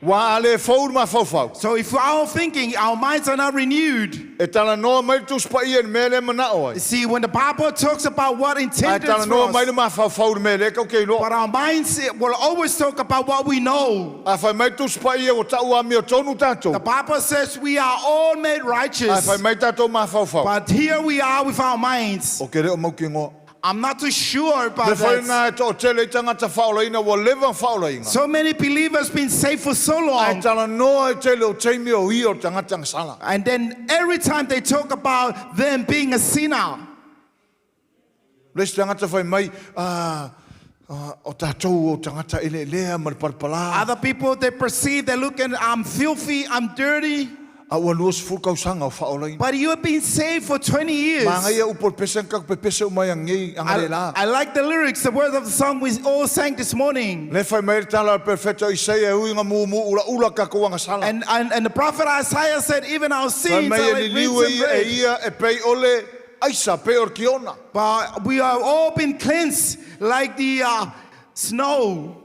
Ua a le fou le mafaufau. So if our thinking, our minds are not renewed. E talanoa mai le Tusi Paia i le mea lea e manao ai. See, when the Bible talks about what Ae intended for talanoa mai us, le mafaufau i le mea lea kau ke iloa. but our minds will always talk about what we know. A fai mai le Tusi Paia ua ta'u amiotonu tatou. The Bible says we are all made righteous. Ae fai mai tatou mafaufau. But here we are with our minds. Ou te le o mautinoa. I'm not too sure about Le whai that. ngā e to'atele i tagata faaolaina ua leva ona faaolaina. So many believers been saved for so long. Ae talanoa i tele o taimi o ia o le tagata agasala. And then every time they talk about them being a sinner. Le isi tagata fai mai, Ah, ah, o tatou o tagata eleelea ma le palapala. Other people, they perceive, they look and I'm filthy, I'm dirty. A ua 20 tausaga o faaolaina. But you have been saved for 20 years. Manaia upu o le pese na tatou pepese uma ai anei analeila. I like the lyrics, the words of the song we all sang this morning. Le fai mai le tala a le perofeta o Isaia e ui ina mumu ulaula tatou agasala. And the prophet Isaiah said, even our Fai sins mai are e like liliu reeds e and ia, e bread. ia e pei o le aisa, pei o le kiona. But we are all been cleansed like the snow.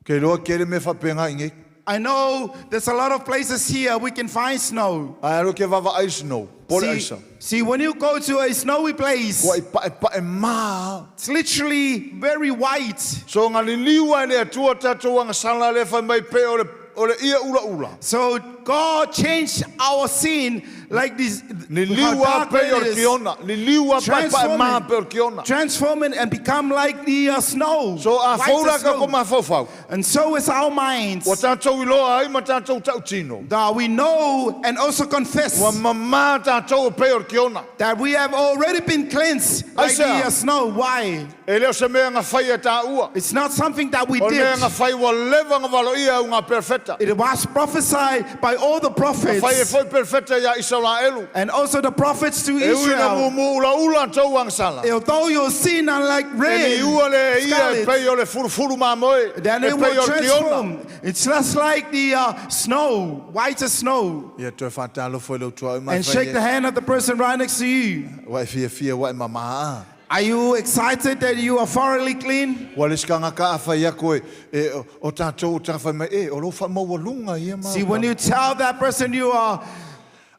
Ke iloa kele mea faapena i nei. I know there's a lot of places here we can find snow. Ae alu ke vaavaai snow, po le See, aisa. see, when you go to a snowy place, Ua i paepae ma. it's literally very white. So nga liliu ai le Atua tatou agasala le fai mai pei o le, o le ia ulaula. So God changed our sin like this. Ni How liu a dark pei red o it le is. kiona. Ni liu a paepae Transform mā it. pei o le kiona. Transform it and become like the snow. So a White as foura ka snow. ko mafaufau. And so is our minds. Ua tātou iloa ai ma tātou tautino. That we know and also confess Ua mamā tātou o pei o le kiona. that we have already been cleansed like Aisea. the snow. Why? E leo se mea ngā whai e tā ua. It's not something that we O le mea did. ngā whai ua leva ngā valo ia au ngā perfeta. It was prophesied by all the Whai e prophets foi perfeta ia Israelu. and also the prophets to E ui na Israel. mumu ula ula tau angsala. Although your sin are like E red, ni ua le ia e scarlet, pei o le furufuru mā moe. then E it pei will o le kiona. transform. It's just like the snow, white as snow. Ia toe whātalo foi lau tua mai And shake the hand of the person right next to you. Wa e fia fia wa e mama. Are you excited that you are thoroughly clean? Wa le skanga ka awhai ako e, e o, o tātou o tāwhai mai, e, o lo wha maua lunga ia mā. See, when you tell that person you are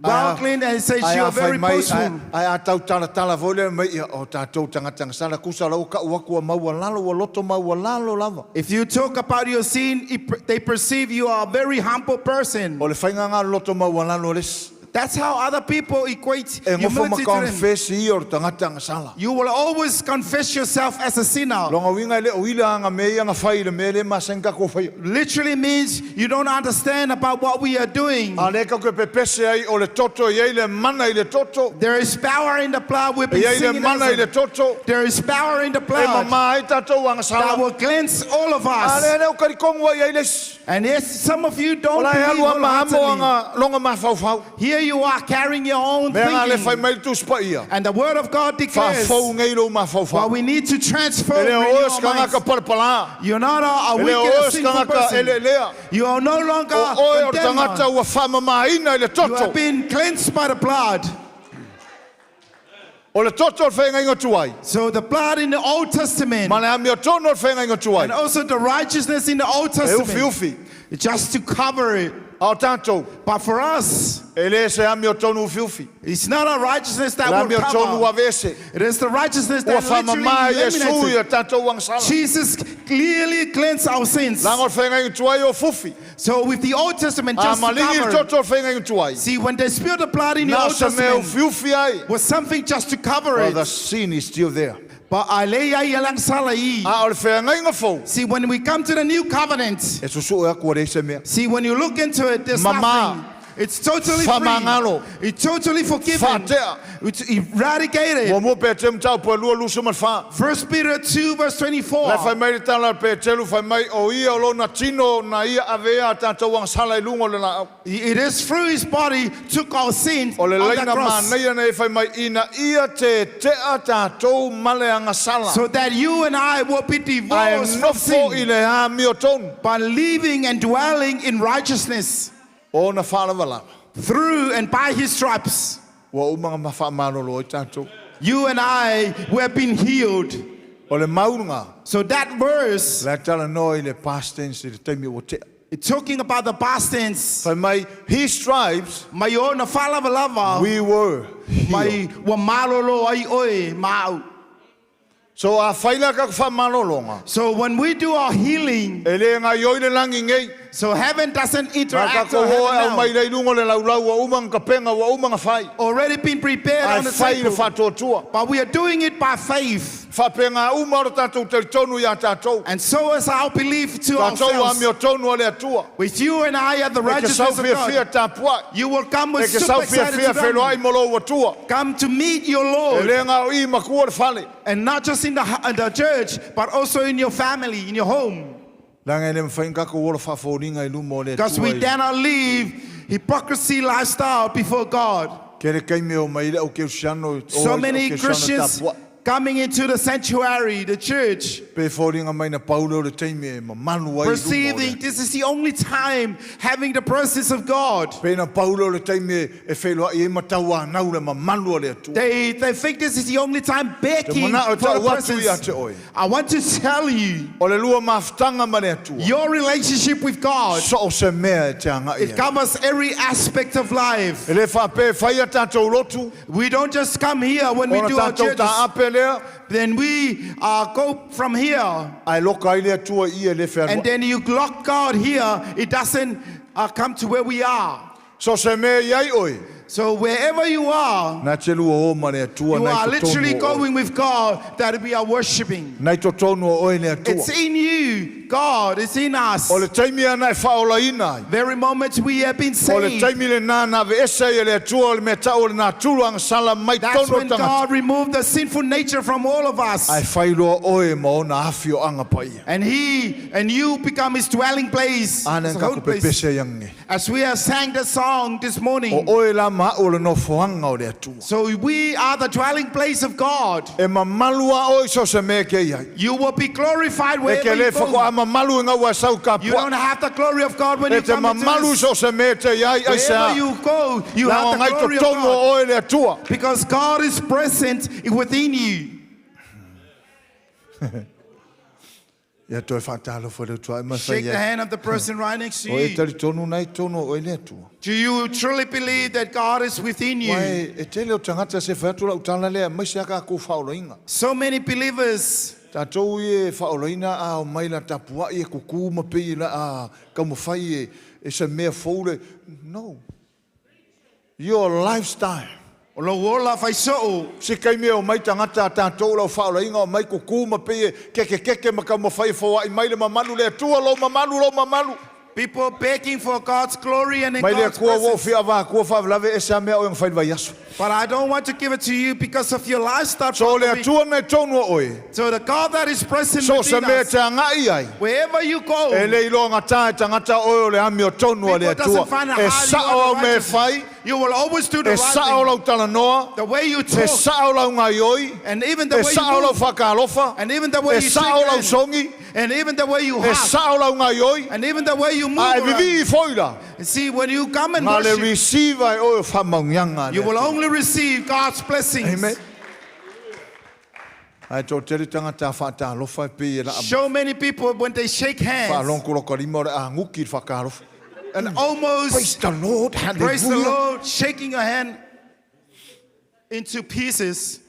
well clean and say you are very boastful. Ai a tau tala tala voi le mai ia o tātou tangatanga sala kusa lau ka uaku a maua lalo ua loto maua lalo lava. If you talk about your sin, they perceive you are a very humble person. O le whainga ngā loto maua lalo les. That's how other people equate E ngofo humility to them. makonfesi ia o le tangatanga sala. You will always confess yourself as a sinner. Longa winga le o ila anga me ia nga whai le me le masenga ko whai. Literally means you don't understand about what we are doing. A le ka koe pepese ai o le toto i ai le mana i le toto. There is power in the blood. We've E been ai le singing mana i le that song. toto. There is power in the E blood mama ai tātou anga that sala. will cleanse all of A us. le le o karikongu ai ai les. And yes, some of you don't Ola e believe alu a mahamo wholeheartedly. anga longa mafaufau. Here you are carrying your own Mea ngā le whai thinking. mai le tusipa ia. And the word of God declares, Whāfau ngei lo but mafaufau. we need to transform E le renew o our skanga minds. ka parapala. You're not a E le wicked o or sinful skanga ka ele person. lea. You are no longer O oe o le condemned. tangata ua whamamaina i le You toto. have been cleansed by the blood. O le toto o le whainga inga tuai. So the blood in the Old Testament Ma le ami o tono o le whainga inga tuai. and also the righteousness in the Old E ufi Testament, ufi. just to cover it. A o tātou. But for us, E le se ami o tonu ufi ufi. it's not a righteousness that Le will ami o tonu cover. ua vese. It is the righteousness Ua that literally whamama i Yesu eliminates i it. o tātou ang sala. Jesus clearly cleansed our sins. Langa o le whainga inga tuai o fufi. So with the Old Testament, A just to malingi i le cover. toto o le whainga inga tuai. See, when they spilled the blood in the Nā Old se mea Testament, ufi ufi ai. was something just to cover Well, the it. sin is still there. But I lay ai alang sala i. A o le whainga fou. See, when we come to the new covenant, E susu e aku o reise mea. see, when you look into it, there's Mama. nothing. It's totally Whamangalo. free. It's totally forgiven. Whātea. It's eradicated. Mua mua pe te mtau po lua lusu ma le wha. First Peter 2, verse Le 24. whai mai le tala pe telu whai mai o ia o lona tino na ia avea tātou ang sala i lunga o le la au. It is through his body took our sins O le on the laina cross. māneia nei whai mai ina ia te tea tātou male anga sala. So that you and I will be Ai divorced from nofo i sin le hami o tonu. by living and dwelling in righteousness O na whalawa lava. through and by his stripes. Ua umanga ma wha malolo i tātou. You and I, we have been healed. O le maunga. So that verse, Le tala noa i le past tense i le taimi o tea. it's talking about the past tense. Whai mai, he stripes, Mai o na whalawa lava, we were healed. mai wa malolo ai oe mau. So a whaila ka wha malolonga. So when we do our healing, E le ngā ioi le langi ngei. so heaven doesn't Nā ka interact ko with hoa heaven au mai now. lei lungo le laulau wa umanga ka penga wa umanga whai. Already been prepared Ai on the whai le table. whātoatua. But we are doing it by faith. Whapenga uma o tātou te tonu i a tātou. And so is our belief to Tātou ourselves. a meo tonu a le atua. With you and I are the E ke righteousness sau of fia fia God. tāpua. You will come E with ke super sau fia excited fia to wheloai come. mo lo atua. Come to meet your E Lord. le ngā o i makua le whale. And not just in the church, but also in your family, in your home. Langa e le mwhain kako wala whawhauringa i lumo o le Because atua. we i- cannot live hypocrisy lifestyle before God. Ke le kaime o mai le au keusiano. So many Christians coming into the sanctuary, the church, Pe whauringa mai na paulo o le teime e mamalu ai i lumo o le perceiving this is the only time having the presence of God. Pe na paulo le taimi e wheloa i e matau a nau le mamalu o le atua. They think this is the only time Te begging mana o for the tau atu ia presence. te oe. I want to tell you, O le lua mafutanga ma le atua. your relationship with God, So o se mea e te anga it ia. covers every aspect of life. E le whape whai a tātou lotu. We don't just come here when we Ona do our tātou churches. tā ape lea. Then we go from here. Ai loka ai le atua i e le And whenua. then you lock God here. It doesn't come to where we are. So se mea i ai oe. So wherever you are, Na te lua o ma le atua you nai are literally totonu o oe. going with God that we are worshiping. Nai totonu o oe le atua. It's in you, God. It's in us. O le taimi ana e whaolaina ai. Very moment we have been O le saved, taimi le nā nā ve esa i le atua o le mea tau o le nā tulu anga sala mai that's tono when tangata. God removed the sinful nature from all of us. Ai whailoa oe ma ona afi o anga pai. And he and you become his dwelling place. Ane His ka holy ko place. pepese iange. As we have sang the song this O morning. oe la ma o le nofoanga o le atua. So we are the dwelling place of God. E mamalu a oe so se mea ke iai. You will be glorified E wherever ke le you whako go. a mamalu i ngau a sau ka You pua. don't have the glory of God when E you te come into mamalu this. so se mea te iai ai se Wherever a. you go, you Lao have the ngai glory of totonu o God. oe le atua. Because God is present within you. Ia toe whātalo whare utua. Ma Shake the whai hand of the person right next to O e you. tari tonu nei tonu o e le atua. Do you truly believe that God is within you? Wai, e tele o tangata se whaatu lau tala lea, mai se aka kō whaoloinga. So many believers, Tātou i e whaoloina a o mai la tapua i e kuku ma pei la a kaumawhai e, e se mea fōle. No. Your lifestyle. o lo ola whaiso'o, Se kai mea o mai tangata a tātou lau whaoloinga o mai kuku ma pei e keke keke ma kaumawhai whawai mai le mamalu le atua lo mamalu lo mamalu. people begging for God's glory and in Mai le God's kua wo presence. whia wā kua whawalave e sa mea o yung whailwa iaso. But I don't want to give it to you because of your lifestyle. So le throughout the week. atua nei tonu o oe. So the God that is present So se within mea us, te angai ai. wherever you go, E le iloa ngā tā e tangata oe o le ami o tonu a le people doesn't atua. find it E hard. You sao are au the me righteous. whai, You will always do the e right sao thing. lau talanoa, The way you e talk, sao lau ngai oi, and even the e way sao you lau move, whakalofa, and even the way e you shake sao lau hands, songi, and even the way you e hug, sao lau ngai oi, and even the way you move. a e around. vivi i foira. And see, when you come and Ngā le worship, receive ai oe o whamaungianga a le you will Atua. only receive God's blessings. Amen. Ai tō tere tangata whātālofa e pei e la So many people, when they shake hands whaalongo lo karima o le anguki i whakaalofa. and almost Praise the Lord, praise the hallelujah. Lord, shaking your hand into pieces.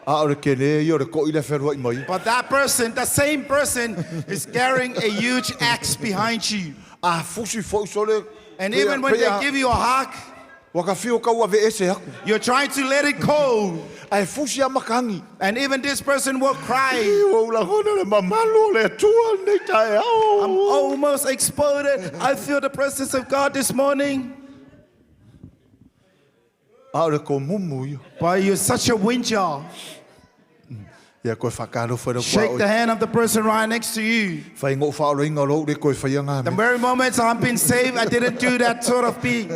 A ore ke le i ore ko i le wherua i mai. But that person, the same person, is carrying a huge axe behind you. A fusi fo sole. And even when they give you a hug, Waka whio kau ave ese aku. you're trying to let it go. Ai fusi a makangi. And even this person will cry. I o ula hona le mamalu o le atua nei tae ao. I'm almost exploded. I feel the presence of God this morning. A ore ko mumu ia. But you're such a whinger. Ia koe whakaro whare kua Shake the oi. hand of the person right next to you. Whai ngō whaoro inga rau re koe whai anga The me. very moment I've been saved, I didn't do that sort of thing.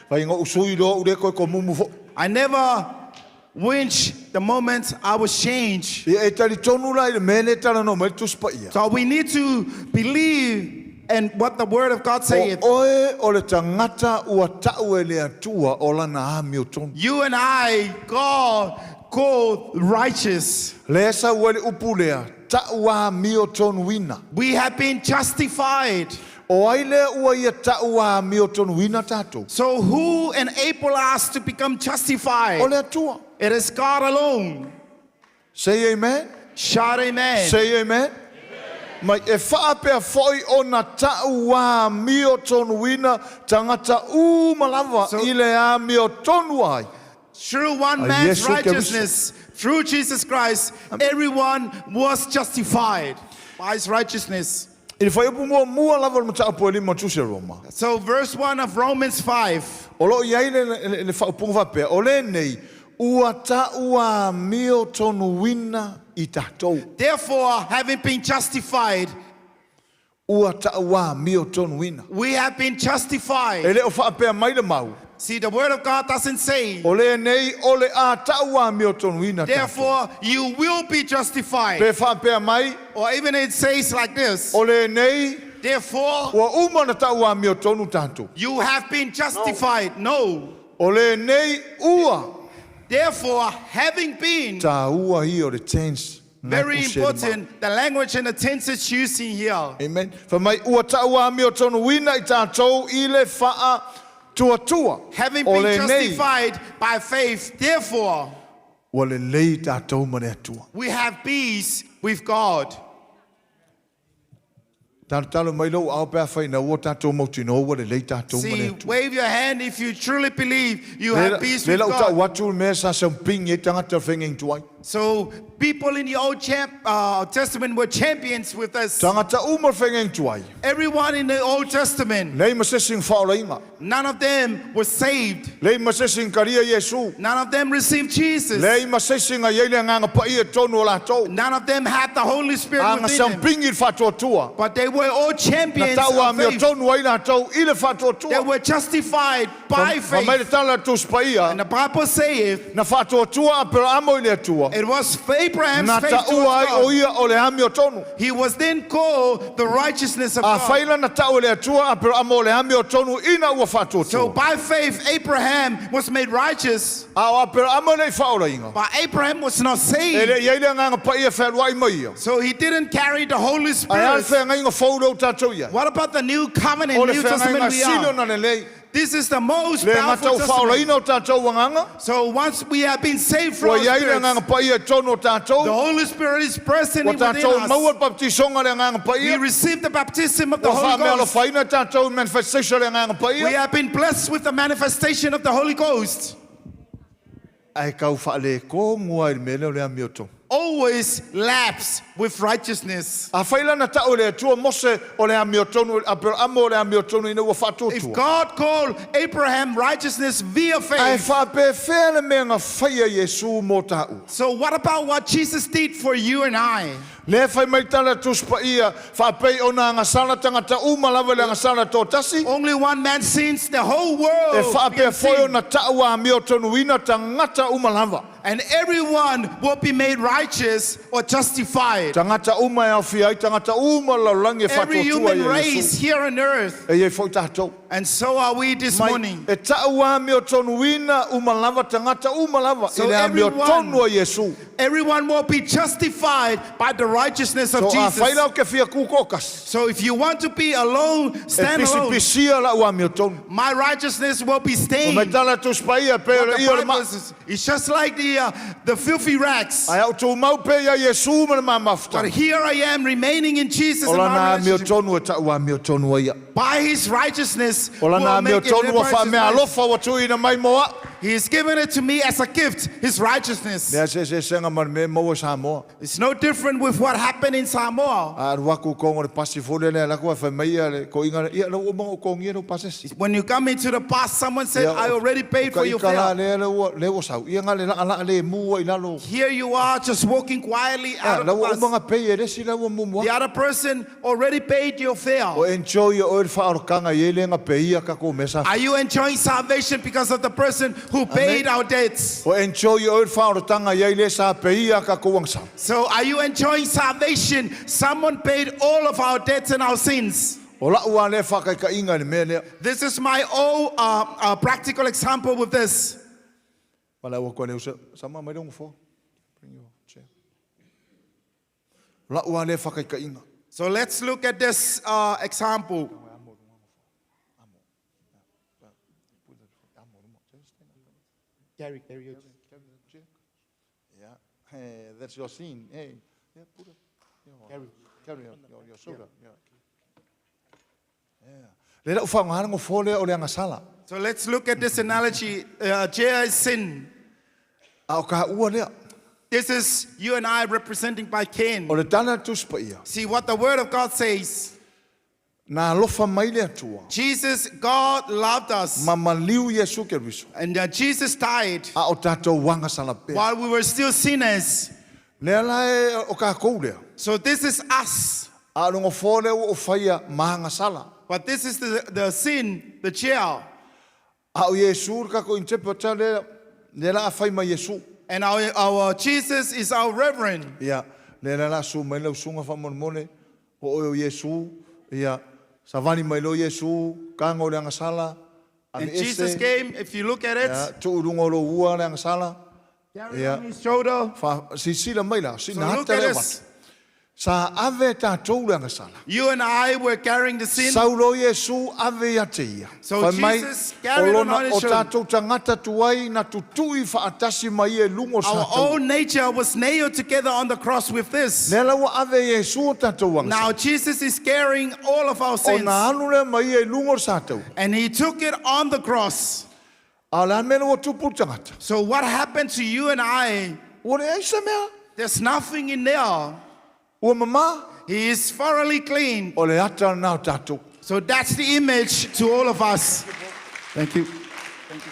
Whai ngō usui rau re koe ko mumu fo. I never winch the moment I was changed. Ia e tari tonu lai le mele tara no mai tuspa ia. So we need to believe in what the word of God saith. O oe o le tangata ua tau e le atua o lana ami o tonu. You and I, God, called righteous. Le esa ua le upu lea, tau a mi o tonu ina. We have been justified. O ai lea ua ia tau a mi o tonu ina tātou. So who enabled us to become justified? O le atua. It is God alone. Say amen. Shout amen. Say amen. Mai e whaapea foi o na tau a mi o tonu ina, tangata u malawa So- i le a mi o tonu ai. Through one Ah, man's Yesu Kristo. righteousness, through Jesus Christ, everyone was justified by his righteousness. I le whai upu mua mua lava o le mataapu e lima tuse Roma. So, verse 1 of Romans 5. O lo iai le, le, le whaupunga whapea, o le nei, ua tau a mio tonu wina i tātou. Therefore, having been justified, Ua tau a mio tonu wina. we have been justified. E le o whaapea mai le mau. See, the word of God doesn't say, O le nei, o le a tau a mio tonu wina tātou. therefore, you will be justified. Pe whaapea mai, Or even it says like this, o le nei, therefore, ua uma na tau a mio tonu tātou. you have been justified. No. O le nei, ua Therefore, having been, tā ua i o le tense. ngai very kuse le mau. important, the language and the tenses using here. Amen. Fa mai ua tau a mio tonu wina i tātou i le whaa tuatua. Having O been le nei, justified by faith, therefore, ua le lei tātou ma le atua. we have peace with God. Talotalo mai lou aao pe afai ina ua tatou mautinoa ua lelei tatou ma le See, Atua. wave your hand if you truly believe you Le have peace le with lau God. ta'u atu le mea sa sampigi ai tagata o le faiga tuai. So people in the Old Testament were champions with us. Tagata uma o le faiga tuai. Everyone in the Old Testament, Leai ma se isi na faaolaina. none of them were saved. Leai ma se isi na kalia Iesu. None of them received Jesus. Leai ma se isi na iai le agaga paia i totonu o latou. None of them had the Holy Spirit Aga within them. sampigi i le faatuatua. But they were all Na champions ta'u of faith. amiotonu ai latou i le They faatuatua. were justified by Fa mai le faith. tala a le Tusi Paia, And the Bible saith na faatuatua Aperaamo i le Atua. it was Abraham's Na faith ta'ua towards ai o God. ia o le amiotonu. He was then called the righteousness of Afai God. la na ta'u e le Atua Aperaamo o le amiotonu ina ua So faatuatua. by faith, Abraham was made righteous. A o Aperaamo e le i faaolaina. But Abraham was not E saved. le i ai le agaga paia e fealuai mai ia. So he didn't carry the Holy Ae a le Spirit. feagaiga fou lea ua tatou i ai. What about the new covenant, O le New Testament feagaiga we sili are? ona lelei. This is the most Le powerful gata o testament. faaolaina o tatou agaga. So once we have been saved from Ua our i ai le spirits, agaga paia i totonu o the tatou. Holy Spirit is present Ua within tatou maua us. le baptisoga le agaga We paia. receive the baptism of the Ua Holy Ghost. faamealofaina tatou i manifestation le agaga We paia. have been blessed with the manifestation of the Holy Ghost. Ae kau faalekō ai i le mea lea o le amiotonu. Always lapse with righteousness. Afai la na ta'u e le Atua Mose o le amiotonu, Aperaamo o le amiotonu ina ua If faatuatua. God called Abraham righteousness via Ae faith, faapefea le mea na faia Iesu mo ta'u. so what about what Jesus did for you and I? Le fai mai tala Tusi Paia, faapei ona agasala tagata uma lava i le agasala toatasi. Only one man sins, the whole E world faapea became foi sin. ona ta'u amiotonuina tagata uma lava. And everyone will be made righteous or justified. Tagata uma e aofia ai, tagata uma o le lalolagi e Every faatuatua human ia Iesu. race here on earth. E iai foi tatou. And so are we this Mai, morning. e ta'u amiotonuina uma lava tagata uma lava So i le everyone- amiotonu a Iesu. Everyone will be justified by the righteousness of So afai Jesus. la o ke fia kukokasi. So if you want to be alone, E stand alone. pisipisia la'u amiotonu. My righteousness will be O mai stained. tala Tusi Paia pe o What le the ia o le Bible ma. says, it's just like the filthy rags. Ae au tumau pe ia Iesu ma le But mamafutaga. here I am remaining in Jesus O and lana my relationship. amiotonu e ta'u amiotonu ai a'u. By his righteousness, O lana will make it amiotonu ua righteousness. faameaalofa ua tuuina mai mo a'u. He has given it to me as a gift, his righteousness. Lea sesesega ma le mea e maua Samoa. It's no different with what happened in Samoa. A alu aku i koga o le pasi foi lea le alatu ae fai mai ia le koiga lea, ia lau ua uma ona ou togia lau pasese. When you come into the bus, someone said, Ia, I already paid o for your ka ika la fare. lea lea ua lea ua sau. Ia nga le la'ala'a le mu ai lalo. Here you are just walking quietly out Ah, of la the ua bus. uma ona pay e le isi la ua mumu The atu. other person already paid your fare. O enjoy ia oe le faaolotaga i ai le ga peia takou mea sa. Are you enjoying salvation because of the person who paid our debts? O enjoy ia oe le faaolotaga i ai le sa peia takou agasala. So are you enjoying salvation? Someone paid all of our debts and our sins. O la'u a lea faakaikaiga i le mea lea. This is my own practical example with this. Ma le ua koe le usa, sama mai le ugafoa. Bring your chair. O la'u a lea faakaikaiga. So let's look at this example. Gary, Gary, Yeah. Hey, that's your scene. Hey. Yeah, put it. Gary. Carry on, your shoulder. Yeah. Yeah. Le la'u faaaogāina gofoa lea o le agasala. So let's look at this analogy. Chair is sin. A o kaua lea. This is you and I representing by Cain. O le tala a le Tusi Paia. See what the word of God says. Na alofa mai le Atua. Jesus, God loved us. Ma maliu Iesu Keriso. And Jesus died A o tatou agasala pea. while we were still sinners. Lea la e o kākou lea. So this is us. A o le gofoa lea ua o faia ma agasala. But this is the sin, the chair. A o Iesu le kākou interpreter lea, lea la a fai mai Iesu. And our Jesus is our reverend. Ia, lea la la su mai lau suga faamolemole, o oe o Iesu, ia, savali mai loa Iesu, kaga o le agasala, ave And Jesus ese, came, if you look at it, ia, tuu i luga o lou ua le agasala, carried ia, on his shoulder. fa, sisila mai la, So sina look hata at lea this. vatu. Sa ave tātou le agasala. You and I were carrying the sin. Saulo Iesu ave ia te ia. So Fai mai, Jesus carried o on lona his o shoulder. tātou tangata tuai na tutui whaatasi mai e lungo sa Our tau. own nature was nailed together on the cross with this. Nela ua ave Iesu o tātou agasala. Now Jesus is carrying all of our O sins. na anu lea mai e lungo sa tau. And he took it on the cross. A la mea ua tupu tangata. So what happened to you and I? Ua le aisa mea. There's nothing in there. Ua mama. He is thoroughly clean. O le ata nā o tātou. So that's the image to all of us. Thank you.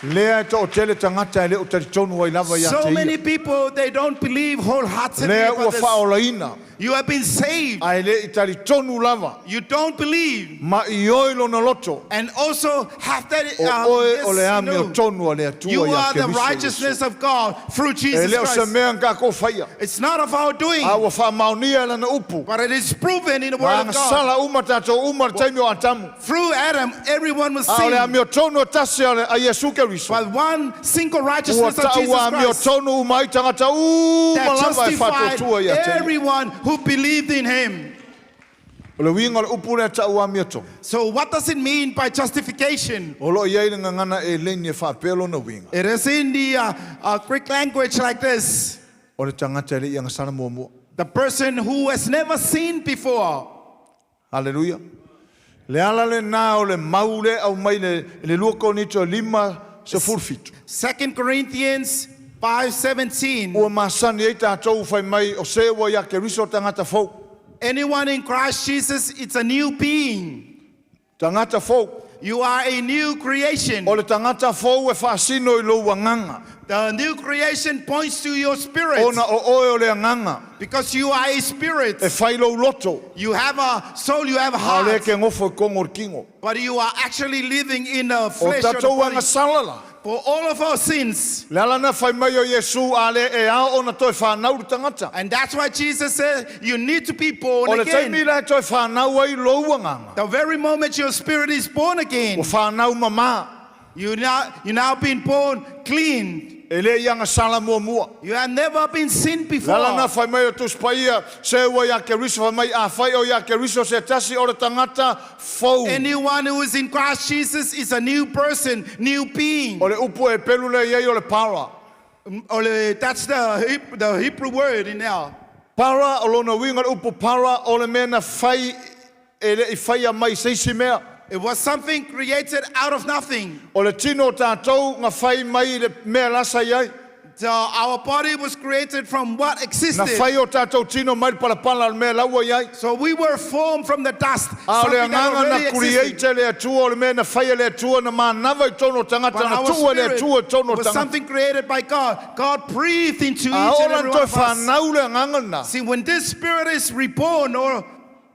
Lea e tō tele tangata e le o taritonu ai lava ia So te many ia. people they don't believe wholeheartedly Lea ua about this. whaolaina. You have been saved. Ai le i taritonu lava. You don't believe. Ma i oi lona loto. And also have that O oe yes, o le you ame know, o tonu a le atua You ia are ke the viso Iesu. righteousness of God through E Jesus leo se Christ. mea ngā ko whaia. It's not of our doing, A ua whaamaunia e lana upu. but it is proven in the Word Ngā of God. sala uma tātou uma le taimi o Atamu. Through Adam, everyone was A o le sin. ame o tonu o tasi a le a Iesu ke riso. But one single Ua righteousness of tau Jesus ame o Christ tonu umai tangata uma that lava e justified whatotua ia te. everyone who believed in him. O le winga o le upu lea tau ame o tonu. So what does it mean by justification? O lo iai le ngangana e leni e whaapelo na winga. It is in the Greek language like this. O le tangata e le ianga sana mua mua. The person who has never sinned before. Hallelujah. Le ala le nā o le maule au mai le lua konito lima se furfitu. 2 Corinthians 5:17. Ua masani e tātou whai mai o se ua ia ke riso tangata fau. Anyone in Christ Jesus, it's a new being. Tangata fau. You are a new creation. O le tangata fau e whaasino i lo anganga. The new creation points to your spirit Ona o oe o le anganga. because you are a spirit. E whai lo loto. You have a soul, you have a A le heart, ke ngofo i kongo kingo. but you are actually living in the O flesh. Or the tātou body. anga salala. For all of our sins. Le ala na whai mai o Iesu a le e ao ona toi whanau le tangata. And that's why Jesus said you need to be born O le again. taimi la toi whanau ai lo anganga. The very moment your spirit is born again, O whanau mama. you now been born clean. E le ianga sala mua mua. You have never been sinned before. Lala na whai mai o tuspaia, se ua ia ke riso whai mai a whai o ia ke riso se tasi o le tangata fau. Anyone who is in Christ Jesus is a new person, new being. O le upu e pelu le iei o le para. Ole, that's the Hebrew word in there. Para o lona winga le upu para o le mea na whai e le i whai a mai seisi mea. It was something created out of nothing. O le tino o tātou ngā whai mai le mea lasa iai. So our body was created from what Na existed. whai o tātou tino mai le palapala o le mea laua iai. So we were formed from the dust. A o le Something that anganga na already existed. create le atua o le mea na whai e le atua na mānawa i tono tangata But na our tua le spirit atua i tono was tangata. something created by God. God breathed into A each and ola every toi one of us. whanau le anganga na. See, when this spirit is reborn, or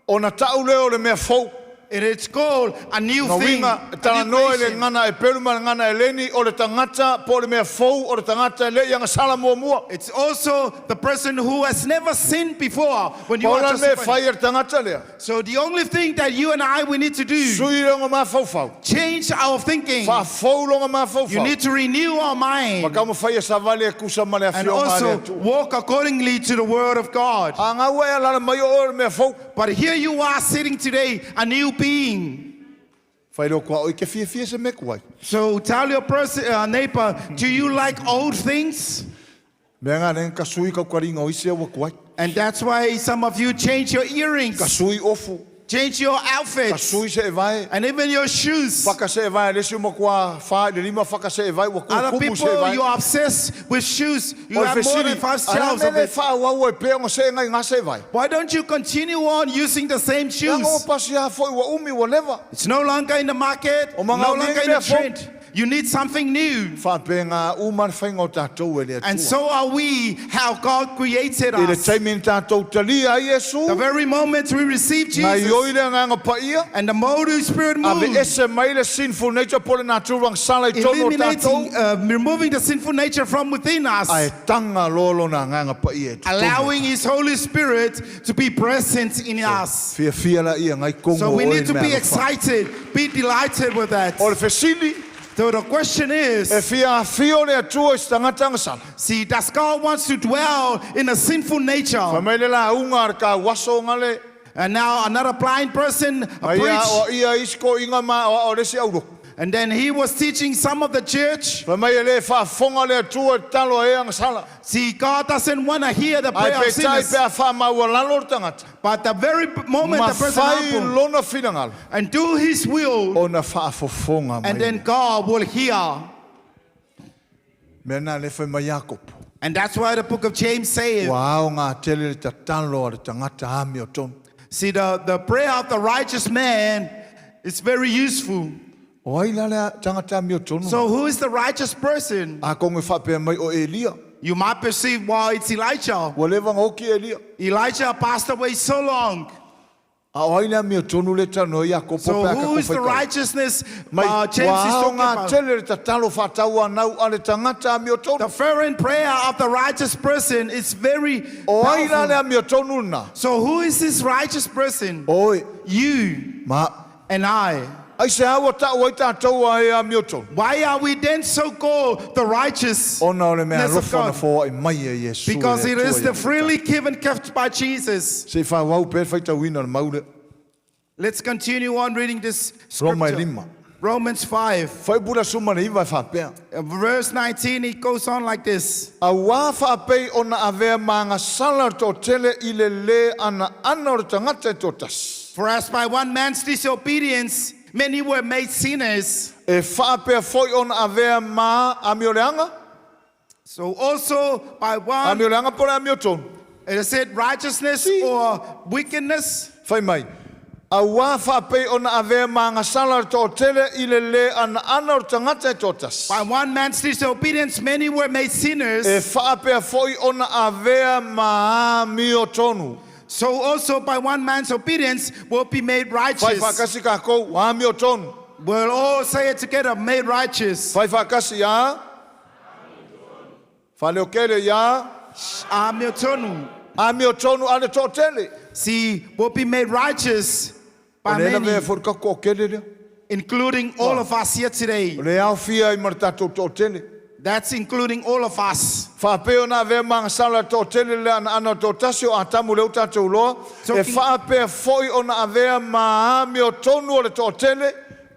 O na tau leo le mea fou. it is called a new Na thing. winga, A tala new noa le creation. ngana e pelu ma le ngana e leni o le tangata po le mea fou o le tangata e le ianga sala mua mua. It's also the person who has never sinned before. When you are Paola le mea justified. whai e le tangata lea. So the only thing that you and I we need to do, Sui longa mā faufau. change our thinking. Wha fou longa mā faufau. You need to renew our mind Maka ma whai e savale e kusa ma le and awhio ma le also atua. walk accordingly to the word of God. A ngā ua e alala mai o o le mea fou. But here you are sitting today, a new being. Whai leo kua oi ke fia fia se me kuai. So tell your person, neighbor, do you like old things? Mea ngā nenga ka sui kau karinga o isi awa kuai. And that's why some of you change your Ka earrings, sui ofu. change your Ka outfits, sui se e vae. and even your shoes. Whaka se e vae, lesi uma kua wha, le lima whaka se e vae, ua Other kumu se e people, vae. you are obsessed with shoes. You O le have more than fesili, five a la shelves of mele it. wha au e pea ngo se ngai ngā se e vae. Why don't you continue on using the same Ia shoes? ngō pasi a foi ua umi ua lewa. It's no longer in the market, O no mga longer in mea the fou. trend. You need something new. Whāpe ngā uma le whainga o tātou e le And atua. so are we, how God created I le us. taimi ni tātou talia ai Iesu, The very moment we receive ngā Jesus ioi le nganga paia, and the Holy Spirit a ve moved, ese mai le sinful nature po le nāturang sala i tono o tātou, eliminating, removing the sinful nature from within a us, e tanga lolo nā nganga paia e totonu. allowing His Holy Spirit to be present in us. Fia fia la ia ngai kongo So we o e need to mea be alofa. excited, be delighted with that. O le fesili, So the question is, E fia afio le Atua i se tagata agasala. see, does God wants to dwell in a sinful nature? Fai mai le lauga a le kauaso ga le. And now another blind person Ma ia preached, o ia isi koʻiga ma o le isi aulotu. and then he was teaching some of the church. Fai mai e lē faafofoga le Atua i le talo a e agasala. See, God doesn't want to hear the Ae prayer of peitai sinners. pe a faamaualalo le tagata. But the very moment Ma the person fai humble lona finagalo. and do his will, Ona faafofoga mai. and then God will hear. Mea na le fai mai Iakopo. And that's why the book of James says, Ua aogā tele le tatalo a le tagata amiotonu. see, the prayer of the righteous man is very useful. O ai la le tagata amiotonu. So who is the righteous person? A kongo e faapea mai o Elia. You might perceive, well, it's Elijah. Ua leva ona oki Elia. Elijah passed away so long. A o ai le amiotonu le talanoa i Iakopo So pe a who is the ka kofai righteousness Mai, James ua is talking aogā about? tele le tatalo faatauanau a le tagata amiotonu. The fervent prayer of the righteous person is very O ai la le powerful. amiotonu lena. So who is this righteous person? Oi, You ma, and I. ai se ua ta'u ai tatou a e amiotonu. Why are we then so called the righteous? Ona o le mea Ness of alofa na God. foa'i mai e Iesu e Because le it Atua is ia the te freely given gift by Jesus. Se i faaauau pea le faitauina o le mau lea. Let's continue on reading this Roma e scripture. lima. Romans 5, Faipula suma le iva e faapea. verse 19, it goes on like this. Auā faapei ona avea magasala le toʻatele i le lē anaana o le tagata e toatasi. For as by one man's disobedience, many were made sinners, E faapea foi ona avea ma amioleaga, so also by one, amioleaga po o le amiotonu. it said righteousness or wickedness. Fai mai. Auā faapei ona avea magasala le toʻatele i le lē anaana o le tagata e toatasi. By one man's disobedience, many were made sinners. E faapea foi ona avea ma amiotonu. So also by one man's obedience will be made Fai righteous. faakasi kakou, amiotonu. We'll all say it together, made righteous. Fai faakasi ia. Faleokele ia. Amiotonu. Amiotonu a le toʻatele. See, will be made righteous O by le lavea many, foi le tatou toatele lea. including all of us here today. O le aofia ai ma le tatou toatele. That's including all of us. Faapea ona avea magasala le toatele le anaana o le toatasi o Atamu lea ua tatou iloa. E Talking- faapea foi ona avea ma amiotonu o le toatele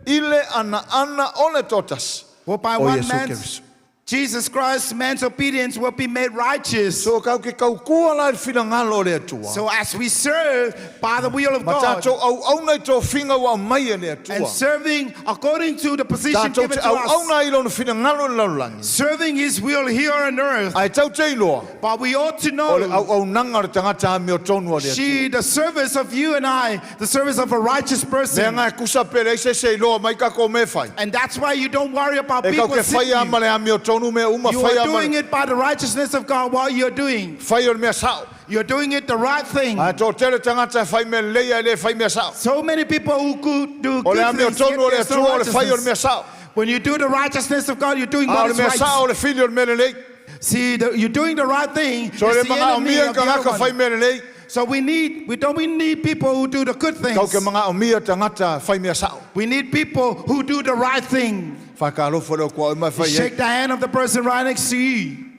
i le anaana o le toatasi. For by O one Iesu man's Keriso. Jesus Christ, man's obedience will be made righteous. So kau ke kaukua la i le finagalo o le Atua. So as we serve by the will of Ma God tatou auauna i tofiga ua aumai e le and Atua. serving according to the position Tatou given te to us, auauna i lona finagalo i le lalolagi. serving His will here on earth. Ae tau te iloa. But we ought to O le know, auaunaga o le tagata amiotonu a le Atua. she, the service of you and I, the service of a righteous Mea person. ngā e kusa pere ai se se iloa mai kako me whai. And that's why you don't worry about E kau people ke seeing whai you. ama le amiotonu mea uma You whai are ama doing le it by the righteousness of God while you're doing. whai o le mea sao. You're doing it the right thing. A tō tere tangata e whai mea lelei ai le whai mea sao. So many people who could do O le good things, amiotonu yet o le there's no Atua o le whai o le mea righteousness. sao. When you do the righteousness of God, you're doing A o what le is mea sao o right. le fili o le mea lelei. See, you're doing the right thing. So It's le the manga o enemy mia of the kangaka other whai one. mea lelei. So we don't we need people who do the good Kau ke things. manga o mia tangata whai mea sao. We need people who do the right thing. Whakalofo leo kua o mai whai ai. Shake the hand of the person right next to you.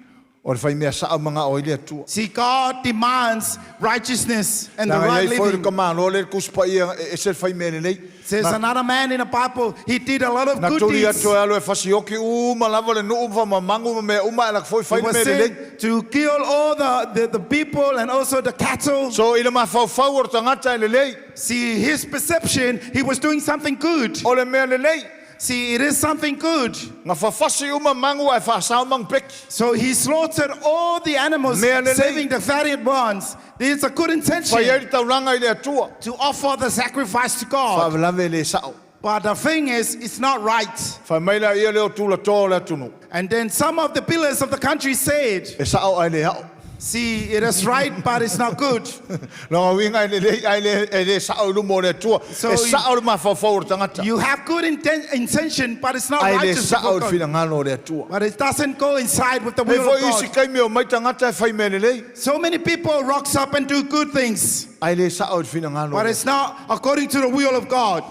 O le whai mea sao manga o i le Atua. See, God demands righteousness and the Nanga right iai foi le living. kamalo le kusipa ia e se le whai mea lelei. There's another man in the Bible, he did a lot of Na good tuli deeds. atu e alo e fasioki uma lava le nuu ma mamangu ma mea uma e laka foi He whai le was mea lelei. sent to kill all the people and also the cattle. So i le mafaufau o le tagata e lelei. See, his perception, he was doing something good. O le mea lelei. See, it is something good. Nga fafasi uma mangu ai whaasao mangu peki. So he slaughtered all the animals, Mea lelei. saving the fatted ones. It's a good Whai ai intention le taulanga i le Atua. to offer the sacrifice to God. Whawelave le sao. But the thing is, it's not right. Whai mai la ia leo tula tō le atunu. And then some of the pillars of the country said, E sao ai le hao. See, it is right, but it's not good. Longa winga e lelei ai le, e le sao i lumo o le Atua. So E you- sao le mafaufau o le tagata. You have good intention, but it's not Ai le righteous. sao before i le God. finagalo o le Atua. But it doesn't go inside with the Hei will foi of isi God. kaimi o mai tagata e whai mea lelei. So many people rocks up and do good things, Ai le sao i le finagalo o but le it's not according to the will of God.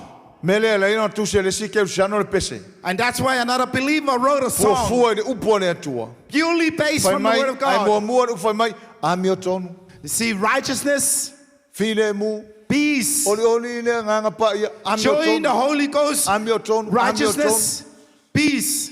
Me le le ina tusi e le si kerisiano le pese. And that's why another believer wrote a song Fuafua i le upu a le Atua. purely based Fai from the mai, word of ai God. muamua le upu fai mai, amiotonu. You see, righteousness, Filemu. peace, Oli oli le nganga pa ia. joy in the Amiotonu. Holy Ghost, Amiotonu. righteousness, peace.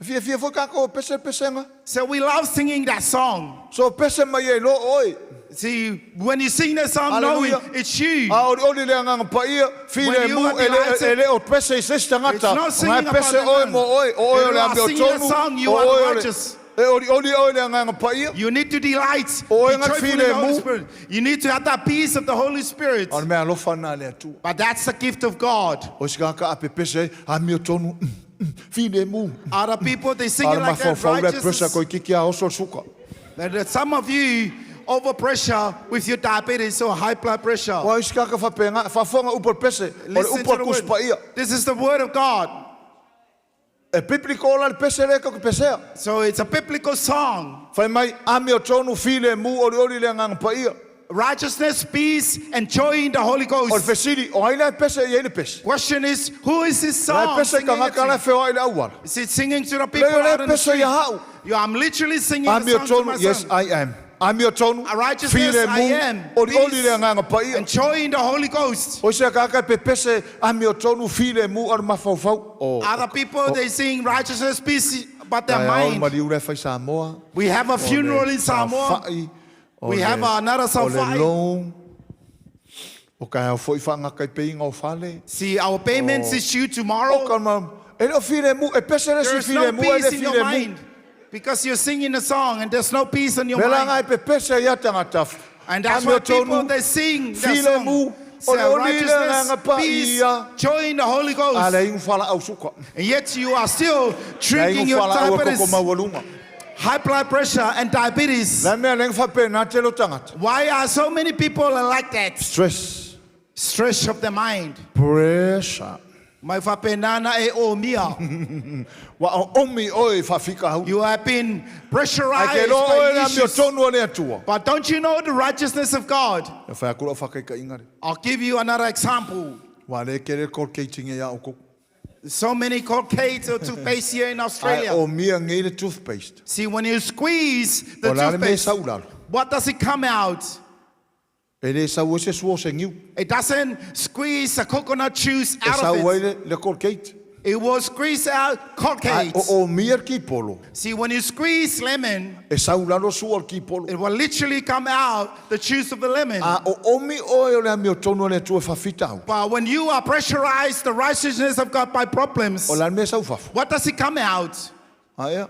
Fia fia fo kako pese pesenga. So we love singing that song. So pese mai e lo oi. See, when you sing that song, knowing Hallelujah. it's you. A oli oli le nganga pa ia. When Filemu you are e le delighted, e le o pese i se It's tangata. not singing Ngai pese about oi the mo oi. O oi When o le you are singing that amiotonu. song, you O are oi o le- righteous. E oli oli oi le nganga pa ia. You need to delight, O be e ngā joyful in the Holy filemu. Spirit. You need to have that peace of the Holy Spirit. O le mea alofa na le Atua. But that's the gift of God. O si kaka ape pese ai, amiotonu. Filemu. Other people, they sing it Ala like that, mafaufau le pressure righteousness. koi kiki a oso suka. And that some of you overpressure with your diabetes or high blood pressure. Wa isi kaka whapenga, whafonga upo le pese, o le Listen upo to le the kuspa word. ia. This is the word of God. E pipliko ola le pese le ka pesea. So it's a biblical song. Whai mai, ami o tonu file mu ori ori le nganga pa ia. Righteousness, peace, and joy in the Holy O le Ghost. fesili, o ai le pese i le pese. Question is, who is this Lai song? pese ka Singing it ngaka lai to? whewa i le auala. Is it singing to the people Leo out le in the pese street? ia hau. You, I'm literally singing Ami the o song to tonu, my yes son. I am. Ami o tonu, Righteousness, file I mu, am. ori ori Peace. le nganga pa ia. And joy in the Holy Ghost. O se kaka pe pese, ami o tonu file mu ar mafaufau. O, Other people, they sing righteousness, peace, but their Ai ao mind. mari ure whai Samoa. We have a funeral in Samoa. Safa'i, o We le- have another O le Safa'i. loan. O ka hao foi whaanga kai peinga o fale. See, our payments is due O tomorrow. ka ma, e leo file mu, e pese le si There's file no mu, e le peace in your file mu. mind because you're singing a song and there's no peace in your Me la mind. ngai pe pese ia tangata. And that's Ami why o tonu, people they sing their file song. mu, o Say, le oli le righteousness, nganga pa peace, ia. joy in the Holy A Ghost. le ingu whala au suka. And yet you are still Le drinking ingu your whala au e koko diabetes, maualunga. high blood pressure, and diabetes. La mea lenga whape nā te lo tangata. Why are so many people like that? Stress. Stress of the mind. Pressure. Mai whapenana e o mia. Wa o omi oe whawhika hau. You have been Ai ke pressurized lo oe by na meo issues. tonu o le atua. But don't you know the righteousness of God? E whai akura whakaika ingare. I'll give you another example. Wa le kere Colgate nge ia o koko. So many Colgate or toothpaste here in Ai Australia. o mia nge le toothpaste. See, when you squeeze the O la le me toothpaste, saulalo. what does it come out? E le sau o se suo se ngiu. It doesn't squeeze the coconut juice E out sau of ai it. le, le Colgate. It will squeeze out Ai Colgate. o o mia ki polo. See, when you squeeze lemon, E saulalo suo al ki polo. it will literally come out the juice of the lemon. A o omi oe o le meo tonu o le atua whawhita au. But when you are pressurized the righteousness of God by problems, O la le me sau fafo. what does it come out? Aia.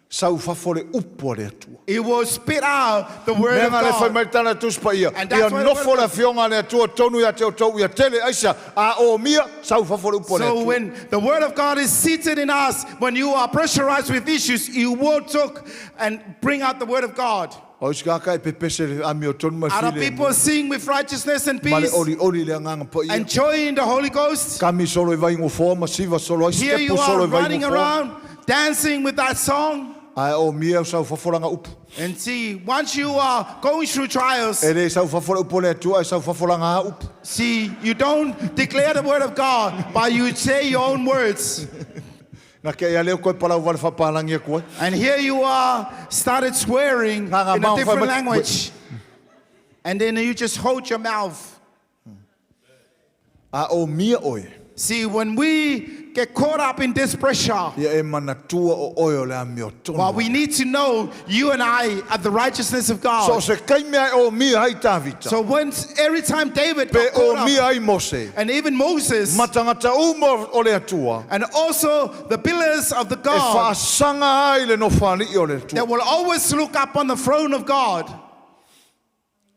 Sau fafo le upo o le atua. It will spit out the word Mea of ngā le whai God. mai tana tuspa ia. And Ia that's why the nofo word le of fionga le atua tonu ia te o tau ia tele aisa. A o mia, sau fafo le upo le So atua. when the word of God is seated in us, when you are pressurized with issues, you will talk and bring out the word of God. O isi kaka e pepese le ami o tonu mai Other file. people sing with righteousness and Ma le peace oli oli le anganga pa ia. and joy in the Holy Ghost. Kami solo i vai ngofoa, ma siva solo ai Here you stepu solo are i vai running ngofoa. around, dancing with that song. Ai o mia o sau fafolanga upu. And see, once you are going through trials, E le sau fafola upu le atua, e sau fafolanga a upu. see, you don't declare the word of God, but you say your own words. Nā ke ia leo koe palau wale whapalangi e koe. And here you are, started swearing Ngā ngā in a mau different whai- language. And then you just hold your mouth. A o mia oe. See, when we get caught up in this pressure, Ia e manatua o oe o le ami o tonu. well, we need to know you and I are the righteousness of So God. se kai mea e o mia hai Tāvita. So once every time David Pe got caught o mia up, ai Mose. and even Moses, Matangata uma o le atua. and also the pillars of the E God whaasanga ai le no whaali o le atua. that will always look up on the throne of God,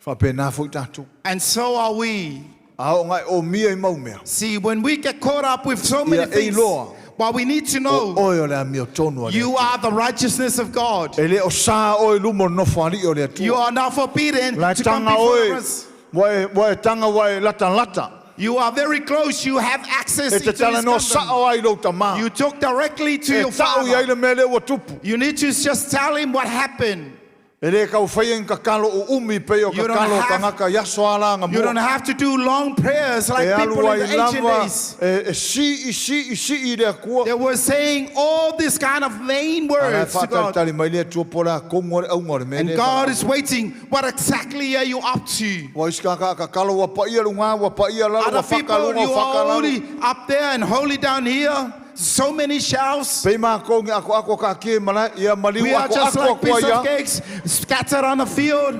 Whape nā fo i tātou. and so are we. A o ngai o mia i maumea. See, when we get caught up with so many Ia e things, loa. but we need to O know oe o le ami o tonu a le you atua. are the righteousness of God. E le o sā oe lumo no whaali o le atua. You are not forbidden Lai to come tanga before oe, us. wa e, wa e tanga wa e lata lata. You are very close. You have access E into te tala his no kingdom. sao ai lo tamā. You talk directly to E your tau i ai father. le mele ua tupu. You need to just tell him what happened. E le kau whai en kakalo o umi pe o You don't kakalo o have- tangaka i aso ala ngā You don't mua. have to do long prayers like E alu people in ai the ancient lava days. e, e si i si i si i le akua. They were saying all this kind of vain Ala e words to God. whātari mai le atua pola kongo le aunga o le mea And le God whanau. is waiting. What exactly are you up to? Wa isi kaka kakalo wa paia lunga wa paia lalo wa Other people, whakalunga you wa are whakalalo. holy up there and holy down here. So many shelves. Pei mā kongi ako ako ka ki mala ia maliu We are ako just ako like ako piece ia. of cakes scattered on the field.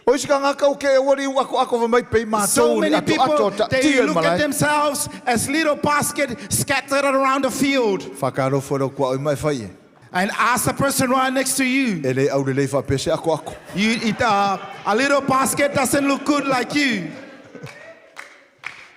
O isi ka ngā kau ke e wari u ako ako wa mai pei mā So tau ni many ato ato people, ta they tia look at malai. themselves as little basket scattered around the field. Whakaro whero kua oi mai whai e. And ask the person right next to you. E le au le lei whapese ako ako. A little basket doesn't look good like you.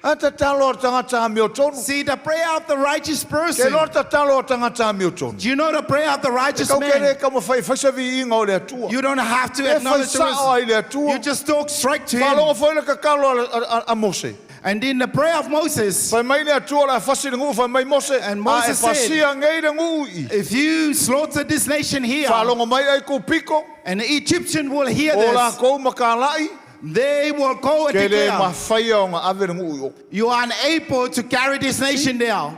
A ta talo o tangata a meo tonu. See, the prayer of the righteous Ke person. loa ta talo o tangata a meo tonu. Do you know the prayer of the righteous Kau ke man? le ka mawhai whaisavi inga o le atua. You don't have to E acknowledge the whai sao ai rest. le atua. You just talk straight to him. Whalongo whai le kakalo a Mose. And in the prayer of Moses, Whai mai le atua la whasi le nguu, whai mai Mose. And Moses A e said, whasia ngei le nguu i. if you slaughter this nation here, Whalongo mai ai ku piko. and the Egyptian will hear O la this, kou makalai. they will go and Ke le declare, mawhaia o ngā ave le nguu i o. you are unable to carry this nation there.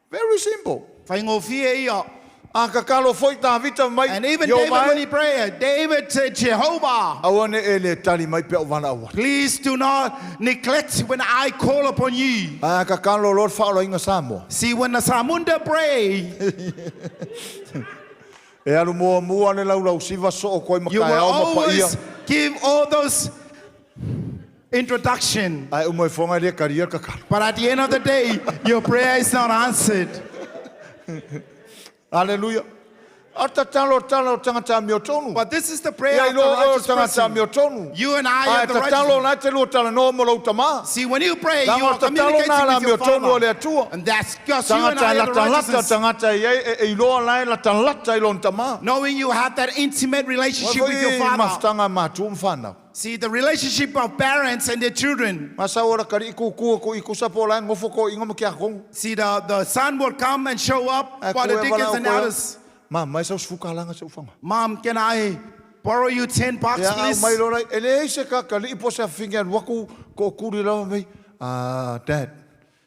Very simple. Whaingofie ia. A kakalo foi tā vita mai. And even Yo David, mai. when he prayed, David said, Jehovah, Aua ne e le tali mai pe o wana aua. please do not neglect when I call upon you. A kakalo lord whaola inga Samoa. See, when the Samunda pray, E alu mua mua le lau lau siva so o koe you makai will au ma paia. always give all those introduction. Ai umoi fonga le karia kakalo. But at the end of the day, your prayer is not answered. Hallelujah. A tatalo talo tangata meo tonu. But this is the prayer Ia of the ilo o righteous tangata person. meo tonu. You and I Ai are the tatalo righteous. na te lua tala no mo lau tama. See, when you pray, you Tanga are tatalo communicating na la with your meo tonu o le Father. atua. And that's because you and Tangata I e are the lata lata righteousness. tangata e e iloa lai lata lata i lon tama. Knowing you have that intimate relationship with your Wai Father. mafutanga mātua mwhanau. See, the relationship of parents and their children. Masa ora kari iku kua ko iku sapo lai ngofo ko inga mo kia kongu. See, the son will come and show up Ai while the koe wala deacons o and koe. elders. Ma mai sau sufuka langa se ufanga. Mom, can I borrow you 10 bucks, Ia au please? mai lora, e le se ka kali ipo se finga waku ko kuri lawa mai. Ah, dad,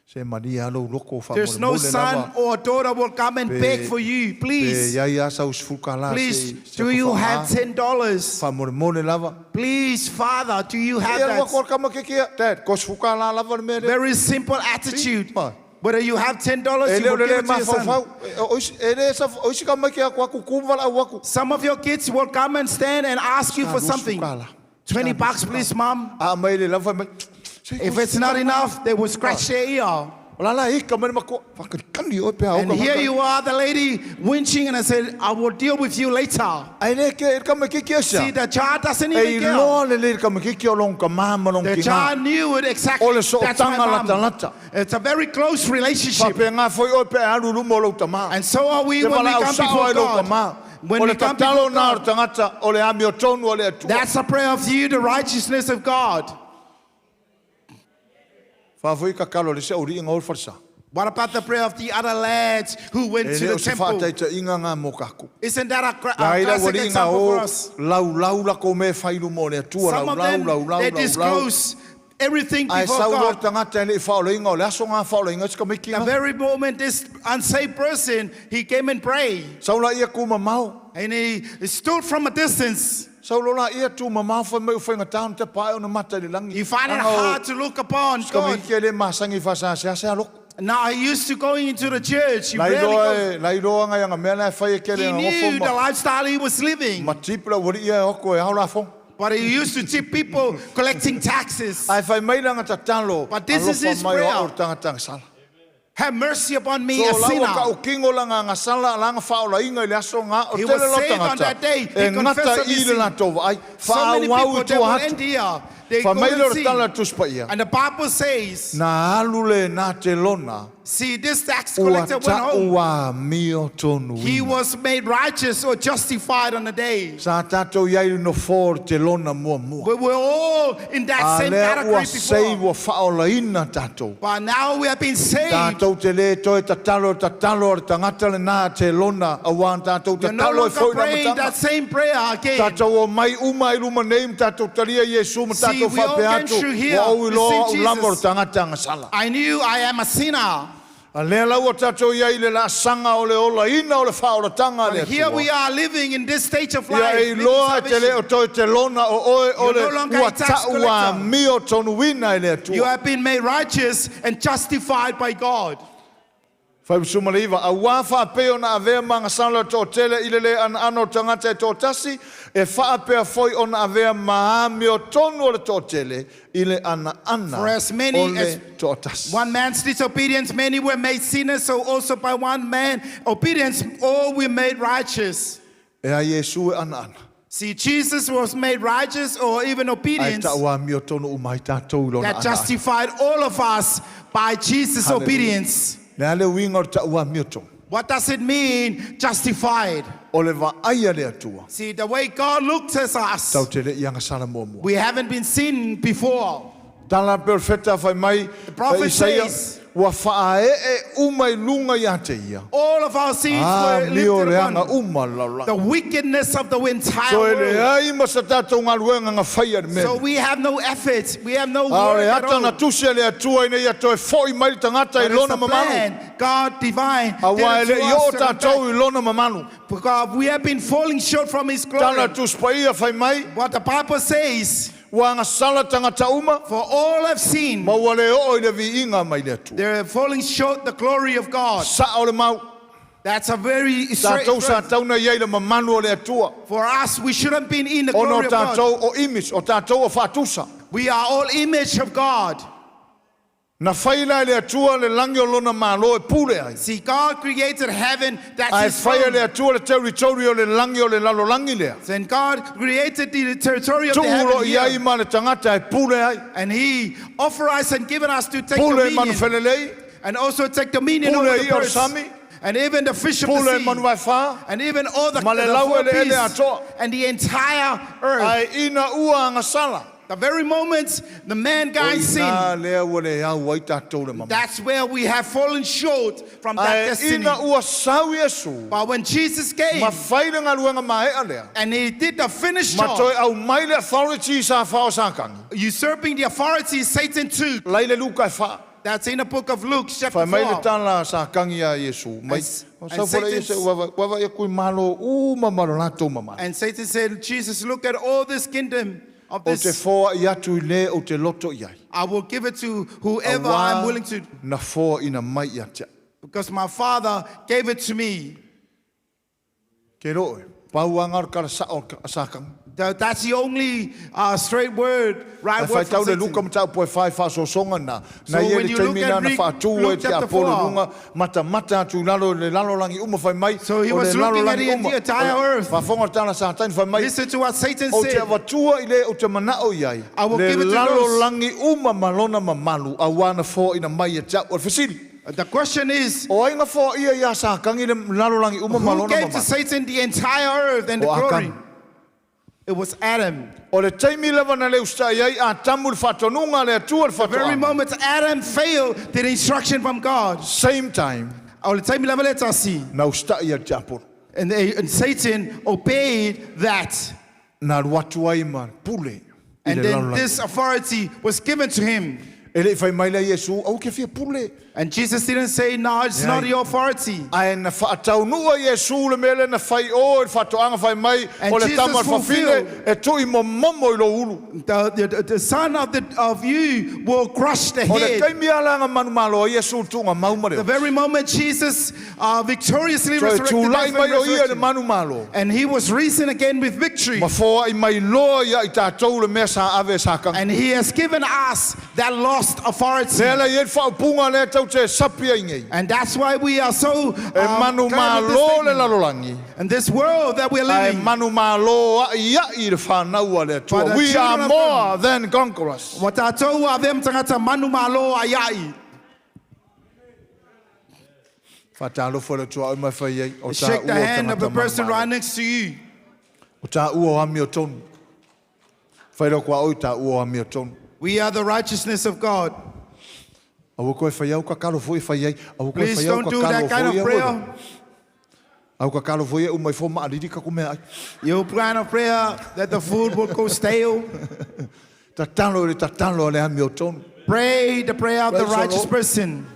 se mania alo loko fa There's no son or daughter will come and beg for you. Please, Ia ia sau sufuka la please, do you have $10? Fa more mole lava. Please, Father, do you have Ia that? waku kama ke dad, ko sufuka la lava le mea le. Very simple attitude. Ma. Whether you have $10, E you leo will le give it to your son. mawhau. E le sa o isi ka mai ke aku aku kumvala au aku. Some of your kids will come and stand and ask you for something. 20 bucks, please, mom. A mai le lava mai. If it's not enough, they will scratch their ear. La la ika mai mako. Whakarikani o pe And here you are, the lady winching, and I said, I will deal with you later. Ai le ke ka mai ke ke See, sia. the child doesn't E even care. loa le le ka mai ke o long ka mama long The ki ngā. child knew it exactly. O le so That's my tanga lata mom. lata. It's a very close relationship. Whape ngā foi o pe aru rumo lo tama. And so are we Te when we wala au come sao before ai lo God. tama. When O we le come tatalo before nā o God, tangata o le ami o tonu o le atua. that's the prayer of you, the righteousness of God. Whawhoi ka kalo le se ori inga o le wharsa. What about the prayer of the other lads who went E to le the o se temple? whātaita inga ngā mō kaku. Isn't that a La ila classic wari inga example for o us? lau lau la ko me whailu mō le atua Some lau of lau them, lau lau they lau lau. disclose everything Ai before sau lo God. tangata e le whaola inga o le aso ngā whaola inga sika mai The kinga. very moment this unsaved person, he came and prayed. Sau la ia ku mamau. And he stood from a distance. Sau lo la ia tu mamau whai mai u whainga taun te pae o na mata i le langi. He found it Anga o hard to look upon Sika mai God. ke le masangi whasa se ase aloko. Now he used to going into the church. He Lai rarely roa goes. e, lai roa ngai anga mea lai whai e kere He ngā knew ngofo the ma. lifestyle he was living. Ma tipula wari ia e oko e hau la fong. But he used to tip people collecting taxes. Ai whai mai langa tatalo. But this is alofa his mai o prayer. au tangata sala. Have mercy upon me, a So laua ka sinner. o kingo langa ngā sala langa whaola inga i le aso ngā o He tele was lo saved on tangata. that day. He E confessed ngata of his i le sin. latou ai. So many Whaau people i they tua will hatu. end here. They Fa go mai le o and le tala see. tusi paia. And the Bible says, Na alu le na te lona. see, this tax Ua collector went home. ta'u amio tonu He ina. was made righteous or justified on the day. Sa tātou iai no fō te lona mua mua. We were all in that A same lea category ua sei before. ua whaolaina tātou. But now we have been saved. Tātou te le toe tatalo tatalo o le tangata le nā te lona a wā tātou We're no tatalo e longer fōi praying ramatanga. that same prayer again. Tātou o mai uma i luma nei ma tātou talia Iesu ma See, tātou we all whapea came atu. through here, Wa au i loa received au lama o le Jesus. tangata angasala. I knew I am a sinner. A lea lau o tātou iai le la sanga o le ola ina o le whaoratanga le But here Atua. we are living in this stage of Ia life. e living loa te salvation. leo toi te lona o oe o You're le no longer ua a tax ta'u a collector. mio tonuina e le You Atua. have been made righteous and justified by God. Whai a wā whaapea o na avea manga tō tele i le le ana ano tangata e tō tasi, e whaapea foi o na avea maamio tonu o le tō tele i le ana ana For as many o le as tō tasi. One man's disobedience, many were made sinners, so also by one man obedience, all were made righteous. E a Iesu e ana ana. See, Jesus was made righteous or even Ai obedience ta'u amio tonu umai tātou i lona that ana ana. justified all of us by Jesus' Hallelujah. obedience. Le ale uinga o le ta'u amio tonu. What does it mean, justified? O le vaaia le Atua. See, the way God looked at us, Tau te le ianga sala mua mua. we haven't been seen before. Tala pe o le wheta whai mai, prophet Isaia, says- ua whaae e uma i lunga i ate ia. All of our sins Ah, were mio lifted le anga upon uma la la. the wickedness of the entire So e le world. ai ma sa tātou ngaluenga ngā whai a le So mene. we have no effort, we have no A work le at ata na all. tusi a le atua ina ia toe foi mai le tangata i But it's lona the mamalu. plan, God divine, A wā e did le it to i o us to come tātou back. i lona mamalu. Because we have been falling short from His Tala glory. tusi paia whai mai, What the Bible says, ua nga sala tangata uma, for all have sinned, ma ua le o i le viinga mai le atua. they're falling short the glory of God. Sa o le mau, That's a very straight tātou sa tauna iai le mamalu o le atua. For us, we shouldn't be in the Ona o glory of God. tātou o image, o tātou o whātusa. We are all image of God. Na whaila e le atua le langi o lona malo e pule ai. See, God created heaven, that's Ai His whaia throne. le atua le territory o le langi o le lalolangi lea. Then God created the territory of the Tuuro heaven i ai here. ma le tangata e pule ai. And He authorized and given us to take Pule e manu dominion. whelelei, And also take dominion Pule over the i o birds. sami. And even the fish of pule the e sea. manu vai whā. And even all the, Ma le the lau four ele ele beasts atoa. and the entire earth. Ai ina ua angasala. The very moment the mankind O sinned, ina lea ua le au ai tātou le mamalu. that's where we have fallen short from that Ai destiny. ina ua sau Iesu, But when Jesus came ma whaile ngaluenga maea lea. and he did the finished Ma toe job, au mai le authority sa whao sa kangi. usurping the authority Satan took. Lai le luka e wha. That's in the book of Luke, chapter Whai mai le 4. tala sa kangi a Iesu. Mai, And- o sa and whare Satan's- Iesu, wawa ia kui malo, u mamalo lātou mamalo. And Satan said, Jesus, look at all this kingdom of O te this. whoa i atu i le o te loto i ai. I will give it to whoever Awa I'm willing to, Na whoa ina mai ia tea. because my father gave it to me. Ke roe, pau anga o kara sa o sa kangi. That's the only straight word, right Ai word whai tau from le luka Satan. matau poe whai whaasosonga nā. So Na ia when le you look taimi at nā na whātū e Luke te chapter apolo 4. lunga, mata mata atu lalo le lalolangi uma whai mai. So he o le was looking at lalolangi the uma. entire earth. Whawhonga tāna sa taini whai mai. Listen to what Satan O te said. awatua i le o te manao i ai. I will Le give it to those- lalolangi uma malona mamalu a wana fō ina mai e tau. O le fesili. The question is, O ainga fō ia ia sa kangi le lalolangi uma who malona gave to mamalu. Satan the entire earth and the O glory? Akam. It was Adam. O le taimi lava na le ustai ai a tamu le whatonunga le atua le The very whatoanga. moment Adam failed the instruction from God, Same time, o le taimi lava le tasi, na ustai ia te aporo. and Satan obeyed that. Nā ruatu ai ma pule i And le then lalolangi. this authority was given to him. E le whai mai le Iesu, au ke fia pule. And Jesus didn't say, no, it's Yeah. not your authority. Ai na whaataunua Iesu le mele na whai o e whatoanga whai mai And o le Jesus tama whawhine fulfilled. e tui mo momo i lo ulu. The son of you will crush the O le head. taimi ala ngā manu malo a Iesu tūnga mau The mareo. very moment Jesus victoriously So e resurrected tūlai death and mai o ia le resurrection, manu malo. and he was risen again with victory. Ma whoa i mai loa ia i tātou le mea sa ave sa kanga. And he has given us that lost lost authority. Lea la i e whaupunga lea tau te sapi ai nei. And that's why we are so E manu glad with this malo le statement. lalolagi. And this world that we're Ai living. manu malo a ia i le whanau a le But Atua. the We children are of more than conquerors. Wa tātou a them tangata manu malo ai ai. Whātālofo le Atua au mai whai ai. O tā Shake the ua o hand of the tangata person manumalo. right next to you. O tā ua o ami o tonu. Whairo kua oi tā ua o ami o tonu. We are the righteousness of God. Aua koe whai au ka kalo foi whai ai. Aua koe Please whai au don't ka do kalo that kind foi of au. prayer. Au ka kalo foi e umai fo maariri ka kumea ai. Your kind of prayer that the food will go stale. Tatalo le tatalo le ami o tonu. Pray the prayer of the Praise the righteous Lord. person.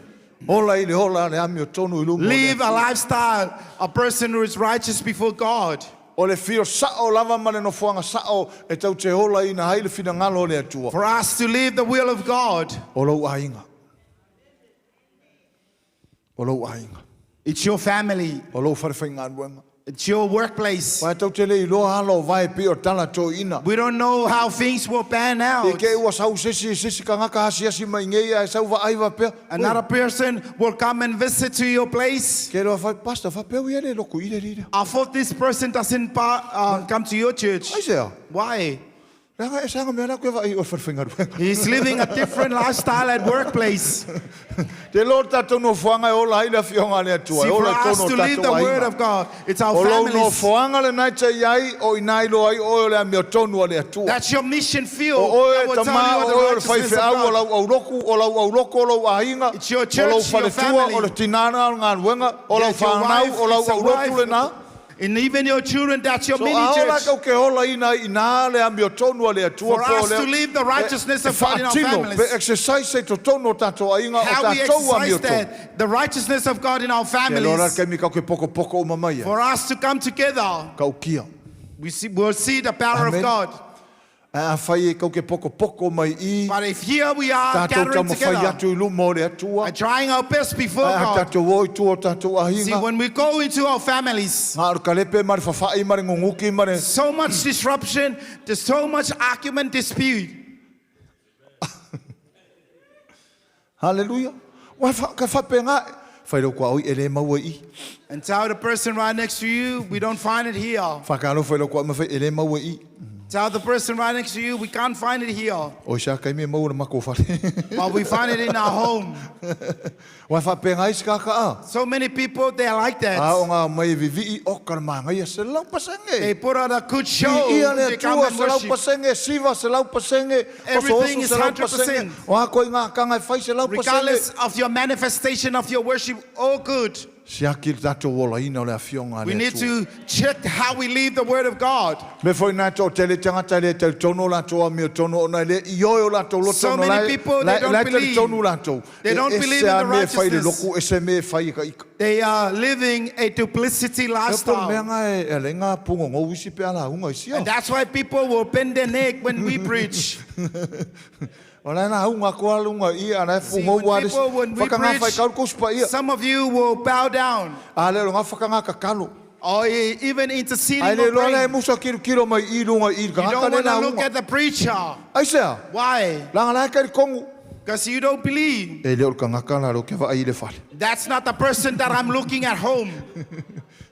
Ola i le ola le ami o tonu i lumo. Live a lifestyle, a person who is righteous before God. O le fio sao lava ma le nofoanga sao e tau te ola ina hai le whina ngalo le atua. For us to live the will of God. O lau ainga. O lau ainga. It's your family. O lau whare whai ngā It's your workplace. Wai tau te le iloa alo vai pi o tala tō ina. We don't know how things will pan I out. ke ua sau sesi sesi ka ngaka hasi hasi mai ngei ai sau va ai va pea. Another person will come and visit to your place. Ke roa whai pastor wha pea ui ele loku i le rira. I thought this person doesn't come to your church. Ai sea. Why? Ranga e sanga mea la koe vai o whare whai He's living a different lifestyle at workplace. Te lo tātou no fuanga e ola hai le whionga le atua. See, E for ola us tono to live tātou the word ainga. of God, it's our O lau no families. fuanga le nai te iai o inai lo ai o le amio tonu a le atua. That's your mission field. O oe that will tell tama, you o the oe o le whai righteousness of wheau, o God. lau auroko, o lau auroko, o lau ahinga, It's your o church, lau your wharetua, family. o le tinana, o le ngā o lau That's your whanau, wife, o lau it's a aurotu wife. le nā. And even your children, that's your So mini a ola church. kau ke ola ina ina le amio tonu a le atua For po us le- to live the righteousness e of God in our whaatino, families. Pe exercise e totono o tātou ainga o How we tātou amio exercise tonu. that, the righteousness of God in our Ke lora families. kei mi kau ke poko poko o mamaia. For us to come together, Kau kia. we'll see the power Amen. of God. A whai e kau ke poko poko mai i. But if here we are Tātou gathering tama whai together atu i lumo o le atua. and trying our best before A God, tātou oi tua o tātou see, ahinga. when we go into our families, Ngā aru kalepe mare whawhai mare ngunguki mare. so much disruption, there's so much argument, dispute. Hallelujah. Wai wha, ka whape ngā. Whai rau kua oi e le maua i. And tell the person right next to you, we don't find it here. Whakalo whai rau kua ma whai e le maua i. Tell the person right next to you, we can't find it here. O sa kai me maua na mako whare. But we find it in our home. Wai whape ngā isi kaka a. So many people, they're like A that. o ngā mai vivi i o ka maanga ia se lau pasenge. They put on a good show. I ia le They come atua and se lau worship. pasenge, siva se lau pasenge, oso Everything oso is se lau pasenge. 100%. O a koe ngā kanga e whai se lau pasenge. Regardless of your manifestation of your worship, all good. Siaki le tātou ola ina o le awhionga We le need atua. to check how we live the word of God. Me foi nā tō tele tangata le tau tono lātou a mea tono ona le i oi o lātou loto So no many people, they don't lai tele believe. tonu lātou. They don't E believe se in a the mea whai le righteousness. loku, e se mea whai i ka ika. They are living a duplicity Ea pō mea lifestyle. ngā e, e le ngā pungo ngō wisi pe ala hunga i sia. And that's why people will bend their neck when we preach. O lai nā hunga koa lunga i a lai See, pungo when wā people, when we Whakangā whai preach, kauru kuspa ia. some of you will bow down A le ngā whakangā kakalo. or even interceding Ai le or loa le praying. musa kiro kiro mai i lunga i You ka don't ngaka le want nā to look hunga. at the preacher. Ai sea, Why? langa lai kari kongu. Because you don't believe. E leo ka ngaka la ro ke wha ai le whale. That's not the person that I'm looking at home.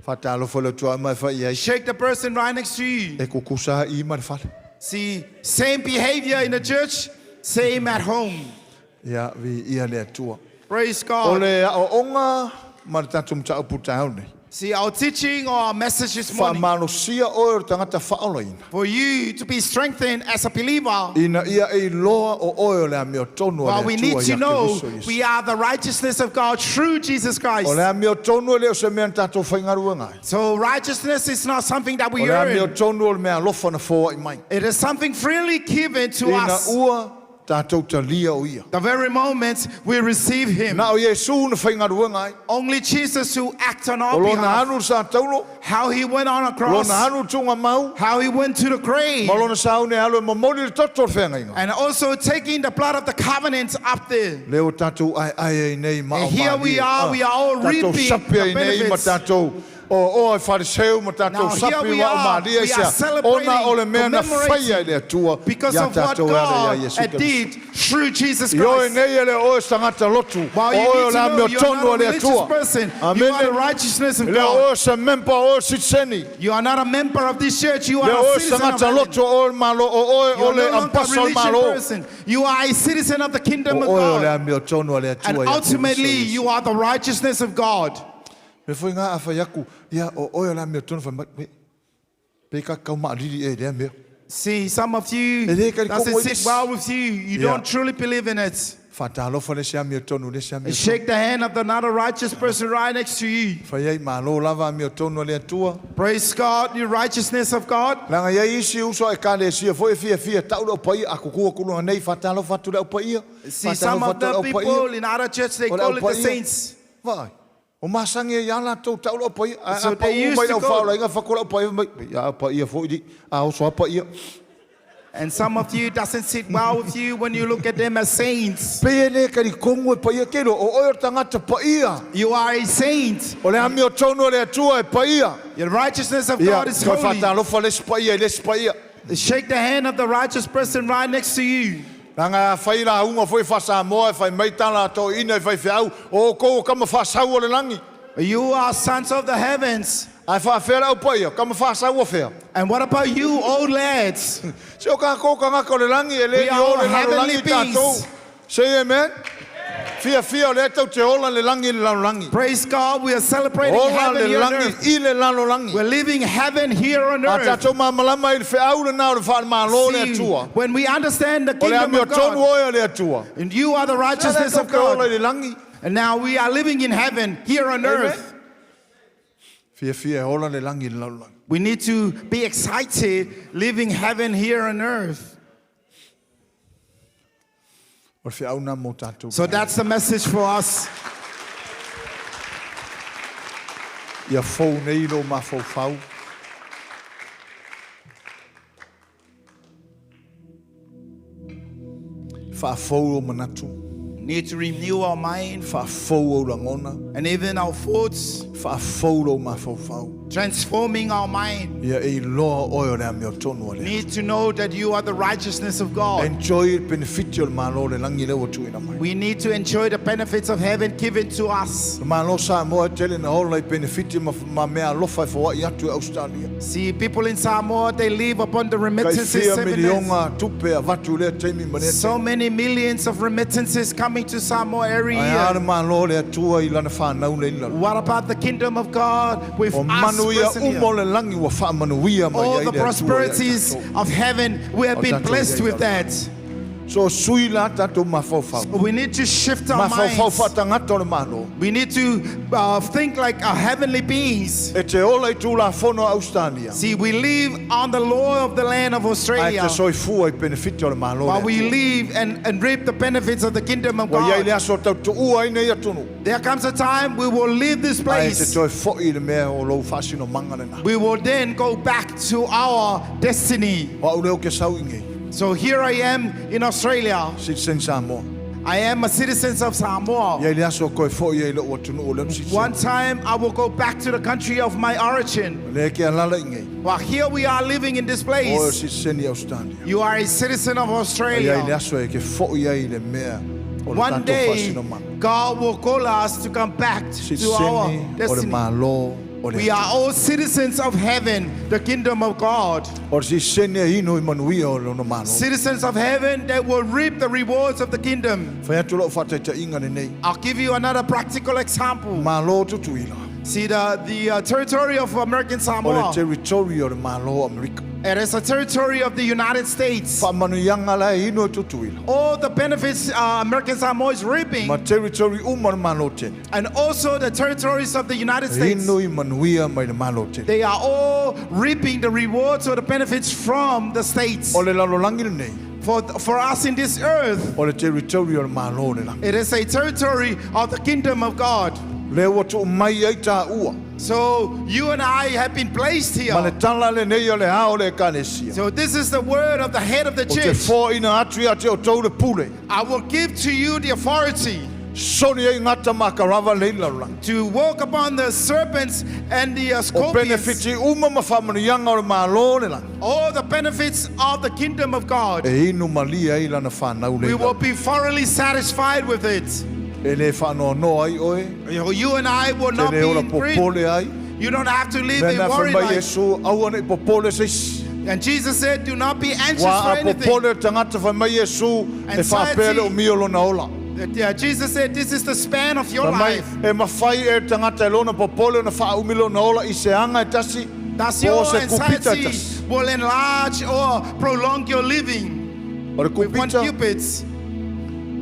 Whatalo whale tua mai whai ai. Shake the person right next to you. E kukusa i ma le whale. See, same behavior in the church, same at home. Ia, vi ia le atua. Praise O God. le a o onga ma le tātou mta upu tāu nei. See, our teaching or our message this morning Whaamalosia oe o le tangata whaolaina. for you to be strengthened as a believer. Ina ia e loa o oe o le amio tonu a Well, le we atua need ia to ke know Riso Iesu. we are the righteousness of God through Jesus O Christ. le amio tonu e leo se mea tātou whaingarua ngai. So righteousness is not something that O we le amio earn. tonu o le mea alofa na fōa i mai. It is something freely given to Ina us. ua tātou talia o ia. The very moment we receive Him. Nā o Iesu na whaingarua ngai. Only Jesus who acts on O our lona behalf. anu sa taulo. How He went on a cross. Lona anu tunga mau. How He went to the grave. Ma lona saune alo e momoli le toto o le whengainga. And also taking the blood of the covenant up there. Leo tātou ai ai ai nei ma And o here we mālie. are, we are all Tātou reaping sapi the ai nei ma benefits. tātou O o e fariseu ma tātou Now here sapi we wa o are, Maria we i sea. are celebrating, Ona o le mea na whaia i le atua. because ia of what tātou ara ia God Iesu had Keriso. did through Jesus I oe Christ. nei ele oe sangata lotu. While you O oe need o to la know mea you are tonu not o a le religious atua. person. You Amen. are the righteousness of Le God. oe se mempa oe sitseni. You are not a member of this church. You Le are a oe citizen of sangata heaven. lotu o malo o oe You o are le no longer a ampasa o religion malo. person. You are a citizen of the kingdom O of oe o le God. amio tonu o le And atua. ia ultimately, Keriso Iesu. you are the righteousness of God. Me foi ngā awha iaku, ia o oe o la mea tonu whai mai, pe ka kau maariri e lea mea. See, some of you E le kari doesn't kongo i sit this. well with you. You Yeah. don't truly believe in it. Whātālofa le se amio tonu, le se amio And tonu. shake the hand of the not a righteous person right next to you. Whai ai malo lava amio tonu o le atua. Praise God, the righteousness of God. Langa iai isi uso e ka le sia foi fia fia tau le opa ia, a kukua kulunga nei whātālofa atu le opa ia. See, some of Whātālofa atu the le opa ia. people in other church, they O le call it opa the ia. saints. Vai. O masangi e ia lātou tau le opa ia. A, So a pa they u used mai to lau go- whaola inga whakola opa ia mai. Ia opa ia foi di. A oso apa ia. And some of you doesn't sit well with you when you look at them as saints. Pe e le kari kongu e pa ia kero. O oe o tangata pa ia. You are a saint. O le amio tonu o le atua e pa ia. The righteousness of Ia, God is toi holy. whātālofa le sipa ia, le sipa ia. Shake the hand of the righteous person right next to you. Ranga whai rā unga foi whasamoa, e whai mai tāla tō ina e whai whiau, o kou o kama whasau o le langi. You are sons of the heavens. Ai whawhera au paia, kama whasau o whea. And what about you, old lads? Se o ka kōka ngaka o le langi, e le We ni are o all le lalo heavenly langi tātou. beings. Say amen. Fia fia o le tau te ola le langi le lalo langi. Praise God, we are celebrating Ola heaven le here on langi earth. i le lalo langi. We're living heaven here on A earth. tātou māmalama i le wheau le nā o le whaamalo le See, atua. when we understand the O le kingdom amio of tonu God, oe o le atua. and you are the righteousness of Te ola i God, le langi. and now we are living in heaven here on Amen. earth. Fia fia e ola le langi le lalo langi. We need to be excited living heaven here on earth. O le whiau nā mō tātou. So that's the message for us. Ia fou nei lo ma fou fau. Whaafou o manatu. Need to renew our mind Whaafou o langona. and even our thoughts, Whaafou lo ma fou fau. transforming our mind. Ia e loa oe o le amio tonu o le. Need to know that you are the righteousness of God. Enjoy il benefiti o le malo le langi le o tuina mai. We need to enjoy the benefits of heaven given to us. Le malo sa moa tele na hola i benefiti ma, ma mea alofa e whawai atu e Australia. See, people in Samoa, they live upon the Kai remittances. whia 7 days. milionga tupe a vatu lea teimi ma lea So many millions of remittances coming to Samoa every Ai a year. le malo le atua i lana whanau le ila. What about the kingdom of God with O us manu ia present umo here? le langi ua whaamanuia mai All ai the le atua ia prosperities tātou. of heaven, we have O been tātou blessed ia with ia. that. So sui la tātou mafaufau. We need to shift our Mafaufau minds. whaatangata o le malo. We need to think like our heavenly beings. E te ola i tū la fono a Australia. See, we live on the law of the land of Ai Australia, te soifua i benefiti o le malo but le we atua. live and reap the benefits of the kingdom of Wa iai le God. aso tau tuua ai nei atunu. There comes a time we will leave this Ai te place. toe foi i le mea o lou whaasino manga le nā. We will then go back to our destiny. O au leo ke sau ingi. So here I am in Australia. Citizen Samoa. I am a citizen of Samoa. Iai le aso koe foi ai le ua tunu o leo citizen. One time I will go back to the country of my origin. Le ke alala ingi. Well, here we are living in this O place. citizen i Australia. You are a citizen of Iai le Australia. aso e ke foi ai le mea o le One tātou day, whaasino manga. God will call us to come back to our Citizen o le destiny. malo o le We are all citizens of heaven, the kingdom of God. O le citizen e ino i manuia o lona malo. Citizens of heaven that will reap the rewards of the kingdom. Whai atu lau whataita inga le nei. I'll give you another practical example. Malo tutuila. See, the territory of American O le Samoa, territory o le malo o Amerika. it is a territory of the United States. Whaamanuianga la e ino e tutuila. All the benefits American Samoa is reaping, Ma territory uma le malo tele. and also the territories of the United States, Ino i manuia mai le malo tele. they are all reaping the rewards or the benefits from the states. O le lalolangi le nei. For us in this earth, O le territory o le malo le langi. it is a territory of the kingdom of God. Le ua tuu mai ai tā ua. So you and I have been placed Ma le here. tala le nei o le ao le ekalesia. So this is the word of the head of the O te church. whāina atu ia te o tau le pule. I will give to you the authority. Soli ai gata ma akarava lei lalolagi. To walk upon the serpents and the O scorpions. penefiti uma ma faamanuiaga o le mālō le lagi. All the benefits of the kingdom of God. E inu malie ai lana fanau We lei will lalolagi. be thoroughly satisfied with it. E lē faanoanoa ai oe. You and I will Te not lē be ola in grief. popole ai. You don't have to live Mea a na worried fai mai life. Iesu, aua nei popole se isi. And Jesus said, Do not be anxious Ua for a anything. popole le tagata fai mai Iesu, e faapea le Anxiety. o mio lona ola. Yeah, Jesus said, This is the span of your Fai mai, life. e mafai e le tagata e lona popole ona faaumi lona ola i se aga e tasi, That's po your se kupita e anxiety tasi. will enlarge or prolong your living. O le With one kupita, cubit,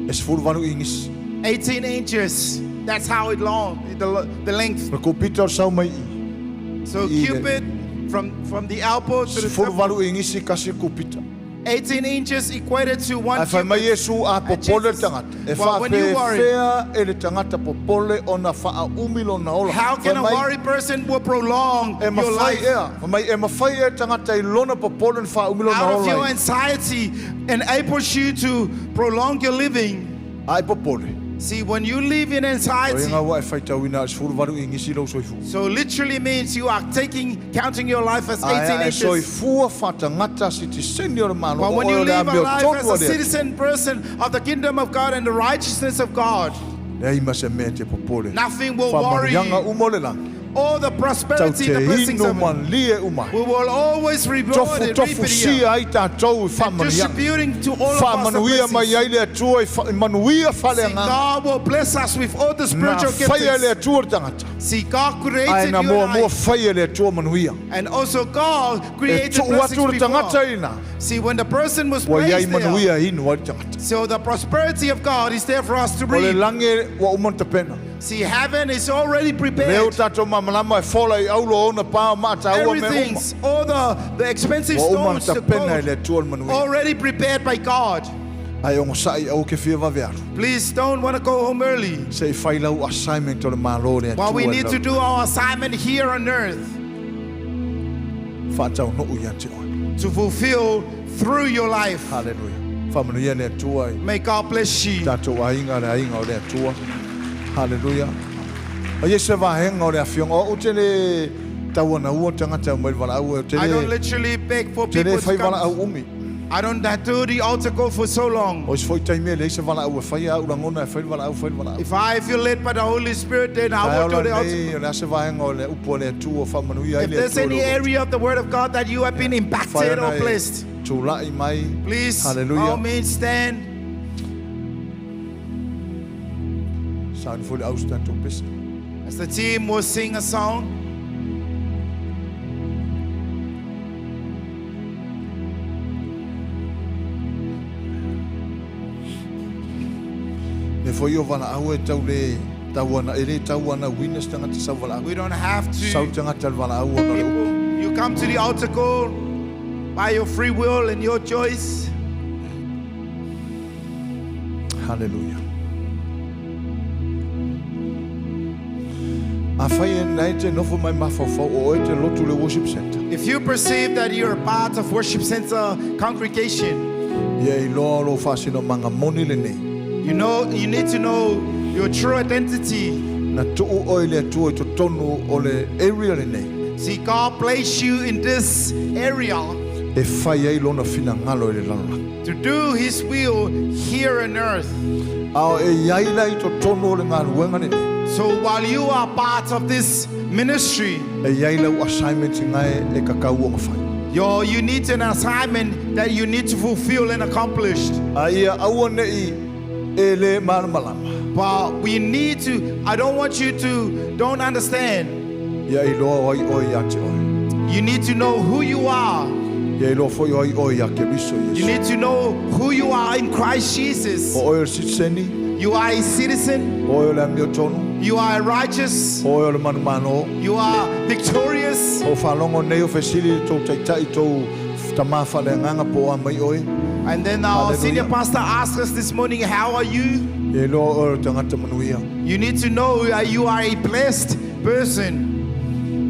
e 18 igisi. 18 inches. That's how it long, the length. O le kupita o le sau mai i. So I le- cubit from the elbow to the 18 igisi kasi le kupita. 18 inches equated to one Ae fai mai cubit. Iesu a popole le Jesus- tagata. E Well, when you worry- faapefea e le tagata popole ona faaumi lona ola. How can Fai a mai, worried person will prolong E your mawhai life? ea, fai mai e mawhai e tagata i lona popole na faaumi lona Out of your ola ai. anxiety enables you to prolong your living. Ai popole. See, when you live in O anxiety, inga ua e whaitauina a 18 igisi lau soifua. so literally means you are taking, counting your life as Ae 18 ae inches. soifua whatangata si te seni o le malo. But when O you oe o le live a amio life tonu as a a le citizen person of the kingdom of God and the righteousness of God, Lea ima se mea te popole. nothing will worry Whaamanuiaga you. uma o le langi. All the Tau prosperity, te the blessings inu of it, malie uma. we will always reward Tofu it, reap tofu it sia here. ai tātou i whaamanuiaga. Distributing to all of us the Whaamanuia mai blessings. ai le atua i manuia whale See, anganga. God will bless us with all the Na spiritual whaia le gifts. atua le tangata. See, God Ai created na you mua and mua I. whaia le atua manuia. And also God E created tuu blessings atu le tangata before. ina. See, when the person was Ua iai placed there, manuia inu ai le tangata. so the prosperity of God is there for us to O le reap. lange ua uma na tapena. See, heaven is already Leo prepared. tātou mamalama e fola i aulo ona pā o maataua me uma. Everything's, all the expensive Ua uma na stones, the tapena e gold, le atua le manuia. already prepared by God. Ai ongo sai au ke fia vave alu. Please don't want to go home early. Se i whai lau assignment o le malo le While we atua need to do our assignment here on earth Whaatau nuu ia te oe. to fulfill through your life. Hallelujah. Whaamanuia le atua i May God bless you. tātou ainga le ainga o le atua. Hallelujah. O ye se vahenga o le awhionga. O o te le tauana ua tangata o mai le walaau. Te I don't le, literally beg for te le people to whai walaau come. umi. I don't do the altar call for so long. O isi foi taimi e le isi walaau e whai au rangona e whai le walaau, whai le walaau. If I feel led by the Holy Spirit, then I will do the altar nei, o le ase vahenga o le upu o le atua o whaamanuia ai If le there's atua any le o. area of the Word of God that you have been impacted or Whai blessed, Tūla'i mai. please, by all Hallelujah. means, stand. Saani fo le ausi tātou pese. As the team will sing a song, Me foi o walaau e tau le tauana, e le tauana witness tangata sau walaau. we don't have Sau to. tangata le walaau ona le upu. People, you come to the altar call by your free will and your choice. Hallelujah. A whai e nei te nofo mai mawhawhau o oe te lotu le worship center. If you perceive that you're a part of worship center congregation, Ia i loa o lo whasino manga moni le nei. you know you need to know your true identity. Na tuu oe le atua i totonu o le area le nei. See, God placed you in this area E whai ai lona whina ngalo i le lalolagi. to do His will here on earth. Ao e iai la i totonu o le ngā ruenga le nei. So while you are part of this ministry, E iai lau assignment i ngai e kakau o ngawhai. you need an assignment that you need to fulfill and accomplish. A ia aua nei e le malamalama. But we need to, I don't want you to don't understand. Ia i loa oi oi ia te oe. You need to know who you are. Ia i loa foi oi oi ia ke riso You Yesu. need to know who you are in Christ Jesus. O oe o le citizen, You are a citizen. o oe o le amio tonu, You are righteous. o oe o le manumano, You are victorious. o whalongo nei o fesili tō taitai tō tamā whale nganga po a mai oe. And then our Hallelujah. senior pastor asked us this morning, how are you? Ia i loa oe o le tangata manuia, You need to know that you are a blessed person.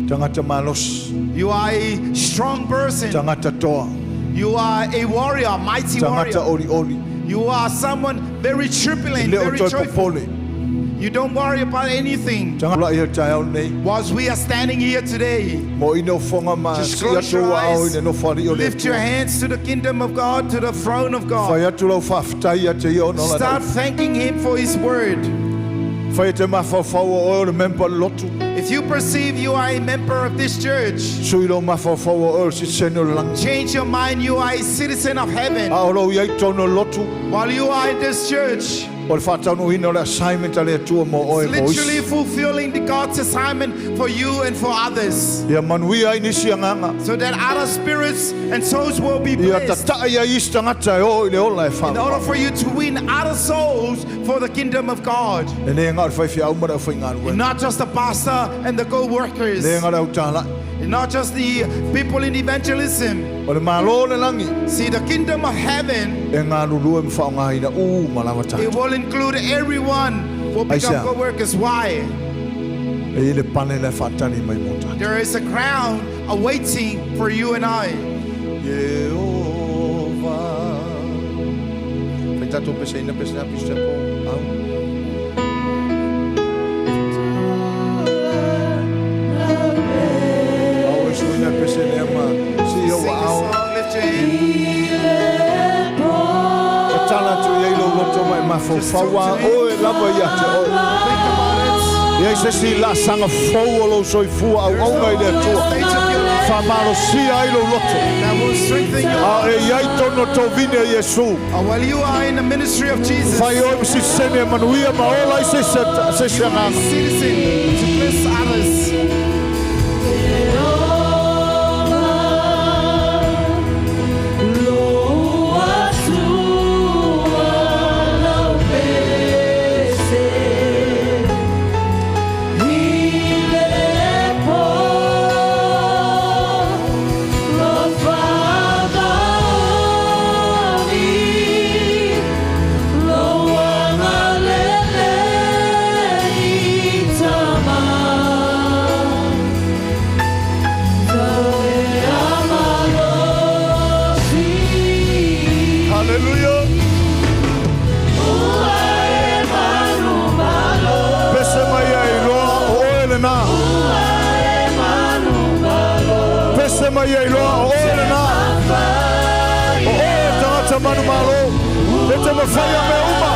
tangata malosi, You are a strong person. tangata toa, You are a warrior, mighty tangata warrior. ori ori. You are someone very jubilant, Le o very toi joyful. popole. You don't worry about anything. Tanga la ia taeao nei. Whilst we are standing here today, Mo ina o fonga ma just si close atu your wa ao eyes. i le nofo ali o le Lift your Atua. hands to the kingdom of God, to the throne of Fai God. atu lau whawhitai a te ia ona la Start nau. thanking Him for His word. Fai te mawhawhau o oe o le mempa le lotu. If you perceive you are a member of this church, Sui lau mawhawhau o oe o le sisene o le langi. change your mind. You are a citizen of heaven. A o lau iai tono le lotu. While you are in this church, O le whātaunuhina o le assignment a le Atua mo oe it's mo literally isi. fulfilling the God's assignment for you and for others. Ia manuia ai nisi anganga. So that other spirits and souls will be Ia blessed. tatai ai isi tangata e o i le ola e In order whāmau. for you to win other souls for the kingdom of God. E ne ngā o le whaiwhia au mara o whai ngā Not just the pastor and the co-workers. Ne ngā rau tāla. Not just the people in evangelism. O le malo le langi. See, the kingdom of heaven, E ngā lulua e mwhao ngā ina u malawa it tātou. will include everyone will Aisha. become co-workers. Why? E i le pane le whātani mai mō tātou. There is a crown awaiting for you and I. Yehova. Fai tātou pese ina pese api se po. Au. Au e sui ina pese lea ma si Sing o the au. song, lift your hand. Ka tala tu iei lo loto mai mawhawhawa oe lava ia te oe. Think about it. Ia se si la sanga fou o lo soifua au aunga i le atua. Stage of your life Whamalosia ai lo loto. that will strengthen your A e iai tono tō vine a Iesu. While you are in the ministry of Jesus, Whai oi msi sene e manuia ma ola i se se se se a anganga. citizen to bless others. Hallelujah. Pese mai ai loa o oe le nā. Pese mai ai loa o oe le nā. O oe tangata manu malo. E te mawhai a mea uma.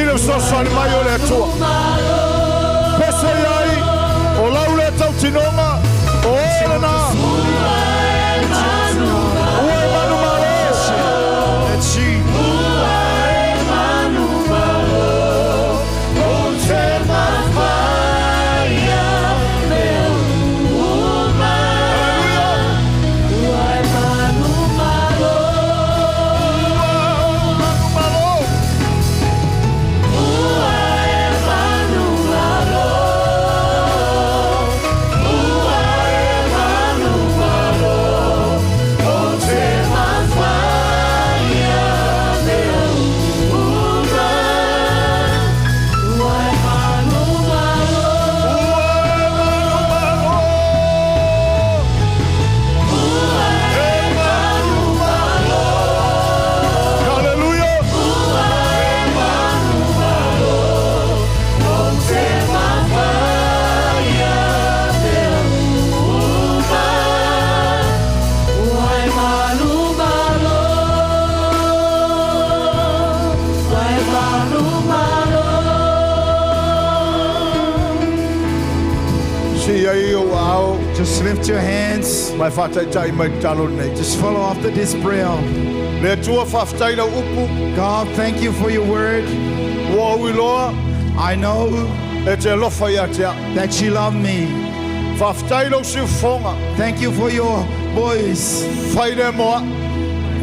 I le sosani mai o le atua. Pese ai o lau le tautinonga o oe le nā. Ua e manu malo. Let's see. Hallelujah. Si ai o au. Just lift your hands. Mai whātaitai mai talo nei. Just follow after this prayer. Le atua whawhitai lau upu. God, thank you for your word. Ua au iloa. I know E te alofa ia te au. that you love me. Whawhitai lau siufonga. Thank you for your voice. Whai le moa.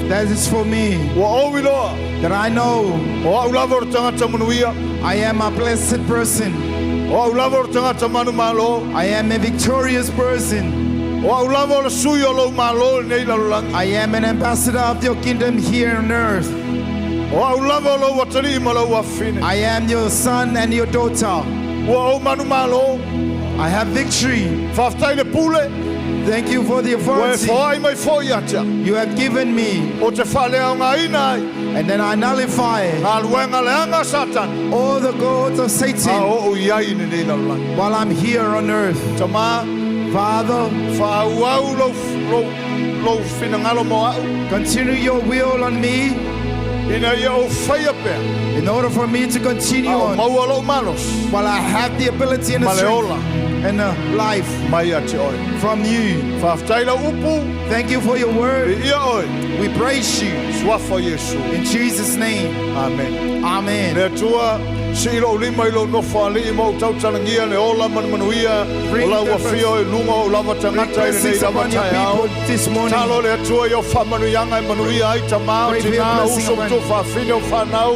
That is for me. Ua au iloa. That I know O au lava o le tangata manuia. I am a blessed person. O au lava o le tangata manu malo. I am a victorious person. O au lava o le sui o lou malo i nei lalolangi. I am an ambassador of your kingdom here on earth. O au lava o lou atali ma lau afine. I am your son and your daughter. Ua au manu malo. I have victory. Whawhitai le pule. Thank you for the Ua e authority foai mai foi ia te au. you have given me. O te whaleaonga ina ai. And then I nullify Galuega leaga a Satani. all the gods of A Satan oo i ai i lenei lalolagi. while I'm here on earth. Tamā, Father, faaauau lou, lou, lou finagalo mo au. continue your will on me Ina ia ou faia pea. in order for me to continue A o on maua lou malosi. while I have the ability and the Ma le strength ola. and the life Mai ia te oe. from you. Faafetai lau upu. Thank you for your word. Viia oe. We praise you Suafa o Iesu. in Jesus' name. Amen. Amen. Le Atua, sii lou lima i lou nofo alii ma ou tautalagia le ola ma le manuia o lau afio i luga o lava tagata i lenei Blessings lava upon your taeao. people this morning. Talo le Atua i au faamanuiaga e manuia ai tamā o Pray for your tinā, blessing uso upon- ma tuafafine o fanau.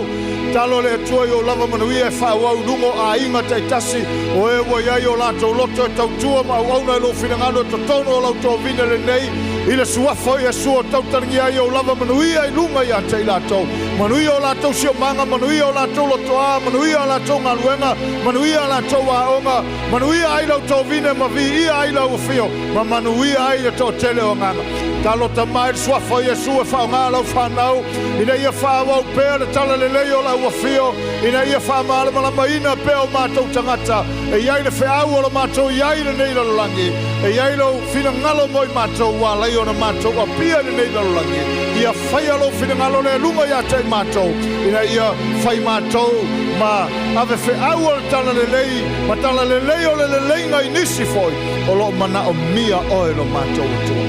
Talo le Atua i ou lava manuia e faaauau i luga o aiga taitasi o e ua iai o latou loto e tautua ma auauna i lou finagalo e totonu o lau tovina lenei i le suafa o Iesu o tautalagia ai ou lava manuia i luga ia te i latou. Manuia o latou siomaga, manuia o latou lotoā, manuia o latou galuega, manuia o latou aoga, manuia ai lau tovina ma viia ai lau afio, ma manuia ai le toatele o agaga. Talo tamā i le suafa o Iesu e faaaogā lau fanau, ina ia faaauau pea le talalelei o lau afio, ina ia faamalamalamaina pea o matou tagata, e iai le feau o lo matou iai lenei lalolagi, e iai lou finagalo mo i matou ua alai ona matou apia i lenei lalolagi. Ia faia lou finagalo lea luga ia te i matou, ina ia fai matou ma ave feau o le talalelei, ma talalelei o le leleiga i nisi foi, o loo manaomia oe lo matou Atua.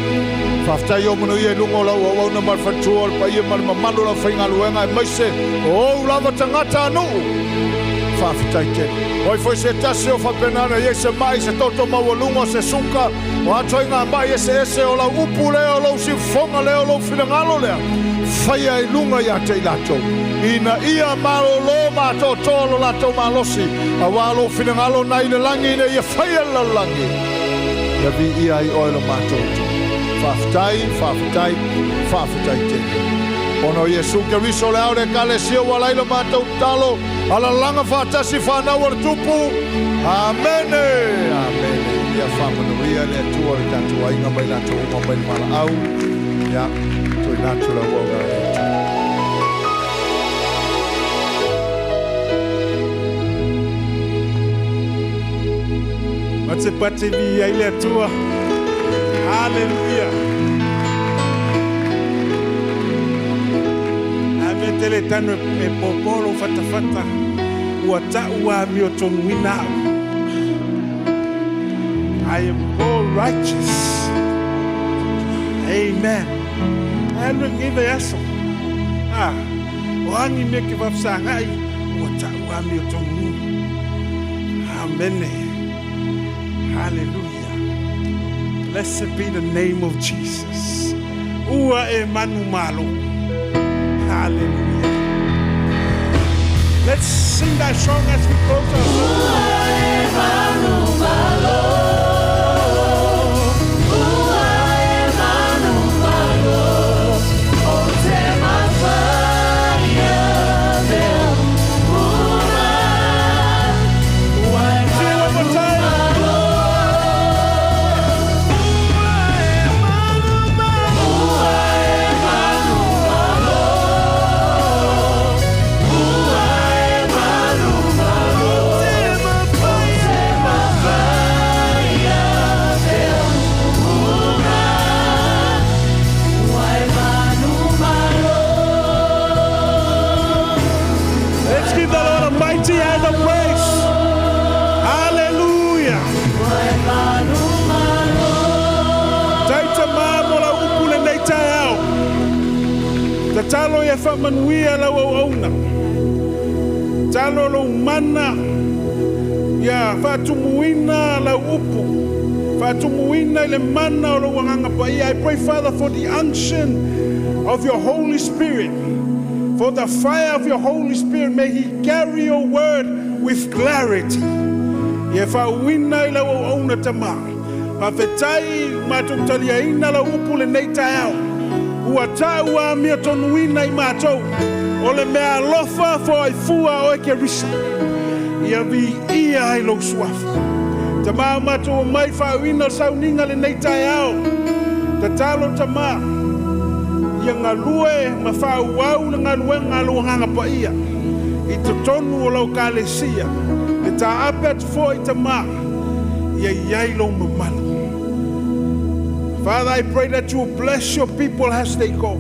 Faafetai o manuia i luga o lau auauna ma le faletua o le paia ma le mamalu o lau faigaluega aemaise o ou lava tagata anuu. Faafetai tele. O ai foi se tasi o faapena ona iai se mai, se toto maualuga, se suka, o atoaiga mai eseese o lau upu lea, o lou siufofoga lea, o lou finagalo lea, faia i luga ia te i latou. Ina ia malōlō ma atoatoa lo latou malosi, auā lou finagalo nai le lagi ina ia faia le lalolagi. Ia viia ai oe lo matou Atua. Faafetai, faafetai, faafetai tele. Ona o Iesu Keriso le ao le Ekalesia ua ala ai le matou tatalo, alalaga faatasi fanau a le Tupu. Amene, amene. Ia faamanuia le Atua i le tatou aiga ma i latou uma mai le valaau. Ia, tuuina atu le auauna a le Atua. Pate pate viia ai le Atua. Haleluia. Ave tele tanu e pōpō lou fatafata. Ua ta'u amiotonuina au. I am called righteous. Amen. Alu e ngiva e aso. Ah, o agi mea ke faafesaga'i ua ta'u amiotonuina. Amene. Hallelujah. Blessed be the name of Jesus. Ua e manumalo. Hallelujah. Let's sing that song as we close our service. Sing it one more time. Let's give the Lord a mighty hand of praise. Hallelujah. Taita mā mo lau upu lenei taeao. Tatalo ia faamanuia lau auauna. Talo lou mana ia faatumuina lau upu. Faatumuina i le mana o lou agaga paia. I pray, Father, for the unction of your Holy Spirit. For the fire of your Holy Spirit, may He carry your word with clarity. Ia faauina i lau auauna tamā. Faafetai matou taliaina lau upu lenei taeao. Ua ta'u amiotonuina i matou. O le mea alofa foaifua o e Keriso. Ia viia ai lou suafa. Tamā o matou omai faauuina o le sauniga lenei taeao. Tatalo tamā, ia galue ma faaauau le galuega a lou Agaga Paia i totonu o lau Ekalesia. Le taape atu foʻi tamā, ia i ai lou mamalu. Father, I pray that you will bless your people as they go.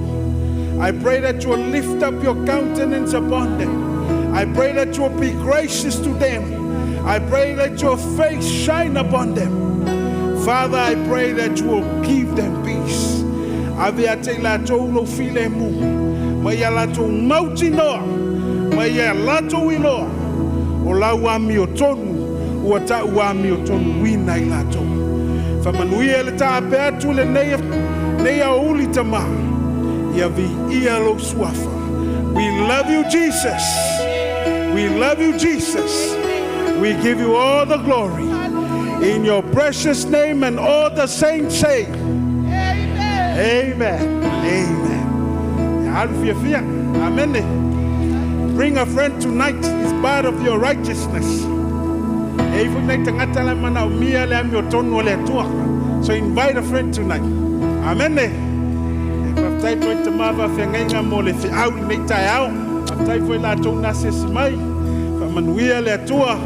I pray that you will lift up your countenance upon them. I pray that you will be gracious to them. I pray that your face shine upon them. Father, I pray that you will give them peace. Ave ia te i latou lou filemu. Ma ia latou mautinoa. Ma ia latou iloa. O lau amiotonu ua tau amiotonuina i latou. Faamanuia le taape atu lenei nei aoauli tamā. Ia viia lou suafa. We love you, Jesus. We love you, Jesus. We give you all the glory. In your precious name and all the saints say, Amen. Amen. Ia alu fiafia. Amene. Bring a friend tonight. It's part of your righteousness. E i ai foi nai tagata la e manaomia le amiotonu a le Atua. So invite a friend tonight. Amene. E faafetai atu ai tamā faafeagaiga mo le feau i lenei taeao. Faafetai foi i latou na asiasi mai. Faamanuia le Atua.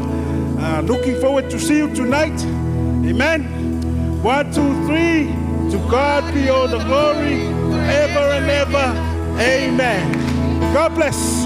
Looking forward to see you tonight. Amen. One, two, three. To God be all the glory, ever and ever. Amen. God bless.